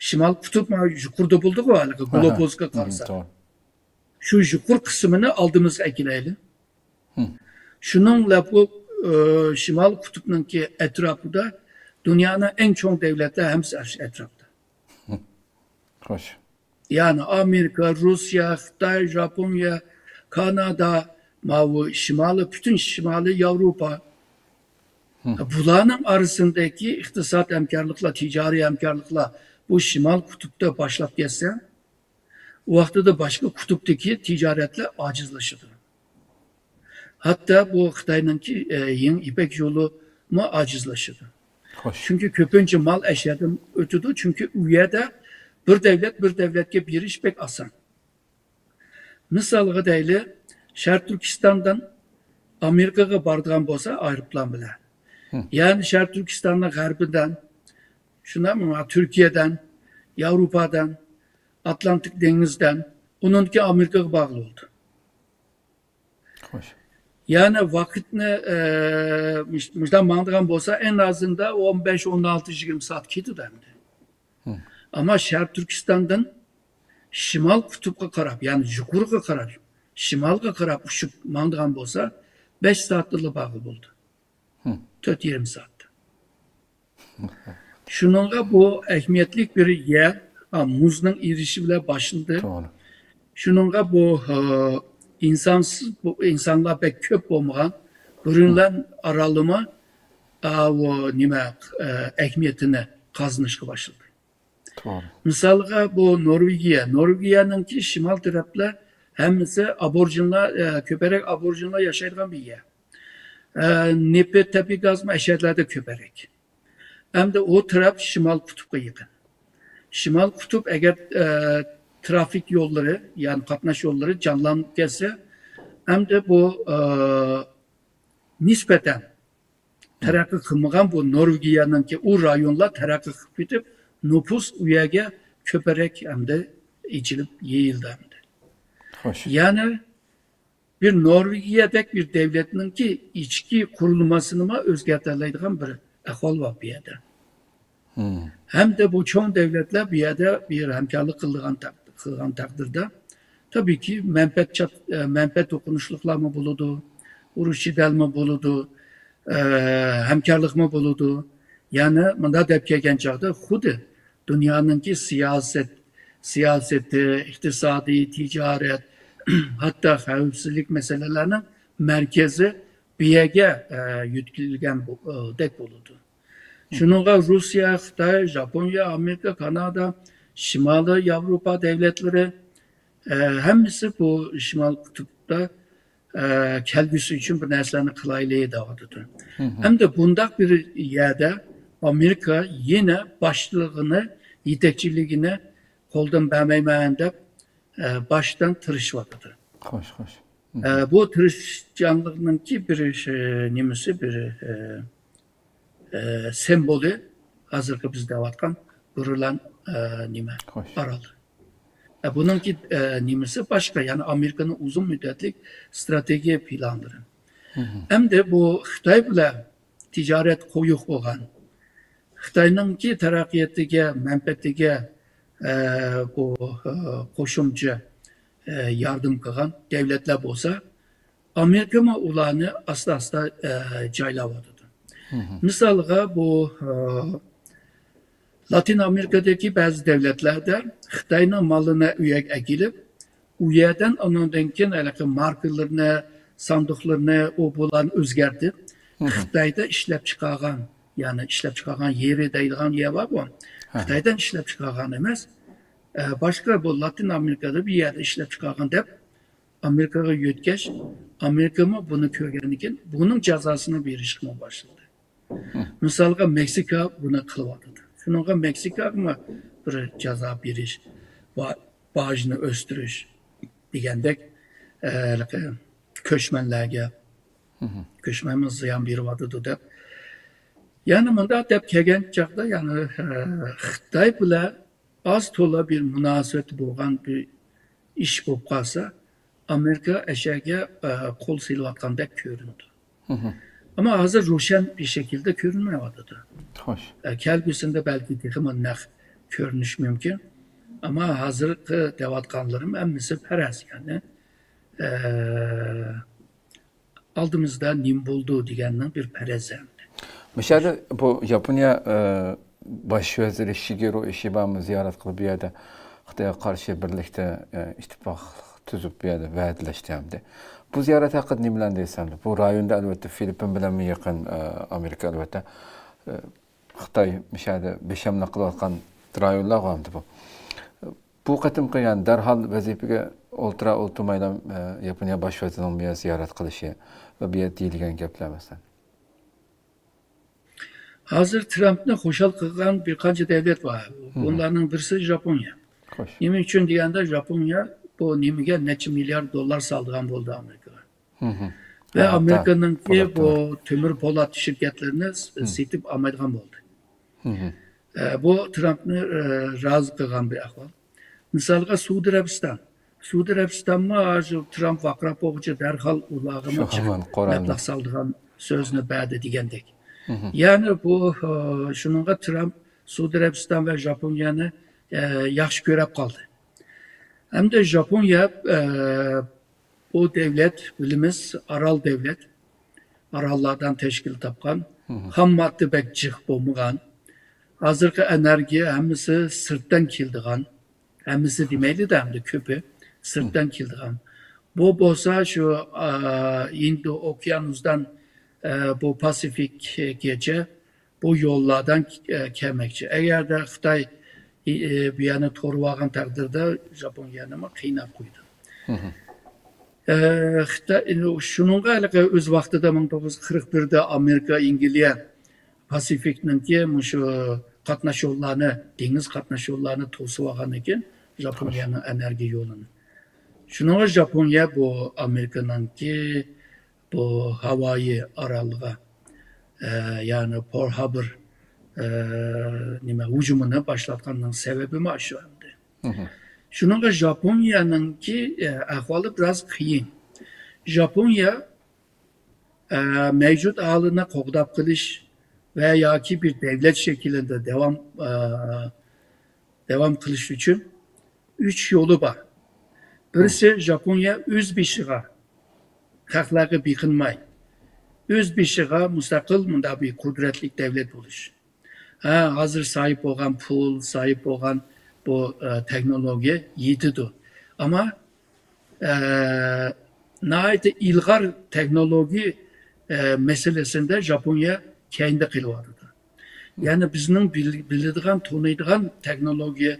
شىمال قۇتۇپ مانا يۇقىرىدا بولدىغۇ ھېلىقى گلوبۇسقا قارىسا. توغرا. شۇ يۇقىرى قىسمىنى ئالدىمىزغا ئەكېلەيلى. ھىم. شۇنىڭ بىلەن بۇ، ئە، شىمال قۇتۇپنىڭكى ئەتراپىدا دۇنيانىڭ ئەڭ چوڭ دەۋلەتلەر ھەممىسى ئاشۇ ئەتراپتا. خوش. يەنى ئامېرىكا، روسىيە، خىتاي، ژاپونىيە، كانادا، ماۋۇ شىمالىي، پۈتۈن شىمالىي ياۋروپا. ھىم. بۇلارنىڭ ئارىسىدىكى ئىقتىساد ھەمكارلىقلار، تىجارىي ھەمكارلىقلار بۇ شىمال قۇتۇپتا باشلاپ كەتسە، ئۇ ۋاقتىدا باشقا قۇتۇپتىكى تىجارەتلەر ئاجىزلىشىدۇ. ھەتتا بۇ خىتاينىڭكى، ئە، يېڭى يىپەك يولىمۇ ئاجىزلىشىدۇ. خوش. چۈنكى كۆپىنچە مال ئەشەدىن ئۆتىدۇ، چۈنكى ئۇ يەردە بىر دەۋلەت بىر دەۋلەتكە بېرىش بەك ئاسان. مىسالغا دەيلى، شەرقىي تۈركىستاندىن ئامېرىكىغا بارىدىغان بولسا ئايروپىلان بىلەن. ھىم. يەنى شەرقىي تۈركىستاننىڭ غەربىدىن، شۇنداقمۇ تۈركىيەدىن، ياۋروپادىن، ئاتلانتىك دېڭىزدىن، ئۇنىڭدىن كېيىن ئامېرىكىغا بارغىلى بولىدۇ. خوش. يەنى ۋاقىتنى، ئە، مۇش-، مۇشۇنداق ماڭىدىغان بولسا، ئەڭ ئازىندا ئون بەش، ئون ئالتە، يىگىرمە سائەت كېتىدۇ ئەمدى. ھىم. ئەمما شەرقىي تۈركىستاندىن شىمال قۇتۇپقا قاراپ، يەنى يۇقىرىغا قاراپ، شىمالغا قاراپ ئۇچۇپ ماڭىدىغان بولسا، بەش سائەتتىلا بارغىلى بولىدۇ. ھىم. تۆت يېرىم سائەتتە. شۇنىڭغا بۇ ئەھمىيەتلىك بىر يەر، ھا، مۇزنىڭ ئېرىشىشى بىلەن باشلىدى. توغرا. شۇنىڭغا بۇ، ھە، ئىنسانسىز، بۇ ئىنسانلار بەك كۆپ بولمىغان گرېنلاند ئارالىمۇ، ئا، بۇ نېمە، ئە، ئەھمىيىتىنى قازىنىشقا باشلىدى. توغرا. مىسالغا، بۇ نورۋېگىيە. نورۋېگىيەنىڭكى شىمال تەرەپلەر ھەممىسى ئابورىجىنلار، ئە، كۆپرەك ئابورىجىنلار ياشايدىغان بىر يەر. ئە، نېفىت، تەبىئىي گازمۇ ئەشەدىلەردە كۆپرەك. ئەمدى ئۇ تەرەپ شىمال قۇتۇپقا يېقىن. شىمال قۇتۇپ ئەگەر، ئە، ترافىك يوللىرى، يەنى قاتناش يوللىرى جانلانىپ كەتسە، ئەمدى بۇ، ئە، نىسبەتەن تەرەققىي قىلمىغان بۇ نورۋېگىيەنىڭكى ئۇ رايونلار تەرەققىي قىلىپ كېتىپ، نوپۇس ئۇ يەرگە كۆپرەك ئەمدى ئېچىلىپ يېيىلدى ئەمدى. خوش. يەنى بىر نورۋېگىيەدەك بىر دەۋلەتنىڭكى ئىچكى قۇرۇلمىسىنىمۇ ئۆزگەرتەلەيدىغان بىر ئەھۋال بار بۇ يەردە. ھەمدە بۇ چوڭ دەۋلەتلەر بۇ يەردە بىر ھەمكارلىق قىلىدىغان تەق-، قىلغان تەقدىردە، تەبىئىي كى، مەنپەئەت چات-، ئە، مەنپەئەت توقۇنۇشلۇقلارمۇ بولىدۇ، ئۇرۇش جېدەلمۇ بولىدۇ، ئە، ھەمكارلىقمۇ بولىدۇ. يەنى مۇنداق دەپ كەلگەن چاغدا خۇددى دۇنيانىڭكى سىياسەت، سىياسىتى، ئىقتىسادىي، تىجارەت، ھەتتا خەۋپسىزلىك مەسىلىلەرنىڭ مەركىزى بۇ يەرگە، ئە، يۆتكىلىگەن بو-، ئە، دەك بولىدۇ. شۇنىڭغا روسىيە، خىتاي، ژاپونىيە، ئامېرىكا، كانادا، شىمالىي ياۋروپا دەۋلەتلىرى، ئە، ھەممىسى بۇ شىمال قۇتۇپتا، ئە، كەلگۈسى ئۈچۈن بىر نەرسىلەرنى قىلايلى دەۋاتىدۇ. ھەمدە بۇنداق بىر يەردە ئامېرىكا يەنە باشلىقىنى، يېتەكچىلىكىنى قولدىن بەرمەيمەن دەپ، ئە، باشتىن تىرىشىۋاتىدۇ. خوش، خوش. ئە، بۇ تىرىشچانلىقنىڭكى بىر، ئە، نېمىسى، بىر، ئە، ئە، سىمۋولى ھازىرقى بىز دەۋاتقان گرېنلاند، ئە، نېمە، خوش. ئارال. ئە، بۇنىڭكى، ئە، نېمىسى باشقا، يەنى ئامېرىكىنىڭ ئۇزۇن مۇددەتلىك ئىستراتېگىيە پىلانلىرى. ئەمدى بۇ خىتاي بىلەن تىجارەت قويۇق بولغان، خىتاينىڭكى تەرەققىياتىگە، مەنپەئەتىگە، ئە، بۇ، ئە، قوشۇمچە، ئە، ياردەم قىلغان دەۋلەتلەر بولسا، ئامېرىكىمۇ ئۇلارنى ئاستا-ئاستا، ئە، جايلاۋاتىدۇ. مىسالغا، بۇ، ئە، لاتىن ئامېرىكىدىكى بەزى دەۋلەتلەردە خىتاينىڭ مالىنى ئۆيگە ئەكېلىپ، ئۇ يەردىن ئانىڭدىن كېيىن ھېلىقى ماركىلىرىنى، ساندۇقلىرىنى، ئۇ بۇلارنى ئۆزگەرتىپ، خىتايدا ئىشلەپ چىقارغان، يەنى ئىشلەپ چىقارغان يېرى دەيدىغان يەر بار بۇ. خىتايدا ئىشلەپ چىقارغان ئەمەس، ئە، باشقا بۇ لاتىن ئامېرىكىدا بىر يەردە ئىشلەپ چىقارغان دەپ ئامېرىكىغا يۆتكەش، ئامېرىكىمۇ بۇنى كۆرگەندىن كېيىن بۇنىڭ جازاسىنى بېرىشكىمۇ باشلىدى. مىسالغا، مېكسىكا بۇنى قىلىۋاتىدۇ. شۇنىڭغا مېكسىكاغىمۇ بىر جازا بېرىش، با-، باجنى ئۆستۈرۈش دېگەندەك، ئە، ھېلىقى كۆچمەنلەرگە، كۆچمەنمۇ زىيان بېرىۋاتىدۇ دەپ. يەنى مۇنداق دەپ كەلگەن چاغدا، يەنى، ئە، خىتاي بىلەن ئاز تولا بىر مۇناسىۋەت بولغان بىر ئىش بولۇپ قالسا، ئامېرىكا ئەشەگە، ئە، قول سېلىۋاتقاندەك كۆرۈنىدۇ. ئەمما ھازىر روشەن بىر شەكىلدە كۆرۈنمەيۋاتىدۇ. خوش. ئە، كەلگۈسىدە بەلكى تېخىمۇ نەق كۆرۈنۈشى مۇمكىن. ئەمما ھازىرقى دەۋاتقانلىرىم ھەممىسى پەرەز، يەنى، ئە، ئالدىمىزدا نېمە بولىدۇ دېگەننىڭ بىر پەرەزى. مۇشۇ يەردە بۇ ياپونىيە، ئە، باش ۋەزىرى شىگېرو ئىشىبامۇ زىيارەت قىلىپ، بۇ يەردە خىتايغا قارشى بىرلىكتە، ئە، ئىتتىپاق تۈزۈپ، بۇ يەردە ۋەدىلەشتى ئەمدى. بۇ زىيارەت ھەققىدە نېمىلەرنى دەيسەن؟ بۇ رايوندا، ئەلۋەتتە، فىلىپپىن بىلەنمۇ يېقىن، ئە، ئامېرىكا، ئەلۋەتتە، ئە، خىتاي مۇشۇ يەردە بىخەملىك قىلىۋاتقان رايونلارغۇ ئەمدى بۇ. بۇ قېتىمقى، يەنى، دەرھال ۋەزىپىگە ئولتۇرا ئولتۇرمايلا، ئە، ياپونىيە باش ۋەزىرىنىڭ بۇ يەرگە زىيارەت قىلىشى ۋە بۇ يەردە دېيىلگەن گەپلەر، مەسىلەن. ھازىر ترامپنى خۇشال قىلغان بىر قانچە دەۋلەت بار. بۇلارنىڭ بىرسى ياپونىيە. خوش. نېمە ئۈچۈن دېگەندە، ياپونىيە بۇ نېمىگە نەچچە مىليارد دوللار سالىدىغان بولدى ئامېرىكىغا. ۋە ھە، ئامېرىكىنىڭكى پولات بۇ تۆمۈر پولات شىركەتلىرىنى س-، سېتىپ ئالمايدىغان بولدى. ئە، بۇ ترامپنى، ئە، رازى قىلغان بىر ئەھۋال. مىسالغا، سئۇدى ئەرەبىستان. سئۇدى ئەرەبىستانمۇ ھازىر ترامپ ۋارقىراپ بولغۇچە دەرھال ئۇلارغىمۇ شۇ چىقىپ ھامان قورالنى. مەبلەغ سالىدىغان سۆزنى بەردى دېگەندەك. يەنى بۇ، ئە، شۇنىڭغا ترامپ سئۇدى ئەرەبىستان ۋە ياپونىيەنى، ئە، ياخشى كۆرۈپ قالدى. ھەمدە ياپونىيە، ئە، بۇ دەۋلەت، بىلىمىز، ئارال دەۋلەت. ئاراللاردىن تەشكىل تاپقان، خام ماددا بەك جىق بولمىغان. ھازىرقى ئېنېرگىيە ھەممىسى سىرتتىن كېلىدىغان. ھەممىسى دېمەيلى-دە، ئەمدى كۆپى سىرتتىن كېلىدىغان. بۇ بولسا شۇ، ئا، ھىندى ئوكيانۇسىدىن، ئە، بۇ پاسىفىككىچە بۇ يوللاردىن، ئە، كەلمەكچى. ئەگەردە خىتاي، ئى، ئى، بۇ يەرنى تورىۋالغان تەقدىردە، ياپونىيەنىمۇ قىيناپ قويىدۇ. ئە، خىتاي، شۇنىڭغا ھېلىقى ئۆز ۋاقتىدا مىڭ توققۇز يۈز قىرىق بىردە ئامېرىكا، ئىنگلىيە پاسىفىكنىڭكى مۇشۇ قاتناش يوللارنى، دېڭىز قاتناش يوللارنى توسۇۋالغاندىن كېيىن، ياپونىيەنىڭ ئېنېرگىيە يولىنى. شۇنىڭغا ياپونىيە بۇ ئامېرىكىنىڭكى بۇ ھاۋايى ئارالىغا، ئە، يەنى پورل ھاربور، ئە، نېمە، ھۇجۇمىنى باشلاتقاننىڭ سەۋەبىمۇ ئاشۇ ئەمدى. شۇنىڭغا ژاپونىيەنىڭكى ئەھۋالى بىراز قىيىن. ژاپونىيە مەۋجۇت ھالىنى قوغداپ قېلىش ۋە ياكى بىر دەۋلەت شەكلىدە داۋام داۋام قىلىش ئۈچۈن ئۈچ يولى بار. بىرسى، ژاپونىيە ئۆز بېشىغا، خەقلەرگە بېقىنماي، ئۆز بېشىغا مۇستەقىل مۇنداق بىر قۇدرەتلىك دەۋلەت بولۇش. ھە، ھازىر ساھىب بولغان پۇل، ساھىب بولغان بۇ تېخنولوگىيە يېتىدۇ. ئەمما ناھايىتى ئىلغار تېخنولوگىيە مەسىلىسىندە ژاپونىيە كەينىدە قېلىۋاتىدۇ. يەنى بىزنىڭ بىلىدىغان، تونۇيدىغان تېخنولوگىيە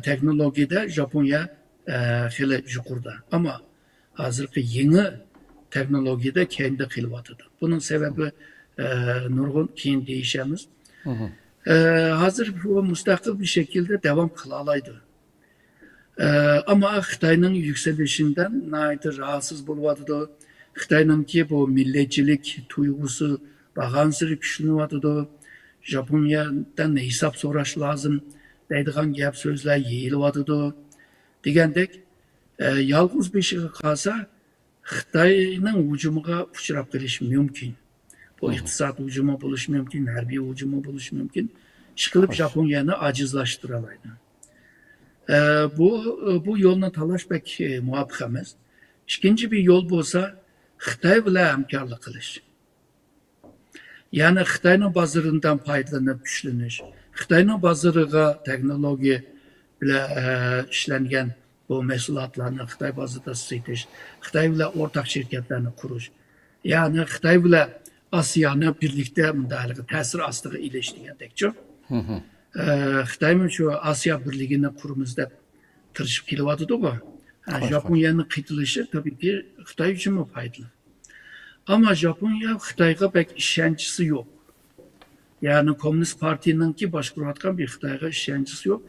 تېخنولوگىيىدە ژاپونىيە خېلى يۇقىرىدا. ئەمما ھازىرقى يېڭى تېخنولوگىيىدە كەينىدە قېلىۋاتىدۇ. بۇنىڭ سەۋەبى نۇرغۇن، كېيىن دېيىشەمىز. ھازىر بۇ مۇستەقىل بىر شەكىلدە داۋام قىلالايدۇ. ئەمما خىتاينىڭ يۈكسىلىشىدىن ناھايىتى راھەتسىز بولۇۋاتىدۇ. خىتاينىڭكى بۇ مىللەتچىلىك تۇيغۇسى بارغانسېرى كۈچلىنىۋاتىدۇ. ژاپونىيەدىن ھېساب سوراش لازىم دەيدىغان گەپ سۆزلەر يېيىلىۋاتىدۇ. دېگەندەك، يالغۇز بېشىغا قالسا، خىتاينىڭ ھۇجۇمىغا ئۇچراپ قېلىشى مۇمكىن. بۇ ئىقتىساد ھۇجۇمى بولۇشى مۇمكىن، ھەربىي ھۇجۇمى بولۇشى مۇمكىن. ئىشقىلىپ، ژاپونىيەنى ئاجىزلاشتۇرالايدۇ. ئە، بۇ، بۇ يولنى تاللاش بەك مۇۋاپىق ئەمەس. ئىككىنچى بىر يول بولسا، خىتاي بىلەن ھەمكارلىق قىلىش. يەنى خىتاينىڭ بازىرىدىن پايدىلىنىپ كۈچلىنىش، خىتاينىڭ بازىرىغا تېخنولوگىيە بىلەن، ئە، ئىشلەنگەن بۇ مەھسۇلاتلارنى خىتاي بازىرىدا سېتىش، خىتاي بىلەن ئورتاق شىركەتلەرنى قۇرۇش، يەنى خىتاي بىلەن ئاسىيانى بىرلىكتە مۇنداق ھېلىقى تەسىر ئاستىغا ئېلىش دېگەندەكچۇ. ئە، خىتايمۇ شۇ ئاسىيا بىرلىكىنى قۇرىمىز دەپ تىرىشىپ كېلىۋاتىدىغۇ. ئە، ژاپونىيەنىڭ قېتىلىشى تەبىئىيكى خىتاي ئۈچۈنمۇ پايدىلىق. ئەمما ژاپونىيە خىتايغا بەك ئىشەنچىسى يوق. يەنى كوممۇنىست پارتىيىنىڭكى باشقۇرۇۋاتقان بىر خىتايغا ئىشەنچىسى يوق.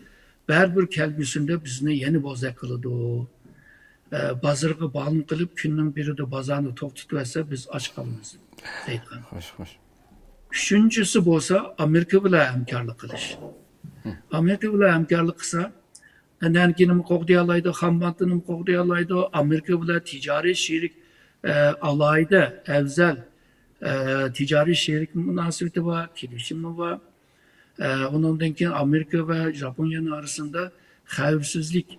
بەرىبىر كەلگۈسىدە بىزنى يەنە بوزەك قىلىدۇ. ئە، بازىرىغا بالىن قىلىپ، كۈننىڭ بىرىدە بازارنى توختىتىۋەتسە، بىز ئاچ قالىمىز، دەيدىغان. خوش، خوش. ئۈچىنچىسى بولسا، ئامېرىكا بىلەن ھەمكارلىق قىلىش. ئامېرىكا بىلەن ھەمكارلىق قىلسا، ئەنئەنگىنىمۇ قوغدىيالايدۇ، خام ماددىنىمۇ قوغدىيالايدۇ. ئامېرىكا بىلەن تىجارىي شېرىك، ئە، ئالاھىدە، ئەۋزەل، ئە، تىجارىي شېرىك مۇناسىۋىتى بار، كېلىشىمى بار. ئە، ئۇنىڭدىن كېيىن ئامېرىكا ۋە ژاپونىيەنىڭ ئارىسىدا خەۋپسىزلىك،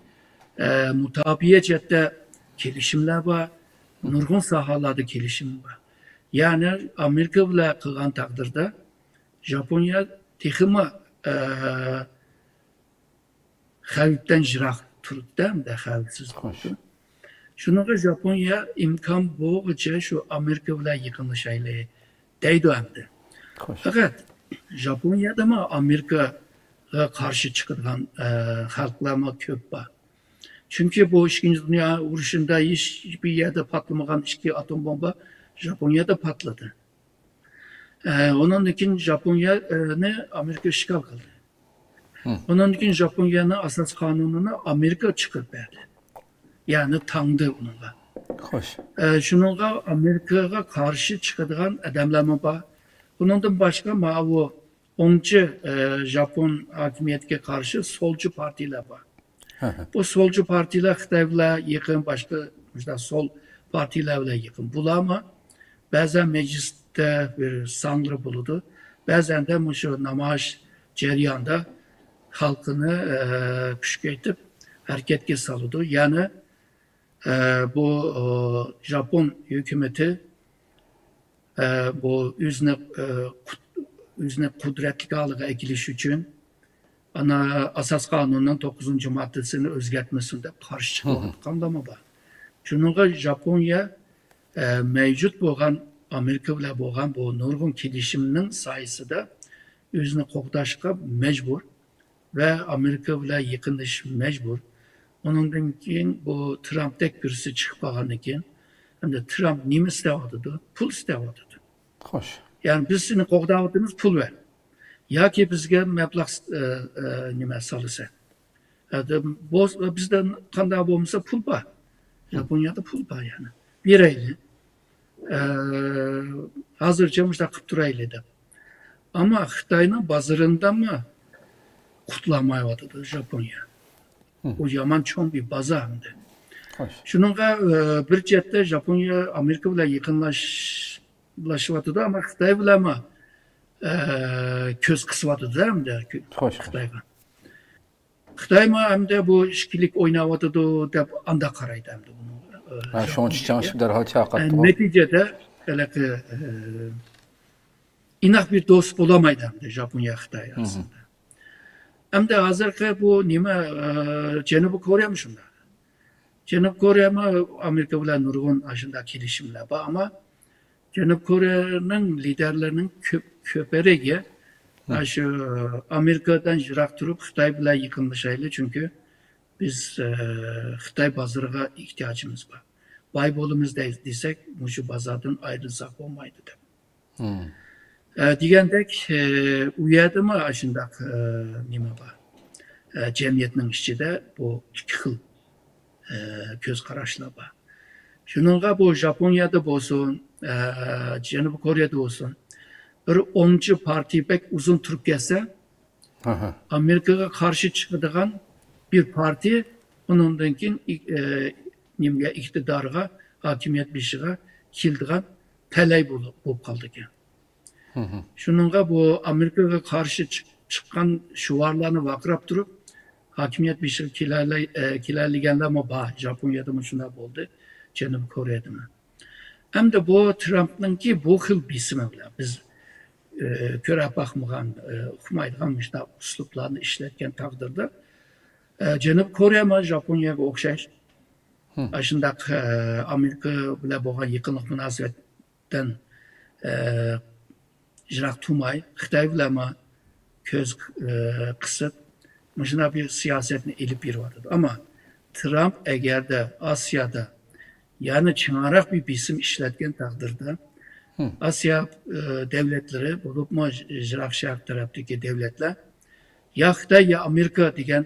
ئە، مۇداپىئە جەھەتتە كېلىشىملەر بار، نۇرغۇن ساھەلەردە كېلىشىم بار. يەنى ئامېرىكا بىلەن قىلغان تەقدىردە، ژاپونىيە تېخىمۇ، ئە، خەۋپتىن يىراق تۇرۇپتۇ، ھەمدە خەۋپسىز تۇرۇپتۇ. شۇنىڭغا ژاپونىيە ئىمكان بولغۇچە شۇ ئامېرىكا بىلەن يېقىنلىشايلى دەيدۇ ئەمدى. خوش. پەقەت ژاپونىيەدىمۇ ئامېرىكىغا قارشى چىقىدىغان، ئە، خەلقلەرمۇ كۆپ بار. چۈنكى بۇ ئىككىنچى دۇنيا ئۇرۇشىدا ھېچ بىر يەردە پاتلىمىغان ئىككى ئاتوم بومبا ژاپونىيەدە پاتلىدى. ئە، ئۇنىڭدىن كېيىن ژاپونىيەنى ئامېرىكا ئىشغال قىلدى. ئۇنىڭدىن كېيىن ژاپونىيەنىڭ ئاساسىي قانۇنىنى ئامېرىكا چىقىرىپ بەردى. يەنى تاڭدى ئۇنىڭغا. خوش. ئە، شۇنىڭغا ئامېرىكىغا قارشى چىقىدىغان ئادەملەرمۇ بار. ئۇنىڭدىن باشقا ماۋۇ ئوڭچى، ئە، ژاپون ھاكىمىيەتكە قارشى سولچى پارتىيىلەر بار. بۇ سولچى پارتىيىلەر خىتاي بىلەن يېقىن، باشقا مۇشۇنداق سول پارتىيىلەر بىلەن يېقىن. بۇلارمۇ بەزەن مەجلىستە بىر سانلىرى بولىدۇ. بەزەندە مۇشۇ نامايىش جەريانىدا خەلقنى، ئە، كۈچەيتىپ ھەرىكەتكە سالىدۇ. يەنى، ئە، بۇ، ئە، ژاپون ھۆكۈمىتى، ئە، بۇ ئۆزىنى، ئە، قۇت-، ئۆزىنى قۇدرەتلىك ھالىغا ئەكېلىش ئۈچۈن ئانا ئاساس قانۇننىڭ توققۇزىنچى ماددىسىنى ئۆزگەرتمىسۇن دەپ قارشى چىقىۋاتقانلارمۇ بار. شۇنىڭغا ژاپونىيە، ئە، مەۋجۇت بولغان ئامېرىكا بىلەن بولغان بۇ نۇرغۇن كېلىشىمنىڭ سايىسىدا ئۆزىنى قوغداشقا مەجبۇر ۋە ئامېرىكا بىلەن يېقىنلىشىش مەجبۇر. ئۇنىڭدىن كېيىن بۇ ترامپتەك بىرسى چىقىپ قالغاندىن كېيىن، ئەمدى ترامپ نېمە ئىستەۋاتىدۇ؟ پۇل ئىستەۋاتىدۇ. خوش. يەنى بىز سېنى قوغداۋاتىمىز، پۇل بەر. ياكى بىزگە مەبلەغ، ئە، ئە، نېمە سالىسەن. ئە، دە-، بوز-، بىزدە قانداق بولمىسا پۇل بار. ژاپونىيەدە پۇل بار يەنى. بېرەيلى. ئە، ھازىرچە مۇشۇنداق قىلىپ تۇرايلى دەپ. ئەمما خىتاينىڭ بازىرىندىمۇ قۇتۇلالمايۋاتىدۇ ژاپونىيە. ئۇ يامان چوڭ بىر بازا ئەمدى. خوش. شۇنىڭغا، ئە، بىر جەھەتتە ژاپونىيە ئامېرىكا بىلەن يېقىنلاشىۋاتىدۇ، ئەمما خىتاي بىلەنمۇ، ئە، كۆز قىسىۋاتىدۇ ئەمدى خوش، خوش. خىتايغا. خىتايمۇ ئەمدى بۇ ئىككىلىك ئويناۋاتىدۇ دەپ ئانداق قارايدۇ ئەمدى بۇنىڭ، ئە، ھە، شۇڭا ژاپونىيەگە. چىچاڭشىپ دەرھال ئە، چاقاتتى. نەتىجىدە ھېلىقى، ئە، ئىناق بىر دوست بولالمايدۇ ئەمدى ژاپونىيە خىتاي ئارىسىدا. ئەمدى ھازىرقى بۇ نېمە، ئە، جەنۇبىي كورېيەمۇ شۇنداق. جەنۇبىي كورېيەمۇ ئامېرىكا بىلەن نۇرغۇن ئاشۇنداق كېلىشىملەر بار، ئەمما جەنۇبىي كورېيەنىڭ لىدەرلىرىنىڭ كۆپ، كۆپرىكى ئاشۇ ئامېرىكادىن يىراق تۇرۇپ، خىتاي بىلەن يېقىنلىشايلى، چۈنكى بىز، ئە، خىتاي بازىرىغا ئېھتىياجىمىز بار. باي بولىمىز دەي-، دېسەك، مۇشۇ بازاردىن ئايرىلساق بولمايدۇ دەپ. ئە، دېگەندەك، ئە، ئۇ يەردىمۇ ئاشۇنداق، ئە، نېمە بار. ئە، جەمئىيەتنىڭ ئىچىدە بۇ ئىككى خىل، ئە، كۆز قاراشلار بار. شۇنىڭغا بۇ ژاپونىيەدە بولسۇن، ئە، جەنۇبىي كورېيەدە بولسۇن، بىر ئوڭچى پارتىيە بەك ئۇزۇن تۇرۇپ كەتسە، ئامېرىكىغا قارشى چىقىدىغان بىر پارتىيە ئۇنىڭدىن كېيىن ئىك-، ئە، نېمىگە، ئىقتىدارغا، ھاكىمىيەت بېشىغا كېلىدىغان تەلەي بولۇپ، بولۇپ قالىدىكەن. شۇنىڭغا بۇ ئامېرىكىغا قارشى چىق-، چىققان شوئارلارنى ۋارقىراپ تۇرۇپ، ھاكىمىيەت بېشىغا كېلەلەي-، ئە، كېلەلىگەنلەرمۇ بار. ژاپونىيەدىمۇ شۇنداق بولدى، جەنۇبىي كورېيەدىمۇ. ئەمدى بۇ ترامپنىڭكى بۇ خىل بېسىمى بىلەن بىز، ئە، كۆرۈپ باقمىغان، ئە، ئۇقمايدىغان مۇشۇنداق ئۇسلۇبلارنى ئىشلەتكەن تەقدىردە، ئە، جەنۇبىي كورېيەمۇ ژاپونىيەگە ئوخشاش ئاشۇنداق، ئە، ئامېرىكا بىلەن بولغان يېقىنلىق مۇناسىۋەتتىن، ئە، يىراق تۇرماي، خىتاي بىلەنمۇ كۆز، ئە، قىسىپ، مۇشۇنداق بىر سىياسەتنى ئېلىپ بېرىۋاتىدۇ. ئەمما ترامپ ئەگەردە ئاسىيادا يەنە چىڭراق بىر بېسىم ئىشلەتكەن تەقدىردە، ئاسىيا، ئە، دۆلەتلىرى، بولۇپمۇ يىراق شەرق تەرەپتىكى دۆلەتلەر يا خىتاي، يا ئامېرىكا دېگەن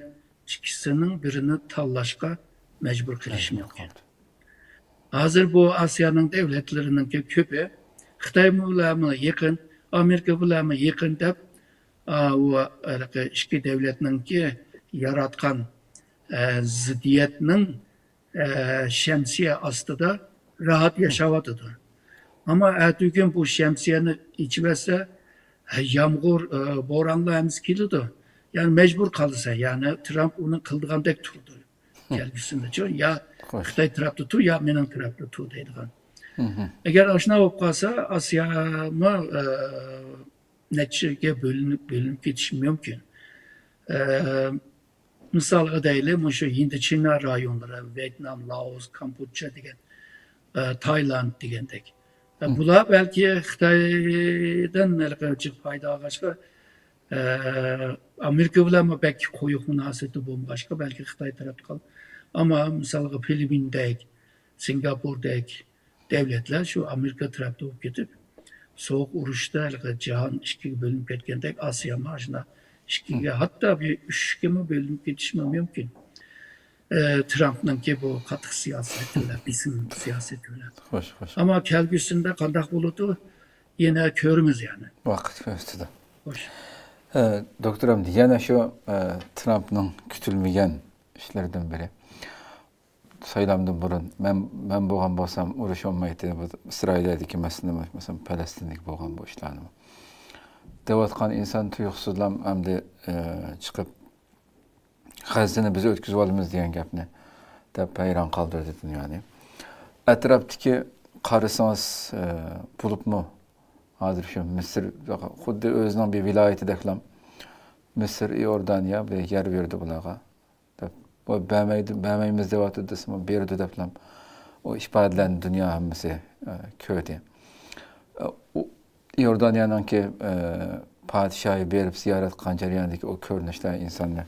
ئىككىسىنىڭ بىرىنى تاللاشقا مەجبۇر قىلىشى مۇمكىن. ھازىر بۇ ئاسىيانىڭ دۆلەتلىرىنىڭكى كۆپى خىتاي بىلەنمۇ يېقىن، ئامېرىكا بىلەنمۇ يېقىن دەپ، ئا، ئۇ ھېلىقى ئىككى دۆلەتنىڭكى ياراتقان، ئە، زىددىيەتنىڭ، ئە، شەمسىيە ئاستىدا راھەت ياشاۋاتىدۇ. ئەمما ئەتىگۈن بۇ شەمسىيەنى ئېچىۋەتسە، يامغۇر، ئە، بورانلار ھەممىسى كېلىدۇ. يەنى مەجبۇر قالىسەن، يەنى ترامپ ئۇنى قىلىدىغاندەك تۇرىدۇ. كەلگۈسىدىچۇ، يا خىتاي تەرەپتە تۇر، يا مېنىڭ تەرەپتە تۇر دەيدىغان. ئەگەر ئاشۇنداق بولۇپ قالسا، ئاسىيامۇ، ئە، نەچچىگە بۆلۈنۈپ، بۆلۈنۈپ كېتىشى مۇمكىن. ئە، مىسالغا دەيلى، مۇشۇ ھىندىچىنا رايونلىرى، ۋيېتنام، لائوس، كامبودژا دېگەن، ئە، تايلاند دېگەندەك. ئە، بۇلار بەلكى خىتايدىن ھېلىقى جىق پايدا ئالغاچقا، ئە، ئامېرىكا بىلەنمۇ بەك قويۇق مۇناسىۋىتى بولمىغاچقا، بەلكى خىتاي تەرەپتە قال-، ئەمما مىسالغا فىلىپپىندەك، سىنگاپوردەك دۆلەتلەر شۇ ئامېرىكا تەرەپتە بولۇپ كېتىپ، سوغۇق ئۇرۇشتا ھېلىقى جاھان ئىككىگە بۆلۈنۈپ كەتكەندەك، ئاسىيامۇ ئاشۇنداق ئىككىگە، ھەتتا بىر ئۈچكىمۇ بۆلۈنۈپ كېتىشىمۇ مۇمكىن. ئە، ترامپنىڭكى بۇ قاتتىق سىياسىتى بىلەن، بېسىم سىياسىتى بىلەن. خوش، خوش. ئەمما كەلگۈسىدە قانداق بولىدۇ، يەنە كۆرىمىز يەنى. ۋاقىت كۆرسىتىدۇ. خوش. ئە، دوكتور ئەمدى يەنە شۇ، ئە، ترامپنىڭ كۈتۈلمىگەن ئىشلىرىدىن بىرى. سايلامدىن بۇرۇن مەن، مەن بولغان بولسام ئۇرۇش بولمايتتى، بۇ ئىسرائىلىيەدىكى مەسىلىنىمۇ، مەسىلەن، پەلەستىندىكى بولغان بۇ ئىشلارنىمۇ دەۋاتقان ئىنسان تۇيۇقسىزلا ئەمدى، ئە، چىقىپ، غەززىنى بىز ئۆتكۈزۈۋالىمىز دېگەن گەپنى دەپ ھەيران قالدۇردى دۇنيانى. ئەتراپتىكى قارىسىڭىز، ئە، بولۇپمۇ ھازىر شۇ مىسىر خۇددى ئۆزىنىڭ بىر ۋىلايىتىدەكلا مىسىر، ئىئوردانىيە بىر يەر بېرىدۇ بۇلارغا دەپ، بۇ بەرمەيدۇ، بەرمەيمىز دەۋاتىدۇ دېسىمۇ، بېرىدۇ دەپلا ئۇ ئىپادىلەرنى دۇنيا ھەممىسى، ئە، كۆردى. ئە، ئۇ ئىئوردانىيەنىڭكى، ئە، پادىشاھى بېرىپ زىيارەت قىلغان جەريانىدىكى ئۇ كۆرۈنۈشلەر ئىنساننى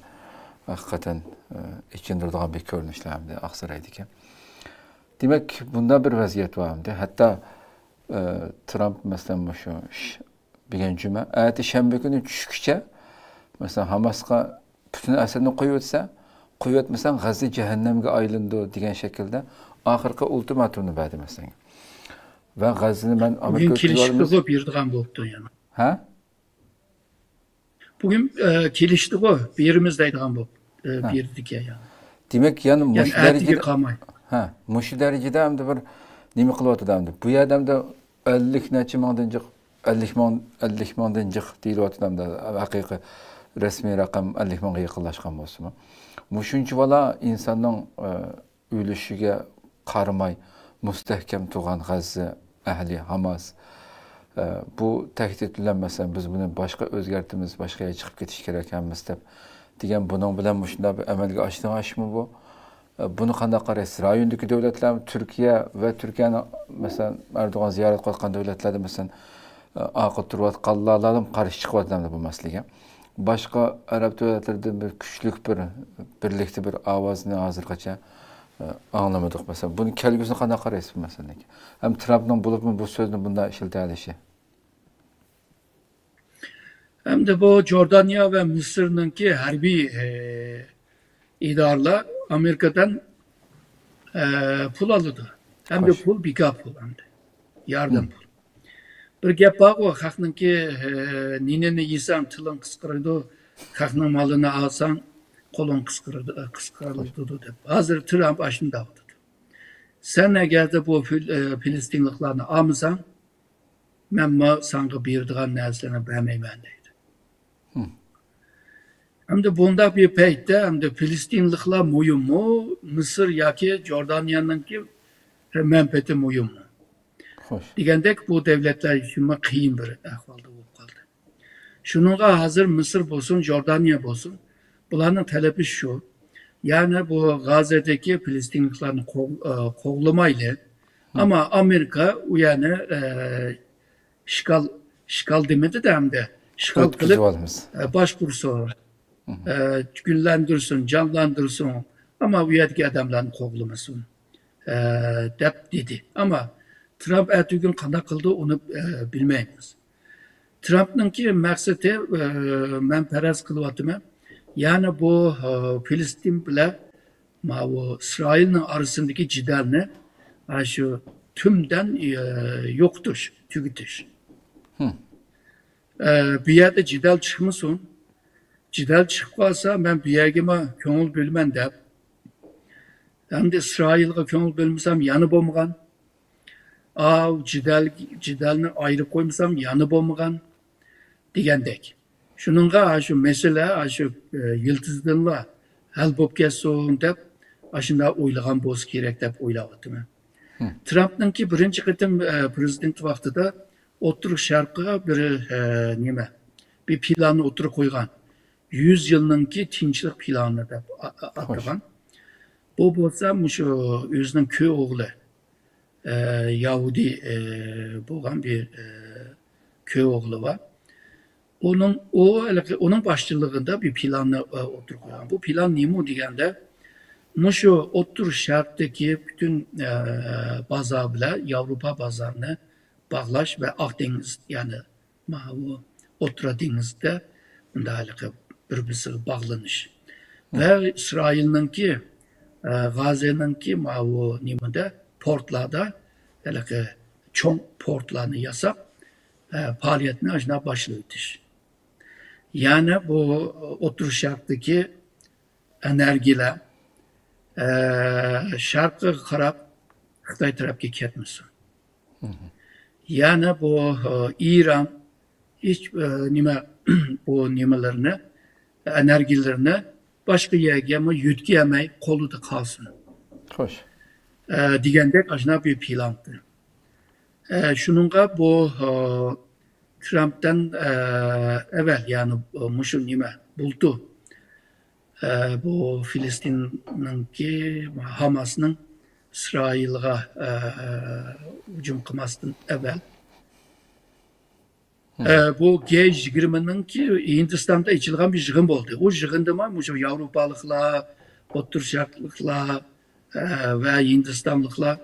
ھەقىقەتەن، ئە، ئېچىندۇرىدىغان بىر كۆرۈنۈشلەر ئەمدى ئاقسارايدىكى. دېمەك، بۇنداق بىر ۋەزىيەت بار ئەمدى. ھەتتا، ئە، ترامپ، مەسىلەن، مۇشۇ ش-، بۈگۈن جۈمە، ئەتە شەنبە كۈنى چۈشكىچە، مەسىلەن، ھاماسقا پۈتۈن ئەسىرنى قويۇۋەتسە، قويۇۋەتمىسەڭ، غەززە جەھەننەمگە ئايلىنىدۇ دېگەن شەكىلدە ئاخىرقى ئۇلتىماتومنى بەردى، مەسىلەن. ۋە غەززىنى مەن بۈگۈن ئامېرىكا كېلىشىپتىغۇ، بېرىدىغان بوپتۇ يەنە. ھە؟ بۈگۈن، ئە، كېلىشتىغۇ، بېرىمىز دەيدىغان بولۇپ، ئە، ھە. بېرىدىكەن يەنە. دېمەك، يەنى يەنى مۇشۇ ئەتىگە دەرىجىدە، قالماي. ھە، مۇشۇ دەرىجىدە ئەمدى بىر نېمە قىلىۋاتىدۇ ئەمدى؟ بۇ يەردە ئەمدى ئەللىك نەچچە مىڭدىن جىق، ئەللىك مىڭ، ئەللىك مىڭدىن جىق دېيىلىۋاتىدۇ ئەمدى. ھەقىقىي رەسمىي رەقەم ئەللىك مىڭغا يېقىنلاشقان بولسىمۇ، مۇشۇنچە بالا ئىنساننىڭ، ئە، ئۆلۈشىگە قارىماي مۇستەھكەم تۇرغان غەززە ئەھلى، ھاماس، ئە، بۇ تەھدىت بىلەن، مەسىلەن، بىز بۇنى باشقا ئۆزگەرتىمىز، باشقا يەرگە چىقىپ كېتىش كېرەك ھەممىسى دەپ دېگەن، بۇنىڭ بىلەن مۇشۇنداق بىر ئەمەلگە ئاشىدىغان ئىشمۇ بۇ؟ ئە، بۇنى قانداق قارايسىز؟ رايوندىكى دۆلەتلەر، تۈركىيە ۋە تۈركىيەنىڭ، مەسىلەن، ئەردوغان زىيارەت قىلىۋاتقان دۆلەتلەردە، مەسىلەن، ئە، ئارقىدا تۇرۇۋاتقانلارلا قارشى چىقىۋاتىدۇ بۇ مەسىلىگە. باشقا ئەرەب دۆلەتلىرىدىن بىر كۈچلۈك بىر، بىرلىكتە بىر ئاۋازنى ھازىرغىچە، ئە، ئاڭلىمىدۇق. مەسىلەن، بۇنى كەلگۈسىنى قانداق قارايسىز بۇ مەسىلىگە؟ ھەم ترامپنىڭ بولۇپمۇ بۇ سۆزنى بۇنداق ئىشلىتەلىشى؟ ئەمدى بۇ جوردانىيە ۋە مىسىرنىڭكى ھەربىي، ئى، ئىدارىلەر ئامېرىكىدىن، ئە، پۇل ئالىدۇ. ھەمدە خوش. پۇل بىكار پۇل ئەمدى. ياردەم پۇل. بىر گەپ بارغۇ، خەقنىڭكى، ئى، نېنىنى يېسەڭ تىلىڭ قىسقىرىدۇ، خەقنىڭ مالىنى ئالساڭ قولۇڭ قىسقىرىدۇ، قىسقىرىدۇ دەپ. ھازىر ترامپ ئاشۇنداق دەۋاتىدۇ. سەن ئەگەردە بۇ فىل-، ئى، فىلىستىنلىقلارنى ئالمىساڭ، مەنمۇ ساڭا بېرىدىغان نەرسىلەرنى بەرمەيمەن دەيدۇ. ھىم. ئەمدى بۇنداق بىر پەيتتە ئەمدى فىلىستىنلىقلار مۇھىممۇ، مىسىر ياكى جوردانىيەنىڭكى مەنپەئەتى مۇھىممۇ؟ خوش. دېگەندەك بۇ دۆلەتلەر ئۈچۈنمۇ قىيىن بىر ئەھۋالدا بولۇپ قالدى. شۇنىڭغا ھازىر مىسىر بولسۇن، جوردانىيە بولسۇن، بۇلارنىڭ تەلىپى شۇ. يەنى بۇ غاززەدىكى فىلىستىنلىقلارنى قوغ-، ئە، قوغلىمايلى. ھىم. ئەمما ئامېرىكا ئۇ يەرنى، ئە، ئىشغال، ئىشغال دېمىدى-دە ئەمدى. ئىشغال قىلىپ، ئۆتكۈزۈۋالىمىز. ئە، باشقۇرسۇن، ھىم. ئە، گۈللەندۈرسۇن، جانلاندۇرسۇن. ئەمما ئۇ يەردىكى ئادەملەرنى قوغلىمىسۇن، ئە، دەپ دېدى. ئەمما ترامپ ئەتىگۈن قانداق قىلىدۇ، ئۇنى، ئە، بىلمەيمىز. ترامپنىڭكى مەقسىتى، ئە، مەن پەرەز قىلىۋاتىمەن، يەنى بۇ، ئە، فىلىستىن بىلەن ماۋۇ ئىسرائىلنىڭ ئارىسىندىكى جېدەلنى، ئە، شۇ تۈمدىن، ئە، يوقىتىش، تۈگىتىش. ھىم. ئە، بۇ يەردە جېدەل چىقمىسۇن. جېدەل چىقىپ قالسا، مەن بۇ يەرگىمۇ كۆڭۈل بۆلىمەن دەپ. ئەمدى ئىسرائىلغا كۆڭۈل بۆلمىسەم، يەنە بولمىغان. ئاۋۇ جېدەل، جېدەلنى ئايرىپ قويمىسام، يەنە بولمىغان دېگەندەك. شۇنىڭغا شۇ مەسىلە شۇ، ئە، يىلتىزدىنلا ھەل بولۇپ كەتسۇن دەپ، ئاشۇنداق ئويلىغان بولسا كېرەك دەپ ئويلاۋاتىمەن. ھىم. ترامپنىڭكى بىرىنچى قېتىم، ئە، پىرېزىدېنت ۋاقتىدا ئوتتۇرا شەرققە بىر، ئە، نېمە، بىر پىلاننى ئوتتۇرىغا قويغان. يۈز يىلنىڭكى تىنچلىق پىلانى دەپ ئا-، ئا-، خوش. ئاتىغان. بۇ بولسا مۇشۇ ئۆزىنىڭ كۈيئوغلى، ئە، يەھۇدىي، ئە، بولغان بىر، ئە، كۈيئوغلى بار. ئۇنىڭ، ئۇ ھېلىقى، ئۇنىڭ باشچىلىقىدا بىر پىلاننى، ئە، ئوتتۇرىغا قويغان. بۇ پىلان نېمە دېگەندە، مۇشۇ ئوتتۇرا شەرقتىكى پۈتۈن، ئە، بازار بىلەن ياۋروپا بازارىنى باغلاش ۋە ئاق دېڭىز، يەنى ماۋۇ ئوتتۇرا دېڭىزدە مۇنداق ھېلىقى بىر-بىرسىگە باغلىنىش. ھە. ۋە ئىسرائىلنىڭكى، ئە، غاززەنىڭكى ماۋۇ نېمىدە، پورتلاردا ھېلىقى چوڭ پورتلارنى ياساپ، ئە، پائالىيەتنى ئاشۇنداق باشلىۋېتىش. يەنى بۇ ئوتتۇرا شەرقتىكى ئېنېرگىيەلەر، ئە، شەرققە قاراپ خىتاي تەرەپكە كەتمىسۇن. مم. يەنى بۇ، ئە، ئىران ھېچ، ئە، نېمە، بۇ نېمىلىرىنى، ئېنېرگىيەلىرىنى باشقا يەرگىمۇ يۆتكىيەلمەي قولىدا قالسۇن. خوش. ئە، دېگەندەك ئاشۇنداق بىر پىلان. ئە، شۇنىڭغا بۇ، ئە، ترامپتىن، ئە، ئەۋەل، يەنى مۇشۇ نېمە، بۇلتۇر، ئە، بۇ فىلىستىننىڭكى، ھاماسنىڭ ئىسرائىلغا، ئە، ھۇجۇم قىلماستىن ئەۋەل، ئە، بۇ گې يىگىرمىنىڭكى ھىندىستاندا ئېچىلغان بىر يىغىن بولدى. ئۇ يىغىندىمۇ مۇشۇ ياۋروپالىقلار، ئوتتۇرا شەرقلىقلار، ئە، ۋە ھىندىستانلىقلار،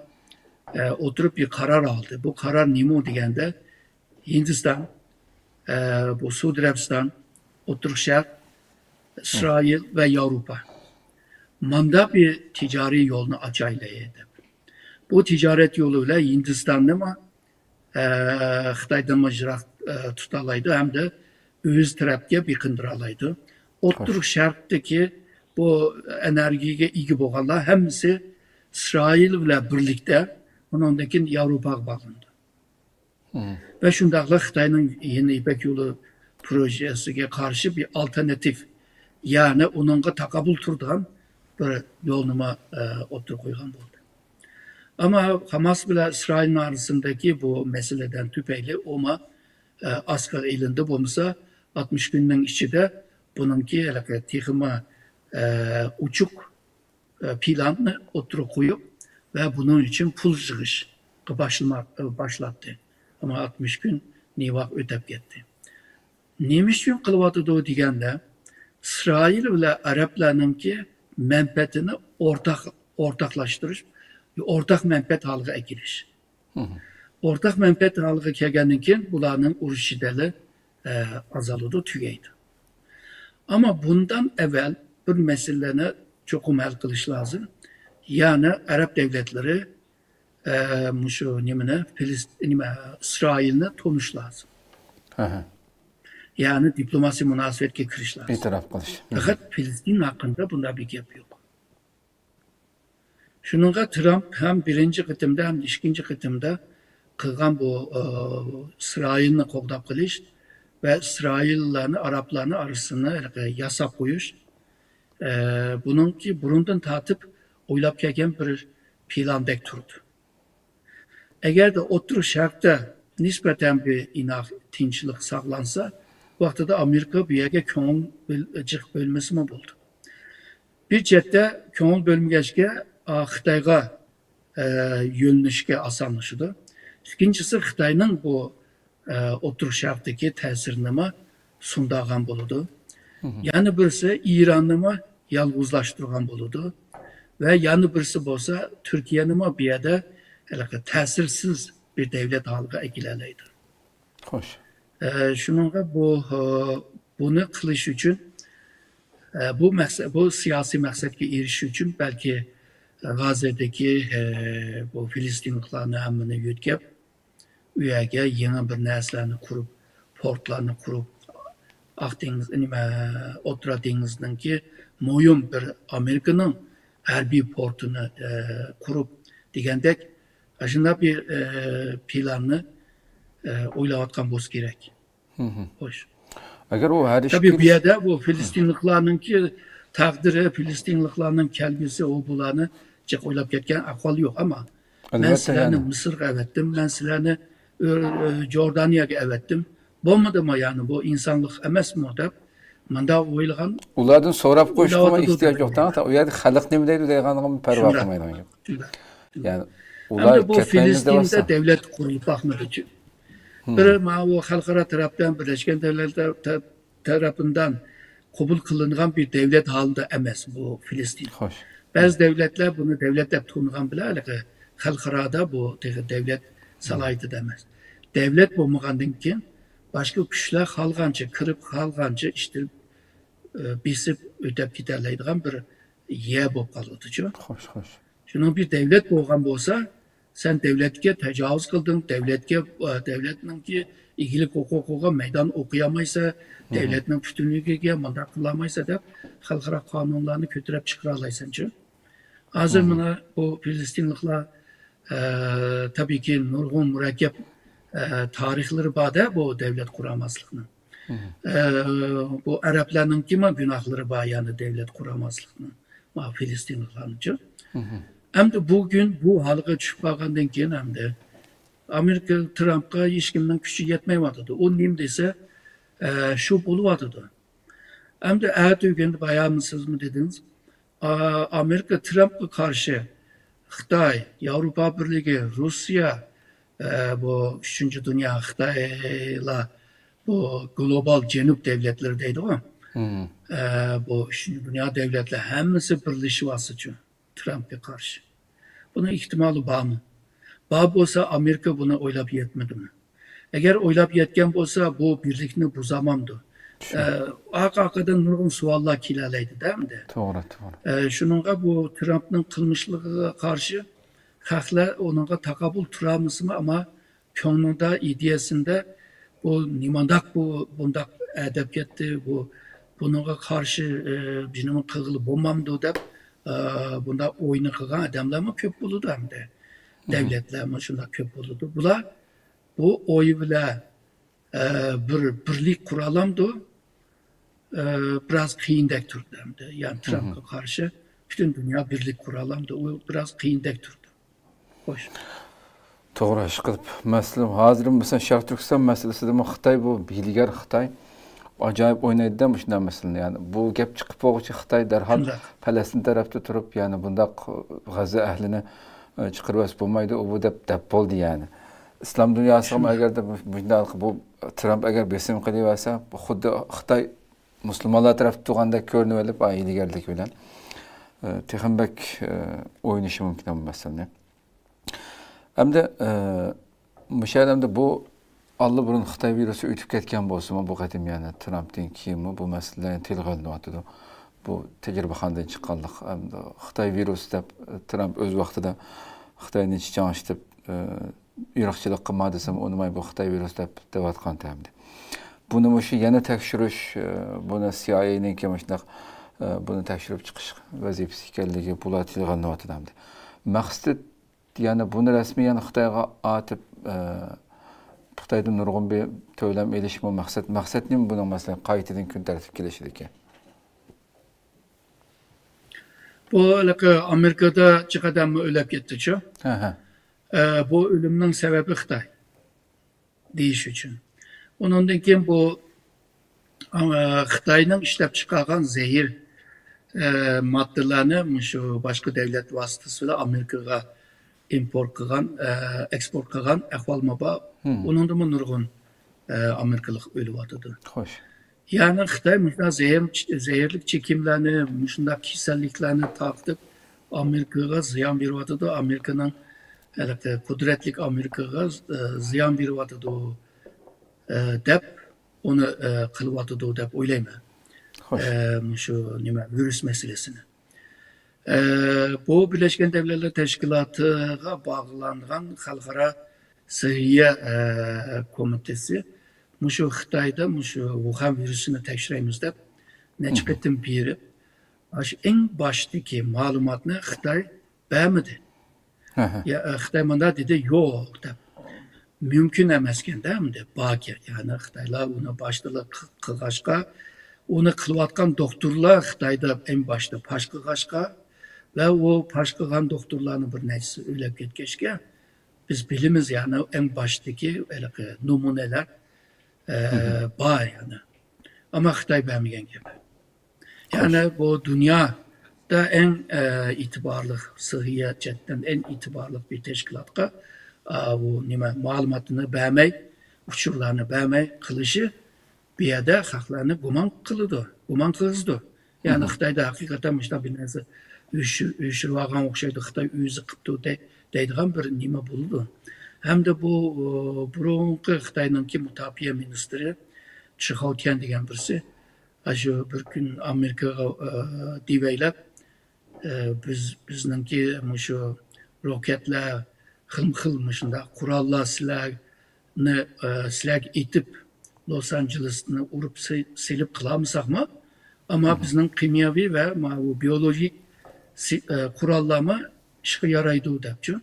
ئە، ئولتۇرۇپ بىر قارار ئالدى. بۇ قارار نېمە دېگەندە، ھىندىستان، ئە، بۇ سئۇدى ئەرەبىستان، ئوتتۇرا شەرق، ئىسرائىل ۋە ياۋروپا ماندا بىر تىجارىي يولنى ئاچايلى دەپ. بۇ تىجارەت يولى بىلەن ھىندىستاننىمۇ، ئە، خىتايدىنمۇ يىراق، ئە، تۇتالايدۇ ھەمدە ئۆز تەرەپكە بېقىندۇرالايدۇ. ئوتتۇرا شەرقتىكى بۇ ئېنېرگىيەگە ئىگە بولغانلار ھەممىسى ئىسرائىل بىلەن بىرلىكتە ئۇنىڭدىن كېيىن ياۋروپاغا باغلىنىدۇ. ۋە شۇنداقلا خىتاينىڭ يېڭى يىپەك يولى پروژېسىگە قارشى بىر ئالتېرناتىپ، يەنى ئۇنىڭغا تاقابىل تۇرىدىغان بىر يولنىمۇ، ئە، ئوتتۇرىغا قويغان بولدى. ئەمما ھاماس بىلەن ئىسرائىلنىڭ ئارىسىندىكى بۇ مەسىلىدىن تۈپەيلى ئۇمۇ، ئە، ئاسقا ئېلىندى. بولمىسا، ئاتمىش كۈننىڭ ئىچىدە بۇنىڭكى ھېلىقى تېخىمۇ، ئە، ئوچۇق ئە، پىلاننى ئوتتۇرىغا قويۇپ ۋە بۇنىڭ ئۈچۈن پۇل يىغىشقا باشلىماق، ئە، باشلاتتى. ئەمما ئاتمىش كۈن نېۋاق ئۆتەپ كەتتى. نېمە ئۈچۈن قىلىۋاتىدۇ دېگەندە، ئىسرائىل بىلەن ئەرەبلەرنىڭكى مەنپەئەتىنى ئورتاق، ئورتاقلاشتۇرۇش، ئورتاق مەنپەئەت ھالىغا ئەكېلىش. ئورتاق مەنپەئەت ھالىغا كەلگەندىن كېيىن بۇلارنىڭ ئۇرۇش جېدەلى، ئە، ئازالىدۇ، تۈگەيدۇ. ئەمما بۇندىن ئەۋۋەل بىر مەسىلىنى چوقۇم ھەل قىلىش لازىم. يەنى ئەرەب دۆلەتلىرى، ئە، مۇشۇ نېمىنى، فىلىست-، نېمە، ئىسرائىلنى تونۇش لازىم. يەنى دىپلوماسىي مۇناسىۋەتكە كىرىش لازىم. ئېتىراپ قىلىش. پەقەت فىلىستىن ھەققىدە بۇنداق بىر گەپ يوق. شۇنىڭغا ترامپ ھەم بىرىنچى قېتىمدا، ھەم ئىككىنچى قېتىمدا قىلغان بۇ، ئى، ئىسرائىلنى قوغداپ قېلىش ۋە ئىسرائىللارنى، ئارابلارنى ئارىسىنى ياساپ قويۇش، ئى، بۇنىڭكى بۇرۇندىن تارتىپ ئويلاپ كەلگەن بىر پىلاندەك تۇرىدۇ. ئەگەردە ئوتتۇرا شەرقتە نىسبەتەن بىر ئىناق تىنچلىق ساقلانسا، ۋاقتىدا ئامېرىكا بۇ يەرگە كۆڭۈل بۆل-، جىق بۆلمىسىمۇ بولىدۇ. بىر چەتتە كۆڭۈل بۆلمىگەچكە، ئا، خىتايغا، ئە، يۆنىلىشكە ئاسانلىشىدۇ. ئىككىنچىسى، خىتاينىڭ بۇ، ئە، ئوتتۇرا شەرقتىكى تەسىرىنىمۇ سۇندۇرغان بولىدۇ. يەنە بىرسى، ئىراننىمۇ يالغۇزلاشتۇرغان بولىدۇ. ۋە يەنە بىرسى بولسا، تۈركىيەنىمۇ بۇ يەردە ھېلىقى تەسىرسىز بىر دۆلەت ھالىغا ئەكېلەلەيدۇ. خوش. ئە، شۇنىڭغا بۇ، ئە، بۇنى قىلىش ئۈچۈن، ئە، بۇ مەقسەت، بۇ سىياسىي مەقسەتكە ئېرىشىش ئۈچۈن بەلكى غاززەدىكى، ئە، بۇ فىلىستىنلىقلارنى ھەممىنى يۆتكەپ، ئۇ يەرگە يېڭى بىر نەرسىلەرنى قۇرۇپ، پورتلارنى قۇرۇپ، ئاق دېڭىز، نېمە، ئوتتۇرا دېڭىزنىڭكى مۇھىم بىر ئامېرىكىنىڭ ھەربىي پورتىنى، ئە، قۇرۇپ دېگەندەك، ئاشۇنداق بىر، ئە، پىلاننى، ئە، ئويلاۋاتقان بولسا كېرەك. خوش. ئەگەر ئۇ ھەر ئىككى تەبىئىي، بۇ يەردە بۇ فىلىستىنلىقلارنىڭكى تەقدىرى، فىلىستىنلىقلارنىڭ كەلگۈسى، ئۇ بۇلارنى جىق ئويلاپ كەتكەن ئەھۋال يوق. ئەمما مەن سىلەرنى مىسىرغا ئەۋەتتىم، مەن سىلەرنى ئۆ-، ئۆ-، جوردانىيەگە ئەۋەتتىم. بولمىدىمۇ يەنى بۇ ئىنسانلىق ئەمەسمۇ دەپ مۇنداق ئويلىغان، ئۇلاردىن سوراپ قويۇشقىمۇ ئويلاۋاتىدۇ ئېھتىياج دەپ يوق. ئويلايدۇ. ئۇ يەردە خەلق نېمە دەيدۇ دەيدىغانغا پەرۋا قىلمايدىغان گەپ. شۇنداق. يەنى ئۇلار ئەمدى بۇ كەتمەيمىز فىلىستىندە دەۋاتسا. دۆلەت قۇرۇلۇپ باقمىدىچۇ. بىر ماۋۇ خەلقئارا تەرەپتىن، بىرلەشكەن دۆلەتلەر تە-، تەرىپىندىن قوبۇل قىلىنغان بىر دۆلەت ھالىدا ئەمەس بۇ فىلىستىن. خوش. بەزى دۆلەتلەر بۇنى دۆلەت دەپ تونۇغان بىلەن، ھېلىقى خەلقئارادا بۇ تېخى دۆلەت سالاھىيىتىدە ئەمەس. دۆلەت بولمىغاندىن كېيىن باشقا كۈچلەر خالىغانچە كىرىپ، خالىغانچە ئىشتىرىپ، ئى، بېسىپ ئۆتەپ كېتەلەيدىغان بىر يەر بولۇپ قالىدۇچۇ. خوش، خوش. شۇنىڭ بىر دۆلەت بولغان بولسا، سەن دۆلەتكە تاجاۋۇز قىلدىڭ، دۆلەتكە، ئە، دۆلەتنىڭكى ئىگىلىك ھوقۇقىغا مەيدان ئوقۇيالمايسەن، دۆلەتنىڭ پۈتۈنلۈكىگە مۇنداق قىلالمايسەن دەپ خەلقئارا قانۇنلارنى كۆتۈرۈپ چىقىرالايسەنچۇ. ھازىر مانا بۇ فىلىستىنلىقلار، ئە، تەبىئىيكى نۇرغۇن مۇرەككەپ، ئە، تارىخلىرى بار-دە بۇ دۆلەت قۇرالماسلىقنىڭ. ئە، بۇ ئەرەبلەرنىڭكىمۇ گۇناھلىرى بار، يەنى دۆلەت قۇرالماسلىقنىڭ، ما، فىلىستىنلىقلارنىڭچۇ. ئەمدى بۈگۈن بۇ ھالغا چۈشۈپ قالغاندىن كېيىن ئەمدى ئامېرىكا ترامپقا ھېچكىمنىڭ كۈچى يەتمەيۋاتىدۇ. ئۇ نېمە دېسە، ئە، شۇ بولۇۋاتىدۇ. ئەمدى ئەتە ئۆگەندى بايامى سىزمۇ دېدىڭىز. ئا-، ئامېرىكا ترامپقا قارشى خىتاي، ياۋروپا بىرلىكى، روسىيە، ئە، بۇ ئۈچىنچى دۇنيا خىتايلار، بۇ گلوبال جەنۇب دۆلەتلىرى دەيدىغۇ. ئە، بۇ ئۈچىنچى دۇنيا دۆلەتلەر ھەممىسى بىرلىشىۋالسىچۇ ترامپقا قارشى. بۇنىڭ ئېھتىمالى بارمۇ؟ بار بولسا، ئامېرىكا بۇنى ئويلاپ يەتمىدىمۇ؟ ئەگەر ئويلاپ يەتكەن بولسا، بۇ بىرلىكنى بۇزامامدۇ؟ ئە، ئارقا-ئارقىدىن نۇرغۇن سوئاللار كېلەلەيدۇ-دە ئەمدى. توغرا، توغرا. ئە، شۇنىڭغا بۇ ترامپنىڭ قىلمىشلىقىغا قارشى خەقلەر ئۇنىڭغا تاقابىل تۇرالمىسىمۇ، ئەمما كۆڭلىدە، ئىدىيەسىندە بۇ نېمانداق بۇ بۇنداق ئەدەپ كەتتى، بۇ بۇنىڭغا قارشى، ئە، بىر نېمە قىلغىلى بولمامدۇ دەپ، ئە، بۇنداق ئوينى قىلغان ئادەملەرمۇ كۆپ بولىدۇ ئەمدى. دۆلەتلەرمۇ شۇنداق كۆپ بولىدۇ. بۇلار بۇ ئوي بىلەن، ئە، بىر بىرلىك قۇرالامدۇ؟ ئە، بىراز قىيىندەك تۇردى ئەمدى. يەنى ترامپقا قارشى پۈتۈن دۇنيا بىرلىك قۇرالامدۇ؟ ئۇ بىراز قىيىندەك تۇردى. خوش. توغرا، ئىشقىلىپ مەسىلە، ھازىر مەسىلەن، شەرقىي تۈركىستان مەسىلىسىدىمۇ خىتاي، بۇ ھىيلىگەر خىتاي ئاجايىپ ئوينايدىدا مۇشۇنداق مەسىلىنى. يەنى بۇ گەپ چىقىپ بولغۇچە خىتاي دەرھال پەلەستىن تەرەپتە تۇرۇپ، يەنى بۇنداق غەززە ئەھلىنى، ئە، چىقىرىۋەتسە بولمايدۇ، ئۇ بۇ دەپ، دەپ بولدى يەنى. ئىسلام دۇنياسىغىمۇ ئەگەردە بۇ، بۇنداق بۇ ترامپ ئەگەر بېسىم قىلىۋەرسە، خۇددى خىتاي مۇسۇلمانلار تەرەپتە تۇرغاندەك كۆرۈنۈۋېلىپ، ئا، ھىيلىگەرلىك بىلەن، ئە، تېخىمۇ بەك، ئە، ئوينىشى مۇمكىن بۇ مەسىلىنى. ئەمدى، ئە، مۇشۇ يەردە ئەمدى بۇ ئاللىبۇرۇن خىتاي ۋىرۇسى ئۆتۈپ كەتكەن بولسىمۇ، بۇ قېتىم يەنە ترامپتىن كېيىنمۇ بۇ مەسىلىلەر يەنە تىلغا ئېلىنىۋاتىدۇ. بۇ تەجرىبىخانىدىن چىققانلىق، ئەمدى خىتاي ۋىرۇسى دەپ، ترامپ ئۆز ۋاقتىدا خىتاينى چىچاڭشىتىپ، ئە، ئىرقچىلىق قىلما دېسەم ئۇنىماي، بۇ خىتاي ۋىرۇسى دەپ دەۋاتقانتى ئەمدى. بۇنى مۇشۇ يەنە تەكشۈرۈش، ئە، بۇنى سىي ئاي ئېنىڭكى مۇشۇنداق، ئە، بۇنى تەكشۈرۈپ چىقىش ۋەزىپىسى ئىكەنلىكى بۇلار تىلغا ئېلىنىۋاتىدۇ ئەمدى. مەقسىتى يەنى بۇنى رەسمىي يەنە خىتايغا ئاتىپ، ئە، خىتايدىن نۇرغۇن بىر تۆلەم ئېلىشمۇ مەقسەت. مەقسەت نېمە بۇنىڭ، مەسىلەن، قايتىدىن كۈن تەرتىپكە كېلىشىدىكى؟ بۇ ھېلىقى ئامېرىكىدا جىق ئادەممۇ ئۆلۈپ كەتتىچۇ. ھە، ھە. ئە، بۇ ئۆلۈمنىڭ سەۋەبى خىتاي دېيىش ئۈچۈن. ئۇنىڭدىن كېيىن بۇ، ئە، خىتاينىڭ ئىشلەپ چىقارغان زەھەر، ئە، ماددىلارنى مۇشۇ باشقا دۆلەت ۋاسىتىسى بىلەن ئامېرىكىغا ئىمپورت قىلغان، ئە، ئېكسپورت قىلغان ئەھۋالمۇ بار. ئۇنىڭدىمۇ نۇرغۇن، ئە، ئامېرىكىلىق ئۆلۈۋاتىدۇ. خوش. يەنى خىتاي مۇشۇنداق زەھەر-، زەھەرلىك چېكىملەرنى، مۇشۇنداق كېسەللىكلەرنى تارقىتىپ، ئامېرىكىغا زىيان بېرىۋاتىدۇ، ئامېرىكىنىڭ ھېلىقى قۇدرەتلىك ئامېرىكىغا، ئە، زىيان بېرىۋاتىدۇ، ئە، دەپ ئۇنى، ئە، قىلىۋاتىدۇ دەپ ئويلايمەن. خوش. ئە، مۇشۇ نېمە، ۋىرۇس مەسىلىسىنى. ئە، بۇ بىرلەشكەن دۆلەتلەر تەشكىلاتىغا باغلانغان خەلقئارا سىھىيە، ئە، كومىتېتى مۇشۇ خىتايدا مۇشۇ ۋۇخەن ۋىرۇسىنى تەكشۈرەيمىز دەپ نەچچە قېتىم بېرىپ، ئاشۇ ئەڭ باشتىكى مەلۇماتنى خىتاي بەرمىدى. يا، ئە، خىتاي مۇنداق دېدى، يوق دەپ. مۇمكىن ئەمەسكەن-دە، ئەمدى باركەن. يەنى خىتايلار ئۇنى باشتىلا قىلغاچقا، ئۇنى قىلىۋاتقان دوختۇرلار خىتايدا ئەڭ باشتا پاش قىلغاچقا، ۋە ئۇ پاش قىلغان دوختۇرلارنىڭ بىر نەچچىسى ئۆلۈپ كەتكەچكە، بىز بىلىمىز، يەنى ئەڭ باشتىكى ھېلىقى نومۇنەلەر، ئە، بار يەنى. ئەمما خىتاي بەرمىگەن گەپ. يەنى بۇ دۇنيادا ئەڭ، ئە، ئېتىبارلىق، سىھىيە جەھەتتىن ئەڭ ئېتىبارلىق بىر تەشكىلاتقا، ئا، بۇ نېمە، مەلۇماتنى بەرمەي، ئۇچۇرلارنى بەرمەي قىلىشى بۇ يەردە خەقلەرنى گۇمان قىلىدۇ، گۇمان قىلغۇزىدۇ. يەنى خىتايدا ھەقىقەتەن مۇشۇنداق بىر نەرسە يوشۇرۇۋالغان ئوخشايدۇ، خىتاي ئۆزى قىپتۇ دەي-، دەيدىغان بىر نېمە بولىدۇ. ھەمدە بۇ، ئۇ، بۇرۇنقى خىتاينىڭكى مۇداپىئە مىنىستىرى چىخاۋتيەن دېگەن بىرسى، ئاشۇ بىر كۈن ئامېرىكىغا، ئە، دېۋەيلەپ، ئە، بىز، بىزنىڭكى مۇشۇ روكەتلەر، خىلمۇ خىل مۇشۇنداق قوراللار سىلەرنى، ئە، سىلەرگە ئېتىپ، لوس ئانژېلېسنى ئۇرۇپ سېلىپ قىلالمىساقمۇ، ئەمما بىزنىڭ خىمىيەۋى ۋە ماۋۇ بىيولوگىك سى-، ئە، قوراللارمۇ ئىشقا يارايدۇ دەپچۇ.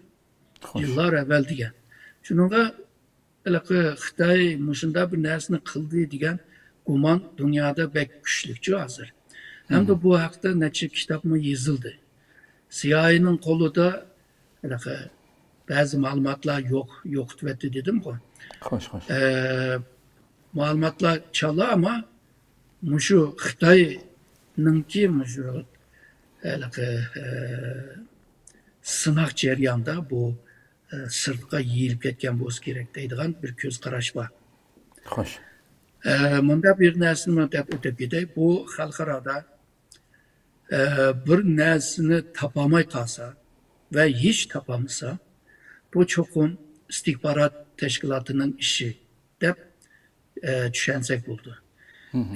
يىللار ئەۋۋەل دېگەن. شۇنىڭغا ھېلىقى خىتاي مۇشۇنداق بىر نەرسىنى قىلدى دېگەن گۇمان دۇنيادا بەك كۈچلۈكچۇ ھازىر. ھەمدە بۇ ھەقتە نەچچە كىتابمۇ يېزىلدى. سىيائىينىڭ قولىدا ھېلىقى بەزى مەلۇماتلار يوق، يوقىتىۋەتتى دېدىمغۇ. خوش، خوش. ئە، مەلۇماتلار چالا، ئەمما مۇشۇ خىتاينىڭكى مۇشۇ ھېلىقى، ئە، سىناق جەريانىدا بۇ، ئە، سىرتقا يېيىلىپ كەتكەن بولسا كېرەك دەيدىغان بىر كۆز قاراش بار. خوش. ئە، مۇنداق بىر نەرسىنى دەپ ئۆتۈپ كېتەي. بۇ خەلقئارادا، ئە، بىر نەرسىنى تاپالماي قالسا ۋە ھېچ تاپالمىسا، بۇ چوقۇم ئىستىخبارات تەشكىلاتىنىڭ ئىشى دەپ، ئە، چۈشەنسەك بولىدۇ.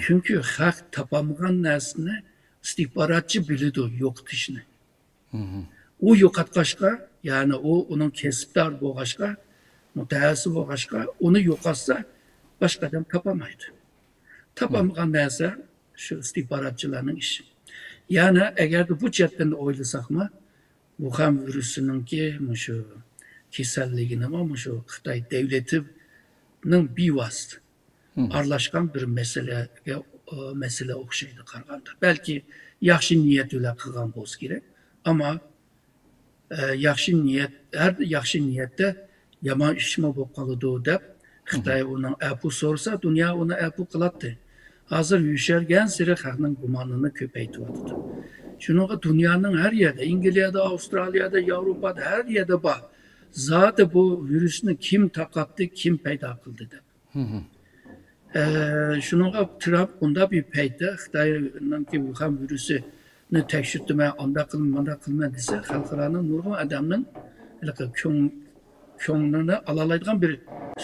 چۈنكى خەق تاپالمىغان نەرسىنى ئىستىخباراتچى بىلىدۇ يوقىتىشنى. ئۇ يوقاتقاچقا، يەنى ئۇ ئۇنىڭ كەسىپدارى بولغاچقا، مۇتەخەسسىس بولغاچقا، ئۇنى يوقاتسا باشقا ئادەم تاپالمايدۇ. تاپالمىغان نەرسە شۇ ئىستىخباراتچىلارنىڭ ئىشى. يەنى ئەگەردە بۇ جەھەتتىن ئويلىساقمۇ، ۋۇخەن ۋىرۇسىنىڭكى مۇشۇ كېسەللىكىنىمۇ مۇشۇ خىتاي دۆلىتىنىڭ بىۋاسىتە ئارىلاشقان بىر مەسىلىگە، مەسىلە ئوخشايدۇ قارىغاندا. بەلكى ياخشى نىيەت بىلەن قىلغان بولسا كېرەك، ئەمما ئە، ياخشى نىيەت، ھەر ياخشى نىيەتتە يامان ئىشمۇ بولۇپ قالىدۇ دەپ، خىتاي ئۇنىڭ ئەپۇ سورىسا، دۇنيا ئۇنى ئەپۇ قىلاتتى. ھازىر يۈشەرگەنسېرى خەقنىڭ گۇمانىنى كۆپەيتىۋاتىدۇ. شۇنىڭغا دۇنيانىڭ ھەر يەردە، ئىنگلىيەدە، ئاۋسترالىيەدە، ياۋروپادا، ھەر يەردە بار. زادى بۇ ۋىرۇسنى كىم تارقاتتى، كىم پەيدا قىلدى دەپ. ئە، شۇنىڭغا ترامپ بۇنداق بىر پەيتتە خىتاينىڭكى ۋۇخەن ۋىرۇسىنى تەكشۈرتىمەن، ئانداق قىلىمەن، مانداق قىلىمەن دېسە، خەلقئارانىڭ نۇرغۇن ئادەمنىڭ ھېلىقى كۆڭ-، كۆڭلىنى ئالالايدىغان بىر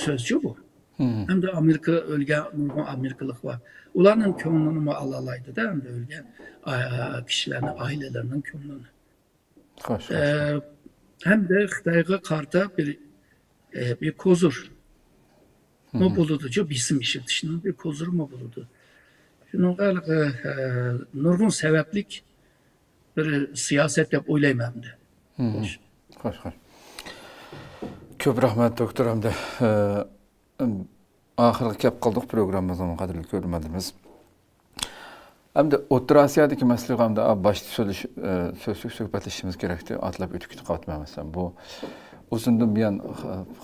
سۆزچۇ بۇ. ھەمدە ئامېرىكا ئۆلگەن نۇرغۇن ئامېرىكىلىق بار. ئۇلارنىڭ كۆڭلىنىمۇ ئالالايدىدا، ھەمدە ئۆلگەن، ئا-، كىشىلەرنىڭ ئائىلىلىرىنىڭ كۆڭلىنى. خوش، خوش. ئە، ھەمدە خىتايغا قارىتا بىر، ئە، بىر كوزۇر مو بولىدۇ، شۇ بېسىم ئىشلىتىشنىڭ بىر كوزۇرىمۇ بولىدۇ. شۇنىڭغا، ئە، نۇرغۇن سەۋەبلىك بىر سىياسەت دەپ ئويلايمەن ئەمدى. خوش. خوش، خوش. كۆپ رەھمەت، دوكتور. ئەمدى، ئە، ئاخىرغا كەپ قالدۇق پروگراممىمىزنىڭ، قەدىرلىك كۆرۈرمەنلىرىمىز. ئەمدى ئوتتۇرا ئاسىيادىكى مەسىلىگە ئەمدى باشتا سۆزلىش-، ئە، سۆزلۈك سۆھبەتلىشىشىمىز كېرەكتى. ئاتلاپ ئۆتۈپ كېتىپ قاپتىمەن مەسىلەن. بۇ ئۇزۇندىن بۇيان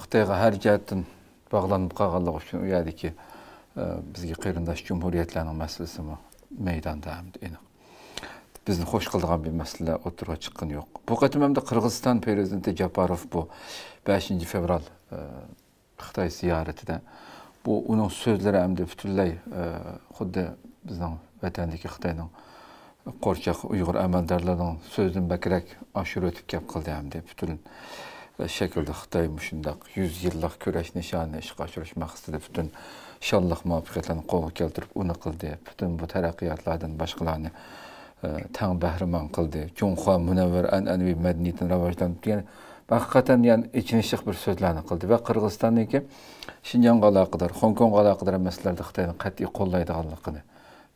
خىتايغا ھەر جەھەتتىن باغلانىپ قالغانلىقى ئۈچۈن ئۇ يەردىكى، ئە، بىزگە قېرىنداش جۇمھۇرىيەتلەرنىڭ مەسىلىسىمۇ مەيداندا ئەمدى ئېنىق. بىزنى خوش قىلىدىغان بىر مەسىلە ئوتتۇرىغا چىققىنى يوق. بۇ قېتىم ئەمدى قىرغىزىستان پىرېزىدېنتى جاپاروف بۇ بەشىنچى فېۋرال، ئە، خىتاي زىيارىتىدە. بۇ ئۇنىڭ سۆزلىرى ئەمدى پۈتۈنلەي، ئە، خۇددى بىزنىڭ ۋەتەندىكى خىتاينىڭ قورچاق ئۇيغۇر ئەمەلدارلىرىنىڭ سۆزىدىن بەكرەك ئاشۇرۇۋېتىپ گەپ قىلدى ئەمدى. پۈتۈن شەكىلدە خىتاي مۇشۇنداق يۈز يىللىق كۈرەش نىشانىنى ئىشقا ئاشۇرۇش مەقسىتىدە پۈتۈن شانلىق مۇۋەپپەقىيەتلەرنى قولغا كەلتۈرۈپ ئۇنى قىلدى. پۈتۈن بۇ تەرەققىياتلاردىن باشقىلارنى ئە، تەڭ بەھرىمەن قىلدى. جۇڭخۇا مۇنەۋۋەر ئەنئەنىۋى مەدەنىيىتىنى راۋاجلاندۇردى. يەنى ھەقىقەتەن، يەنى ئېچىنىشلىق بىر سۆزلەرنى قىلدى ۋە قىرغىزىستاننىڭكى شىنجاڭغا ئالاقىدار، خوڭكوڭغا ئالاقىدار مەسىلىلەردە خىتاينى قەتئىي قوللايدىغانلىقىنى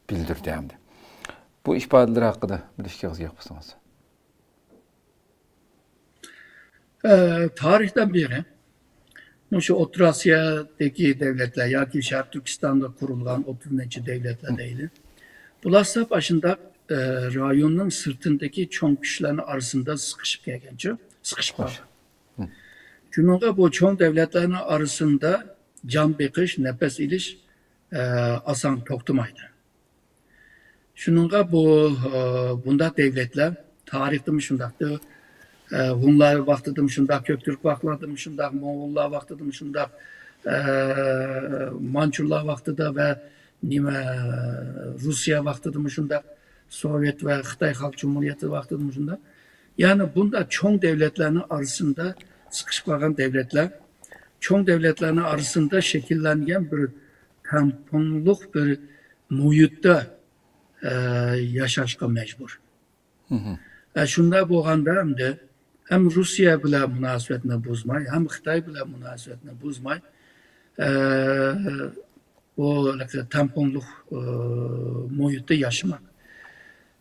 بىلدۈردى ئەمدى. بۇ ئىپادىلىرى ھەققىدە بىر ئىككى ئېغىز گەپ قىلسىڭىز. ئە، تارىختىن بېرى مۇشۇ ئوتتۇرا ئاسىيادىكى دۆلەتلەر ياكى شەرقىي تۈركىستاندا قۇرۇلغان ئوتتۇز نەچچە دۆلەتلەر دەيلى. بۇلار سەپ ئاشۇنداق، ئە، رايوننىڭ سىرتىندىكى چوڭ كۈچلەرنىڭ ئارىسىدا سىقىشىپ كەلگەنچۇ، سىقىشىپ قالغان. شۇنىڭغا بۇ چوڭ دۆلەتلەرنىڭ ئارىسىدا جان بېقىش، نەپەس ئېلىش، ئە، ئاسان توختىمايدۇ. شۇنىڭغا بۇ، ئە، بۇنداق دۆلەتلەر تارىختىمۇ شۇنداقتۇر. ئە، ھۇنلار ۋاقتىدىمۇ شۇنداق، كۆكتۈرك ۋاقتىدىمۇ شۇنداق، موڭغۇللار ۋاقتىدىمۇ شۇنداق، ئە، مانچۇلار ۋاقتىدا ۋە نېمە، روسىيە ۋاقتىدىمۇ شۇنداق، سوۋېت ۋە خىتاي خەلق جۇمھۇرىيىتى ۋاقتىدىمۇ شۇنداق. يەنى بۇنداق چوڭ دۆلەتلەرنىڭ ئارىسىدا سىقىشىپ قالغان دۆلەتلەر، چوڭ دۆلەتلەرنىڭ ئارىسىدا شەكىللەنگەن بىر تەڭپۇڭلۇق بىر مۇھىتتا، ئە، ياشاشقا مەجبۇر. ئە، شۇنداق بولغاندا ئەمدى ھەم روسىيە بىلەن مۇناسىۋەتنى بۇزماي، ھەم خىتاي بىلەن مۇناسىۋەتنى بۇزماي، ئە، بۇ تەڭپۇڭلۇق، ئە، مۇھىتتا ياشىماق.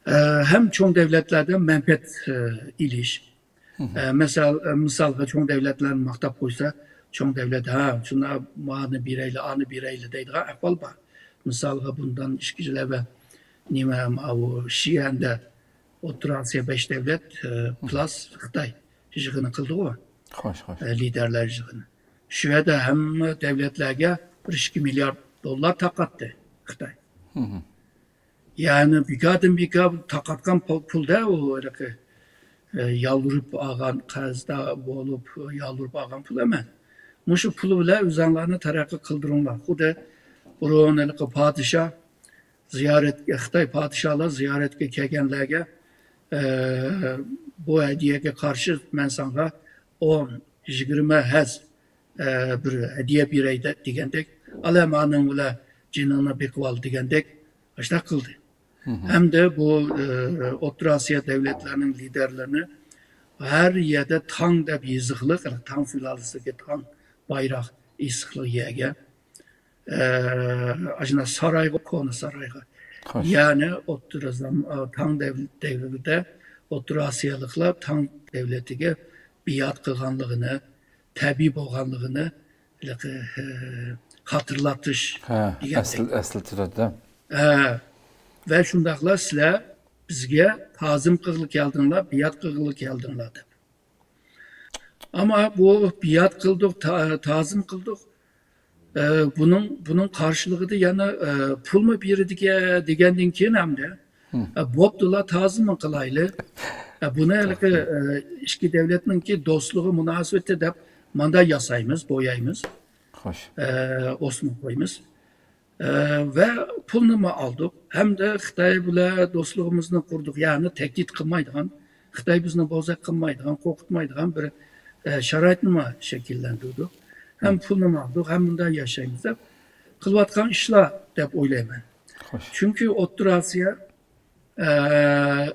ئە، ھەم چوڭ دۆلەتلەردىن مەنپەئەت، ئە، ئېلىش. ئە، مىسال، ئە، مىسالغا چوڭ دۆلەتلەرنى ماختاپ قويسا، چوڭ دۆلەت، ھە، شۇنداق مانى بېرەيلى، ئانى بېرەيلى دەيدىغان ئەھۋال بار. مىسالغا بۇندىن ئىككى يىل ئەۋۋەل نېمە، ئاۋۇ شىئەندە ئوتتۇرا ئاسىيا بەش دۆلەت، ئە، پلاس خىتاي يىغىنى قىلدىغۇ. خوش، خوش. ئە، لىدەرلەر يىغىنى. شۇ يەردە ھەممە دۆلەتلەرگە بىر ئىككى مىليارد دوللار تارقاتتى خىتاي. يەنى بىكاردىن بىكار تارقاتقان پۇل، پۇلدا ئۇ ھېلىقى، ئە، يالۋۇرۇپ ئالغان، قەرزدار بولۇپ يالۋۇرۇپ ئالغان پۇل ئەمەس. مۇشۇ پۇل بىلەن ئۆزۈڭلارنى تەرەققىي قىلدۇرۇڭلار. خۇددى بۇرۇن ھېلىقى پادىشاھ زىيارەتكە، خىتاي پادىشاھلار زىيارەتكە كەلگەنلەرگە، ئە، بۇ ھەدىيەگە قارشى مەن ساڭا ئون، يىگىرمە ھەز، ئە، بىر ھەدىيە بېرەي دە-، دېگەندەك، ئالا مانىڭ بىلەن جېنىڭنى بېقىۋال دېگەندەك، ئاشۇنداق قىلدى. ھەمدە بۇ، ئە، ئوتتۇرا ئاسىيا دۆلەتلەرنىڭ لىدەرلىرىنى ھەر يەردە تاڭ دەپ يېزىقلىق، تاڭ سۇلالىسىدىكى تاڭ بايراق ئېسىقلىق يەرگە، ئە، ئاشۇنداق سارايغا، كونا سارايغا، خوش. يەنى ئوتتۇرا زام-، تاڭ دەۋ-، دەۋرىدە ئوتتۇرا ئاسىيالىقلار تاڭ دەۋلىتىگە بىئات قىلغانلىقىنى، تەبىئىي بولغانلىقىنى ھېلىقى، ئە، خاتىرىلىتىش ھە، دېگەندەك. ئەسل-، ئەسلىتىلىدۇ. ھە. ۋە شۇنداقلا سىلەر بىزگە تازىم قىلغىلى كەلدىڭلار، بىئات قىلغىلى كەلدىڭلار دەپ. ئەمما بۇ بىئات قىلدۇق، تا-، تازىم قىلدۇق. ئە، بۇنىڭ، بۇنىڭ قارشىلىقىدا يەنە، ئە، پۇلمۇ بېرىدىكەن دېگەندىن كېيىن ئەمدى، ئە، بوپتۇلا، تازىمۇ قىلايلى. ئە، بۇنى ھېلىقى، ئە، ئىككى دۆلەتنىڭكى دوستلۇقى مۇناسىۋىتى دەپ ماندا ياسايمىز، بويايمىز. خوش. ئە، ئوسما قويىمىز. ئە، ۋە پۇلنىمۇ ئالدۇق. ھەمدە خىتاي بىلەن دوستلۇقىمىزنى قۇردۇق. يەنى تەھدىت قىلمايدىغان، خىتاي بىزنى بوزەك قىلمايدىغان، قورقۇتمايدىغان بىر، ئە، شارائىتنىمۇ شەكىللەندۈردۇق. ھەم پۇلنىمۇ ئالدۇق، ھەم مۇنداق ياشايمىز دەپ قىلىۋاتقان ئىشلار دەپ ئويلايمەن. خوش. چۈنكى ئوتتۇرا ئاسىيا، ئە،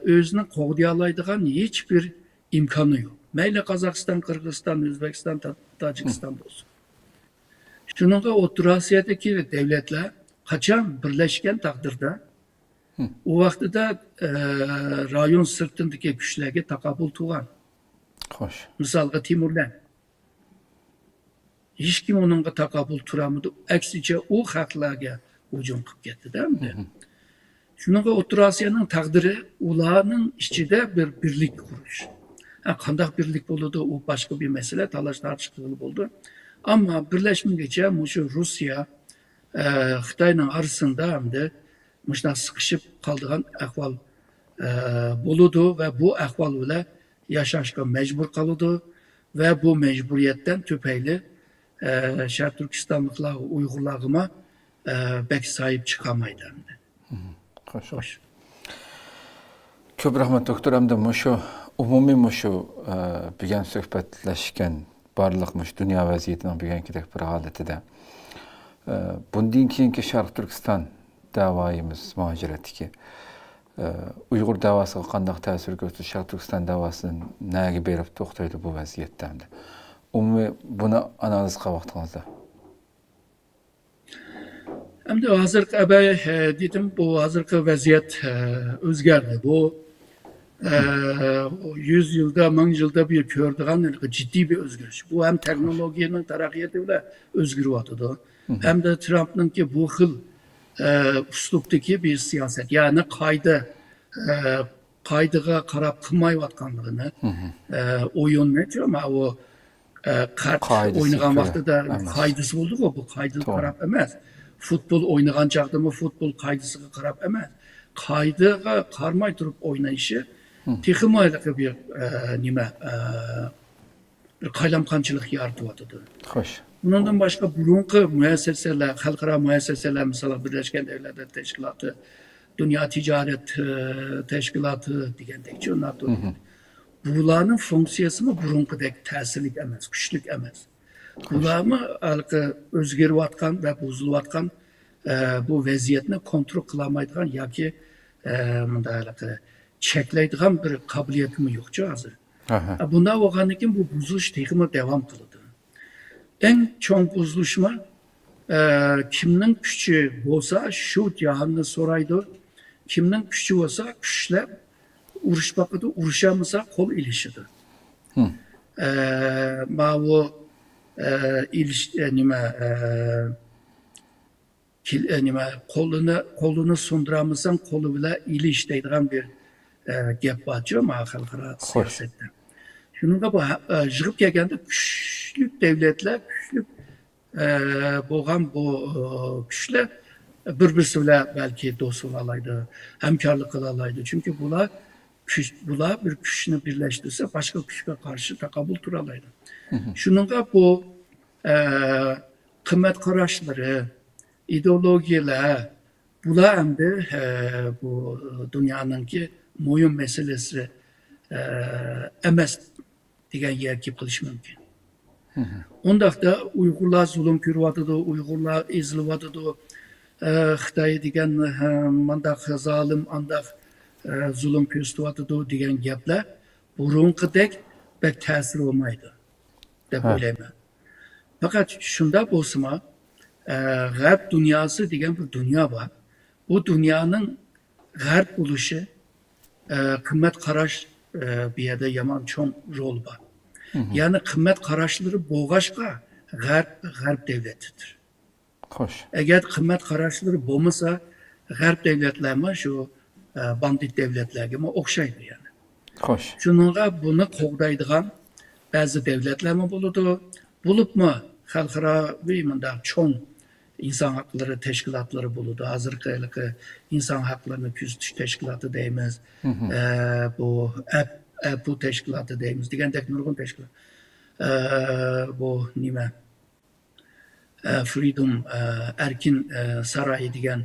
ئۆزىنى قوغدىيالايدىغان ھېچبىر ئىمكانى يوق. مەيلى قازاقىستان، قىرغىزىستان، ئۆزبېكىستان، تا-، تاجىكىستان بولسۇن. شۇنىڭغا ئوتتۇرا ئاسىيادىكى دۆلەتلەر قاچان بىرلەشكەن تەقدىردە، ئۇ ۋاقتىدا، ئە، رايون سىرتىدىكى كۈچلەرگە تاقابىل تۇرغان. خوش. مىسالغا، تىمۇرلەن. ھېچكىم ئۇنىڭغا تاقابىل تۇرالمىدى. ئەكسىچە، ئۇ خەقلەرگە ھۇجۇم قىلىپ كەتتىدە ئەمدى. شۇنىڭغا ئوتتۇرا ئاسىيانىڭ تەقدىرى ئۇلارنىڭ ئىچىدە بىر بىرلىك قۇرۇش. ھە، قانداق بىرلىك بولىدۇ، ئۇ باشقا بىر مەسىلە، تالاش-تارتىش قىلغىلى بولىدۇ. ئەمما بىرلەشمىگۈچە مۇشۇ روسىيە، ئە، خىتاينىڭ ئارىسىندا ئەمدى مۇشۇنداق سىقىشىپ قالىدىغان ئەھۋال، ئە، بولىدۇ ۋە بۇ ئەھۋال بىلەن ياشاشقا مەجبۇر قالىدۇ ۋە بۇ مەجبۇرىيەتتىن تۈپەيلى، ئە، شەرقىي تۈركىستانلىقلار، ئۇيغۇرلارغىمۇ، ئە، بەك ساھىب چىقالمايدۇ ئەمدى. خوش. خوش. كۆپ رەھمەت، دوكتور. ئەمدى مۇشۇ ئومۇمىي مۇشۇ، ئە، بۈگۈن سۆھبەتلەشكەن بارلىق مۇشۇ دۇنيا ۋەزىيىتىنىڭ بۈگۈنكىدەك بىر ھالىتىدە، ئە، بۇندىن كېيىنكى شەرقىي تۈركىستان دەۋايىمىز مۇھاجىرەتتىكى، ئە، ئۇيغۇر دەۋاسىغا قانداق تەسىر كۆرسىتىدۇ؟ شەرقىي تۈركىستان دەۋاسى نەگە بېرىپ توختايدۇ بۇ ۋەزىيەتتە ئەمدى؟ ئومۇمىي بۇنى ئانالىز قىلغان ۋاقتىڭىزدا. ئەمدى ھازىرقى ئەبەي، ئە، دېدىم، بۇ ھازىرقى ۋەزىيەت، ئە، ئۆزگەردى. بۇ، ئە، يۈز يىلدا، مىڭ يىلدا بىر كۆرىدىغان جىددىي بىر ئۆزگىرىش. بۇ ھەم تېخنولوگىيەنىڭ تەرەققىياتى بىلەن ئۆزگىرىۋاتىدۇ. ھەمدە ترامپنىڭكى بۇ خىل، ئە، ئۇسلۇبتىكى بىر سىياسەت، يەنى قائىدە، ئە، قائىدىغا قاراپ قىلمايۋاتقانلىقىنى، ئە، ئويۇننى، شۇ، ماۋۇ، ئە، قارت قائىدىسى ئوينىغان كۆرە ۋاقتىدا ئەمەس. قائىدىسى بولدىغۇ، بۇ قائىدىغا توغرا. قاراپ ئەمەس. فۇتبول ئوينىغان چاغدىمۇ فۇتبول قائىدىسىغا قاراپ ئەمەس. قائىدىغا قارىماي تۇرۇپ ئوينىشى تېخىمۇ ھېلىقى بىر، ئە، نېمە، ئە، بىر قايلامقانچىلىق يارىتىۋاتىدۇ. خوش. بۇنىڭدىن باشقا بۇرۇنقى مۇئەسسەسەلەر، خەلقئارا مۇئەسسەسەلەر، مىسالغا، بىرلەشكەن دۆلەتلەر تەشكىلاتى، دۇنيا تىجارەت، ئە، تەشكىلاتى دېگەندەكچۇ، ناتو دېگەن. بۇلارنىڭ فۇنكسىيەسىمۇ بۇرۇنقىدەك تەسىرلىك ئەمەس، كۈچلۈك ئەمەس. خوش. بۇلارمۇ ھېلىقى ئۆزگىرىۋاتقان ۋە بۇزۇلۇۋاتقان، ئە، بۇ ۋەزىيەتنى كونترول قىلالمايدىغان ياكى، ئە، مۇنداق ھېلىقى چەكلەيدىغان بىر قابىلىيىتىمۇ يوقچۇ ھازىر. ئە، بۇنداق بولغاندىن كېيىن بۇ بۇزۇلۇش تېخىمۇ داۋام قىلىدۇ. ئەڭ چوڭ بۇزۇلۇشمۇ، ئە، كىمنىڭ كۈچى بولسا، شۇ جاھاننى سورايدۇ. كىمنىڭ كۈچى بولسا، كۈچلەپ ئۇرۇش باقىدۇ، ئۇرۇشالمىسا، قول ئېلىشىدۇ. ئە، ماۋۇ، ئە، ئېلىش، ئە، نېمە، ئە، كېل-، ئە، نېمە، قولىنى، قولىنى سۇندۇرالمىساڭ، قولى بىلەن ئېلىش دەيدىغان بىر، ئە، گەپ بارچۇ، ماۋۇ خەلقئارا سىياسەتتە. شۇنىڭغا بۇ، ئە، يىغىپ كەلگەندە كۈچلۈك دۆلەتلەر، كۈچلۈك، ئە، بولغان بۇ، ئە، كۈچلەر بىر-بىرسى بىلەن بەلكى دوست بولالايدۇ، ھەمكارلىق قىلالايدۇ. چۈنكى بۇلار كۈچ، بۇلار بىر كۈچنى بىرلەشتۈرسە، باشقا كۈچكە قارشى تاقابىل تۇرالايدۇ. شۇنىڭغا بۇ، ئە، قىممەت قاراشلىرى، ئىدېئولوگىيەلەر، بۇلار ئەمدى، ئە، بۇ دۇنيانىڭكى مۇھىم مەسىلىسى، ئە، ئەمەس دېگەن يەرگە كېلىپ قېلىشى مۇمكىن. ئۇنداقتا ئۇيغۇرلار زۇلۇم كۆرۈۋاتىدۇ، ئۇيغۇرلار ئېزىلىۋاتىدۇ، ئە، خىتاي دېگەن، ئە، مانداق زالىم، ئانداق، ئە، زۇلۇم كۆرسىتىۋاتىدۇ دېگەن گەپلەر بۇرۇنقىدەك بەك تەسىر بولمايدۇ دەپ ئويلايمەن. پەقەت شۇنداق بولسىمۇ، ئە، غەرب دۇنياسى دېگەن بىر دۇنيا بار. بۇ دۇنيانىڭ غەرب بولۇشى، ئە، قىممەت قاراش، ئە، بۇ يەردە يامان چوڭ رول بار. يەنى قىممەت قاراشلىرى بولغاچقا غەرب، غەرب دۆلىتىدۇر. خوش. ئەگەر قىممەت قاراشلىرى بولمىسا، غەرب دۆلەتلەرمۇ شۇ، ئە، باندىت دۆلەتلەرگىمۇ ئوخشايدۇ يەنى. خوش. شۇنىڭغا بۇنى قوغدايدىغان بەزى دۆلەتلەرمۇ بولىدۇ. بولۇپمۇ خەلقئاراۋى مۇنداق چوڭ ئىنسان ھەقلىرى تەشكىلاتلىرى بولىدۇ. ھازىرقى ھېلىقى ئىنسان ھەقلىرىنى كۆزىتىش تەشكىلاتى دەيمىز. ئە، بۇ ئەپ-، ئەپۇ تەشكىلاتى دەيمىز دېگەندەك نۇرغۇن تەشكىلات. ئە، بۇ نېمە؟ ئە، فرىدوم، ئە، ئەركىن، ئە، سارىيى دېگەن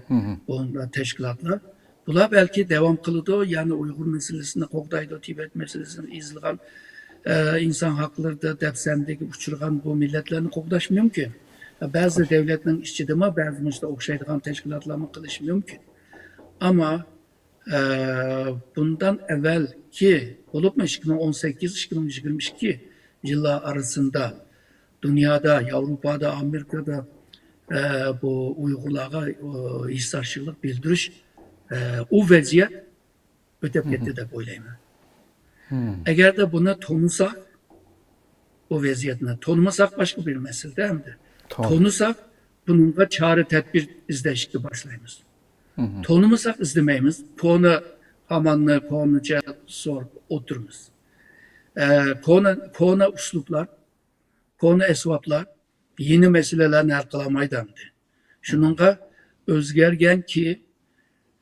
بۇ تەشكىلاتلار. بۇلار بەلكى داۋام قىلىدۇ، يەنى ئۇيغۇر مەسىلىسىنى قوغدايدۇ، تىبەت مەسىلىسىنى ئېزىلغان، ئە، ئىنسان ھەقلىرىدا دەپسەندىگە ئۇچرىغان بۇ مىللەتلەرنى قوغداش مۇمكىن. بەزى دۆلەتنىڭ ئىچىدىمۇ بەزى مۇشۇنداق ئوخشايدىغان تەشكىلاتلارمۇ قىلىشى مۇمكىن. ئەمما ئە، بۇندىن ئەۋۋەلكى، بولۇپمۇ ئىككى مىڭ ئون سەككىز، ئىككى مىڭ يىگىرمە ئىككى يىللار ئارىسىدا دۇنيادا، ياۋروپادا، ئامېرىكادا، ئە، بۇ ئۇيغۇرلارغا، ئە، ھېسداشلىق بىلدۈرۈش، ئە، ئۇ ۋەزىيەت ئۆتەپ كەتتى دەپ ئويلايمەن. ئەگەردە بۇنى تونۇساق، بۇ ۋەزىيەتنى تونۇمىساق باشقا بىر مەسىلىدە ئەمدى. تونۇساق، بۇنىڭغا چارە تەدبىر ئىزدەشكە باشلايمىز. تونۇمىساق ئىزدىمەيمىز. كونا قاماننى كونىچە سورۇپ ئولتۇرىمىز. ئە، كونا، كونا ئۇسلۇبلار، كونا ئەسۋابلار يېڭى مەسىلىلەرنى ھەل قىلالمايدۇ ئەمدى. شۇنىڭغا ئۆزگەرگەنكى،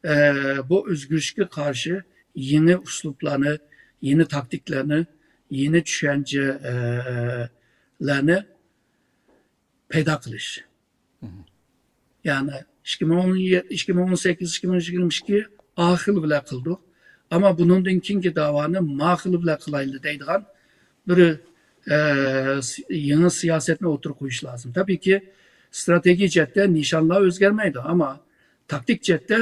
ئە، بۇ ئۆزگىرىشكە قارشى يېڭى ئۇسلۇبلارنى، يېڭى تاكتىكىلارنى، يېڭى چۈشەنچە، ئە، لەرنى پەيدا قىلىش. يەنى ئىككى مىڭ ئون، ئىككى مىڭ ئون سەككىز، ئىككى مىڭ يىگىرمە ئىككى ئاخىرى بىلەن قىلدۇق. ئەمما بۇنىڭدىن كېيىنكى داۋانى ماخىرى بىلەن قىلايلى دەيدىغان بىر، ئە، س-، يېڭى سىياسەتنى ئوتتۇرىغا قويۇش لازىم. تەبىئىيكى، ئىستراتېگىيە جەھەتتە نىشانلار ئۆزگەرمەيدۇ، ئەمما تاكتىك جەھەتتە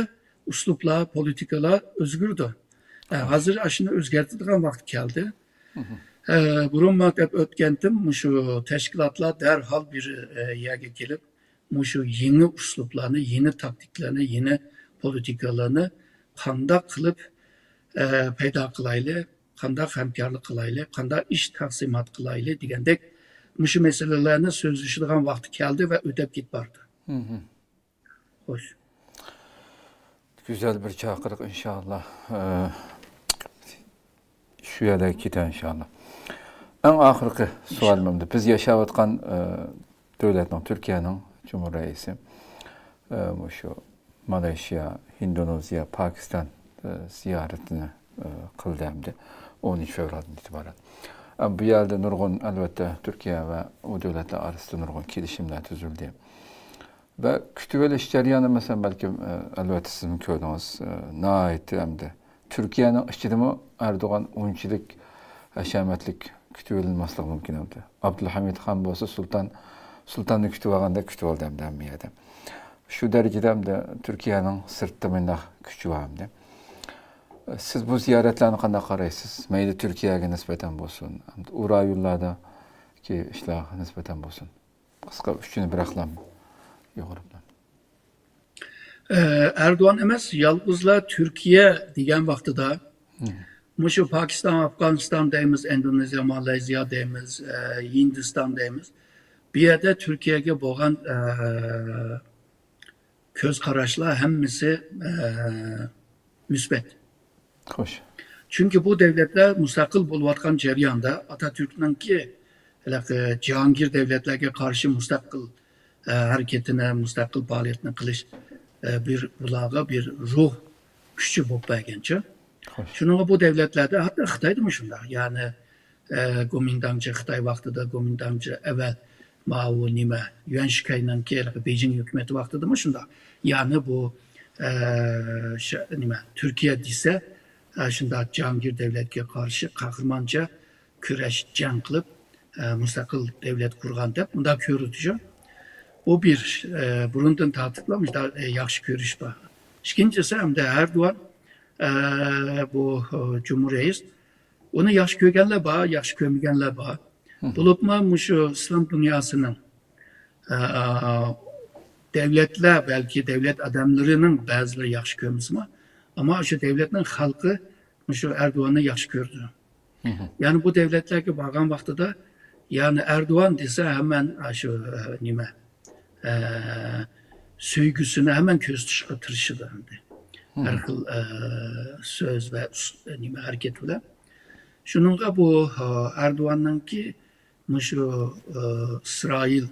ئۇسلۇبلار، پولىتىكىلار ئۆزگىرىدۇ. ئە، ھازىر ئاشۇنى ئۆزگەرتىدىغان ۋاقىت كەلدى. ئە، بۇرۇن مەن دەپ ئۆتكەنتىم، مۇشۇ تەشكىلاتلار دەرھال بىر، ئە، يەرگە كېلىپ، مۇشۇ يېڭى ئۇسلۇبلارنى، يېڭى تاكتىكىلارنى، يېڭى پولىتىكىلارنى قانداق قىلىپ، ئە، پەيدا قىلايلى، قانداق ھەمكارلىق قىلايلى، قانداق ئىش تەقسىمات قىلايلى دېگەندەك مۇشۇ مەسىلىلەرنى سۆزلىشىدىغان ۋاقتى كەلدى ۋە ئۆتەپ كېتىپ بارىدۇ. خوش. گۈزەل بىر چاقىرىق، ئىنشائاللا. ئە، شۇ يەردە كېتە، ئىنشائاللا. ئەڭ ئاخىرقى سوئالىم ئەمدى. بىز ياشاۋاتقان، ئە، دۆلەتنىڭ، تۈركىيەنىڭ جۇمھۇر رەئىسى، ئە، مۇشۇ مالايشىيا، ھىندونېزىيە، پاكىستان، ئە، زىيارىتىنى، ئە، قىلدى ئەمدى ئونىنچى فېۋرالدىن ئېتىبارەن. ئە، بۇ يەردە نۇرغۇن، ئەلۋەتتە، تۈركىيە ۋە ئۇ دۆلەتلەر ئارىسىدا نۇرغۇن كېلىشىملەر تۈزۈلدى. ۋە كۈتۈۋېلىش جەريانى، مەسىلەن، بەلكىم، ئە، ئەلۋەتتە سىزمۇ كۆردىڭىز، ئە، ناھايىتى ئەمدى تۈركىيەنىڭ ئىچىدىمۇ ئەردوغان ئۇنچىلىك ھەشەمەتلىك كۈتۈۋېلىنماسلىقى مۇمكىن ئەمدى. ئابدۇلھەمىد خان بولسا سۇلتان، سۇلتاننى كۈتۈۋالغاندەك كۈتۈۋالدى ئەمدى ھەممە يەردە. شۇ دەرىجىدە ئەمدى تۈركىيەنىڭ سىرتتا مۇنداق كۈچى بار ئەمدى. سىز بۇ زىيارەتلەرنى قانداق قارايسىز؟ مەيلى تۈركىيەگە نىسبەتەن بولسۇن، ئەمدى ئۇ رايونلاردىكى ئىشلارغا نىسبەتەن بولسۇن. قىسقا ئۈچىنى بىراقلا يۇغۇرۇپ. ئە، ئەردوغان ئەمەس، يالغۇزلا تۈركىيە دېگەن ۋاقتىدا، مۇشۇ پاكىستان، ئافغانىستان دەيمىز، ئىندونېزىيە، مالايزىيا دەيمىز، ئە، ھىندىستان دەيمىز. بۇ يەردە تۈركىيەگە بولغان، ئە، كۆز قاراشلار ھەممىسى، ئە، مۇسبەت. خوش. چۈنكى بۇ دۆلەتلەر مۇستەقىل بولۇۋاتقان جەرياندا ئاتاتۈركنىڭكى ھېلىقى جاھانگىر دۆلەتلەرگە قارشى مۇستەقىل، ئە، ھەرىكىتىنى، مۇستەقىل پائالىيەتنى قىلىش، ئە، بىر ئۇلارغا بىر روھ كۈچى بولۇپ بەرگەنچە. خوش. شۇنىڭغا بۇ دۆلەتلەردە، ھەتتا خىتايدىمۇ شۇنداق. يەنى، ئە، گومىنداڭجى خىتاي ۋاقتىدا، گومىنداڭجى ئەۋەل ماۋۇ نېمە، يۈەن شىكەينىڭكى ھېلىقى بېيجىڭ ھۆكۈمىتى ۋاقتىدىمۇ شۇنداق. يەنى بۇ، ئە، ش-، نېمە، تۈركىيە دېسە، ئە، شۇنداق جاھانگىر دۆلەتكە قارشى قەھرىمانچە كۈرەش، جەڭ قىلىپ، ئە، مۇستەقىل دۆلەت قۇرغان دەپ مۇنداق كۆرۈلىدۇ. بۇ بىر، ئە، بۇرۇندىن تارتىپلا مۇشۇنداق، ئە، ياخشى كۆرۈش بار. ئىككىنچىسى، ئەمدى ئەردوغان، ئە، بۇ، ئە، جۇمھۇر رەئىس، ئۇنى ياخشى كۆرگەنلەر بار، ياخشى كۆرمىگەنلەر بار. بولۇپمۇ مۇشۇ ئىسلام دۇنياسىنىڭ، ئە، دەۋلەتلەر، بەلكى دەۋلەت ئادەملىرىنىڭ بەزىلىرى ياخشى كۆرمىسىمۇ، ئەمما شۇ دەۋلەتنىڭ خەلقى مۇشۇ ئەردوغاننى ياخشى كۆرىدۇ. يەنى بۇ دەۋلەتلەرگە بارغان ۋاقتىدا، يەنى ئەردوغان دېسە ھەممە شۇ، ئە، نېمە، ئە، سۆيگۈسىنى ھەممە كۆرسىتىشقا تىرىشىدۇ ئەمدى. ھەر خىل، ئە، سۆز ۋە ئۇس-، نېمە، ھەرىكەت بىلەن. شۇنىڭغا بۇ، ئە، ئەردوغاننىڭكى مۇشۇ، ئە، ئىسرائىل،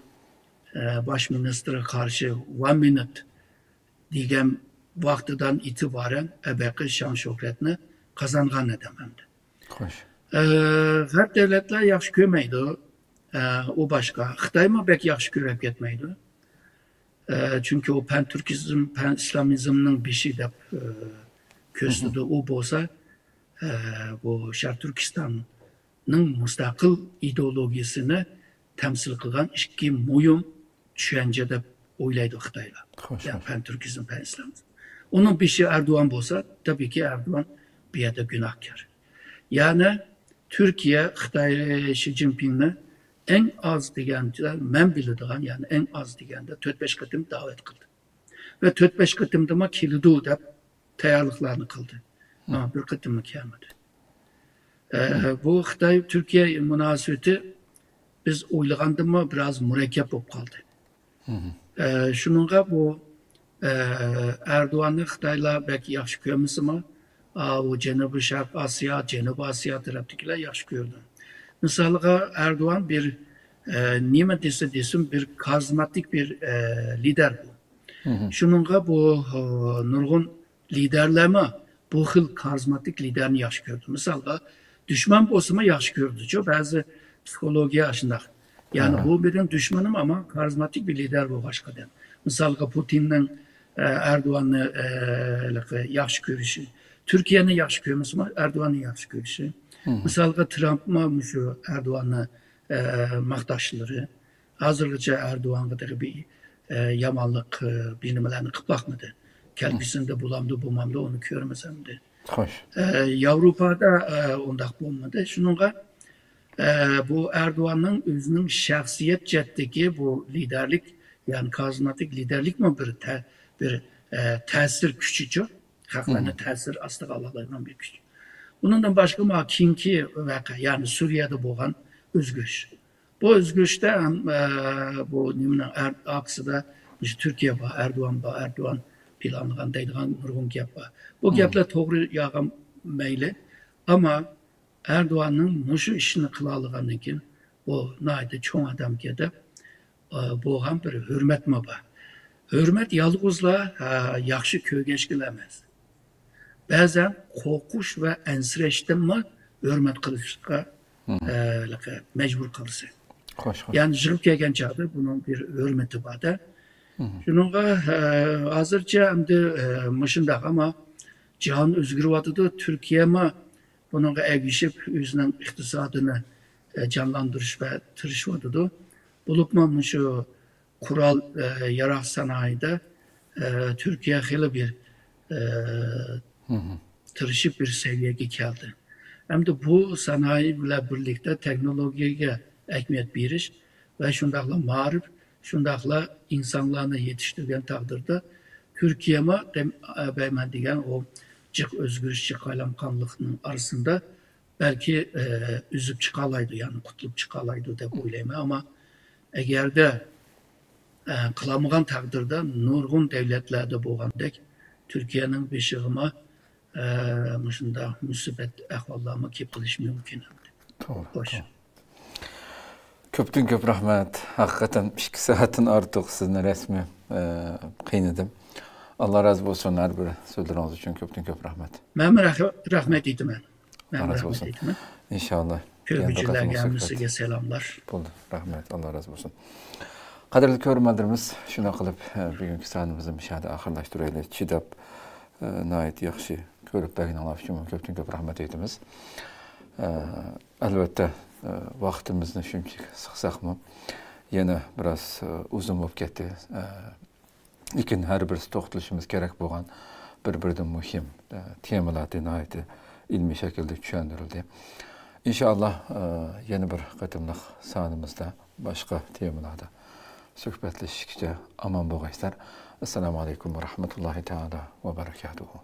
ئە، باش مىنىستىرىغا قارشى ۋان مىنىت دېگەن ۋاقتىدىن ئېتىبارەن ئەبەقى شان شۆھرەتنى قازانغان ئادەم ئەمدى. خوش. ئە، غەرب دۆلەتلەر ياخشى كۆرمەيدۇ. ئە، ئۇ باشقا. خىتايمۇ بەك ياخشى كۆرۈپ كەتمەيدۇ. ئە، چۈنكى ئۇ پەن تۈركىزم، پەن ئىسلامىزمنىڭ بېشى دەپ، ئە، كۆرسىتىدۇ. ئۇ بولسا، ئە، بۇ شەرق تۈركىستاننىڭ مۇستەقىل ئىدېئولوگىيىسىنى تەمسىل قىلغان ئىككى مۇھىم چۈشەنچە دەپ ئويلايدۇ خىتايلار. خوش، يا خوش. پەن تۈركىزم، پەن ئىسلامىزم. ئۇنىڭ بېشى ئەردوغان بولسا، تەبىئىيكى ئەردوغان بۇ يەردە گۇناھكار. يەنى تۈركىيە، خىتاي، شى جىنپىڭنى ئەڭ ئاز دېگەندە، مەن بىلىدىغان، يەنى ئەڭ ئاز دېگەندە تۆت بەش قېتىم دەۋەت قىلدى. ۋە تۆت بەش قېتىمدىمۇ كېلىدۇ دەپ تەييارلىقلارنى قىلدى. ئەمما بىر قېتىممۇ كەلمىدى. ئە، بۇ خىتاي تۈركىيە مۇناسىۋىتى بىز ئويلىغاندىنمۇ بىراز مۇرەككەپ بولۇپ قالدى. ئە، شۇنىڭغا بۇ، ئە، ئەردوغاننى خىتايلار بەك ياخشى كۆرمىسىمۇ، ئا، ئۇ جەنۇبىي شەرق ئاسىيا، جەنۇبىي ئاسىيا تەرەپتىكىلەر ياخشى كۆرىدۇ. مىسالغا، ئەردوغان بىر، ئە، نېمە دېسە دېسۇن، بىر كارىزماتىك بىر، ئە، لىدەر بۇ. شۇنىڭغا بۇ، ئە، نۇرغۇن لىدەرلەرمۇ بۇ خىل كارىزماتىك لىدەرنى ياخشى كۆرىدۇ. مىسالغا، دۈشمەن بولسىمۇ ياخشى كۆرىدۇچۇ، بەزى پسىخولوگىيە ئاشۇنداق. يەنى بۇ مېنىڭ دۈشمىنىم، ئەمما كارىزماتىك بىر لىدەر بولغاچقا دەپ. مىسالغا، پۇتىننىڭ، ئە، ئەردوغاننى، ئە، ھېلىقى ياخشى كۆرۈشى، تۈركىيەنى ياخشى كۆرمىسىمۇ، ئەردوغاننى ياخشى كۆرۈشى. مىسالغا، ترامپمۇ مۇشۇ ئەردوغاننى، ئە، ماختاشلىرى. ھازىرغىچە ئەردوغانغا تېخى بىر، ئە، يامانلىق، ئە، بىر نېمىلەرنى قىلىپ باقمىدى. كەلگۈسىدە بولامدۇ، بولمامدۇ، ئۇنى كۆرىمىز ئەمدى. خوش. ئە، ياۋروپادا، ئە، ئۇنداق بولمىدى. شۇنىڭغا، ئە، بۇ ئەردوغاننىڭ ئۆزىنىڭ شەخسىيەت جەھەتتىكى بۇ لىدەرلىك، يەنى كارىزماتىك لىدەرلىكمۇ بىر تە-، بىر، ئە، تەسىر كۈچىچۇ. خەقلەرنى تەسىر ئاستىغا ئالالايدىغان بىر كۈچ. ئۇنىڭدىن باشقا، مانا، كېيىنكى ۋەقە، يەنى سۈرىيەدە بولغان ئۆزگىرىش. بۇ ئۆزگىرىشتە ھەم، ئە، بۇ نېمىنىڭ ئەر-، ئارقىسىدا مۇشۇ تۈركىيە بار، ئەردوغان بار، ئەردوغان پىلانلىغان دەيدىغان نۇرغۇن گەپ بار. بۇ گەپلەر توغرا ياغا مەيلى، ئەمما ئەردوغاننىڭ مۇشۇ ئىشنى قىلالىغاندىن كېيىن، بۇ ناھايىتى چوڭ ئادەمكەن دەپ، ئە، بولغان بىر ھۆرمەتمۇ بار. ھۆرمەت يالغۇزلا، ئە، ياخشى كۆرگەچكىلا ئەمەس. بەزەن قورقۇش ۋە ئەنسىرەشتىنمۇ ھۆرمەت قىلىشقا، ئە، مەجبۇر قىلىسەن. خوش، خوش. يەنى يىغىپ كەلگەن چاغدا بۇنىڭ بىر ھۆرمىتى بار-دە. شۇنىڭغا، ئە، ھازىرچە ئەمدى، ئە، مۇشۇنداق، ئەمما جاھان ئۆزگىرىۋاتىدۇ. تۈركىيەمۇ بۇنىڭغا ئەگىشىپ ئۆزىنىڭ ئىقتىسادىنى، ئە، جانلاندۇرۇش ۋە تىرىشىۋاتىدۇ. بولۇپمۇ مۇشۇ قورال، ئە، ياراغ سانائىيىدە، ئە، تۈركىيە خېلى بىر، ئە، تىرىشىپ بىر سەۋىيەگە كەلدى. ئەمدى بۇ سانائىي بىلەن بىرلىكتە تېخنولوگىيەگە ئەھمىيەت بېرىش ۋە شۇنداقلا مائارىپ، شۇنداقلا ئىنسانلارنى يېتىشتۈرگەن تەقدىردە تۈركىيەمۇ دەم-، ئە، بەيمەن دېگەن ئۇ جىق ئۆزگىرىش، جىق قالايمىقانلىقنىڭ ئارىسىدا بەلكى، ئە، ئۈزۈپ چىقالايدۇ، يەنى قۇتۇلۇپ چىقالايدۇ دەپ ئويلايمەن. ئەمما ئەگەردە، ئە، قىلالمىغان تەقدىردە نۇرغۇن دەۋلەتلەردە بولغاندەك تۈركىيەنىڭ بېشىغىمۇ، ئە، مۇشۇنداق مۇسىبەت ئەھۋاللارمۇ كېلىپ قېلىشى مۇمكىن. توغرا، خوش. توغرا. كۆپتىن كۆپ رەھمەت. ھەقىقەتەن ئىككى سائەتتىن ئارتۇق سىزنى رەسمىي، ئە، قىينىدىم. ئاللا رازى بولسۇن ھەر بىر سۆزلىرىڭىز ئۈچۈن كۆپتىن كۆپ رەھمەت. مەنمۇ رەھ-، رەھمەت ئېيتىمەن. مەنمۇ رەھمەت ئېيتىمەن. ئىنشاللا. كۆرگۈچىلەرگە ھەممىسىگە سالاملار. بولدى. رەھمەت. ئاللا رازى بولسۇن. قەدىرلىك كۆرۈرمەنلىرىمىز، شۇنداق قىلىپ، ئە، بۈگۈنكى سانىمىزنى مۇشۇ يەردە ئاخىرلاشتۇرايلى. چىداپ، ئە، ناھايىتى ياخشى كۆرۈپ بەرگىنىڭلار ئۈچۈن كۆپتىن كۆپ رەھمەت ئېيتىمىز. ئە، ئەلۋەتتە، ئە، ۋاقتىمىزنى شۇنچىلىك سىقساقمۇ، يەنە بىراز، ئە، ئۇزۇن بولۇپ كەتتى. ئە، لېكىن ھەر بىرسى توختىلىشىمىز كېرەك بولغان بىر-بىرىدىن مۇھىم، ئە، تېمىلار ناھايىتى ئىلمىي شەكىلدە چۈشەندۈرۈلدى. ئىنشائاللا، ئە، يەنە بىر قېتىملىق سانىمىزدا باشقا تېمىلاردا سۆھبەتلىشىشكىچە ئامان بولغايسىلەر. ئەسسالامۇ ئەلەيكۇم ۋە رەھمەتۇللاھى تەئالا ۋە بەرەكاتۇھۇ.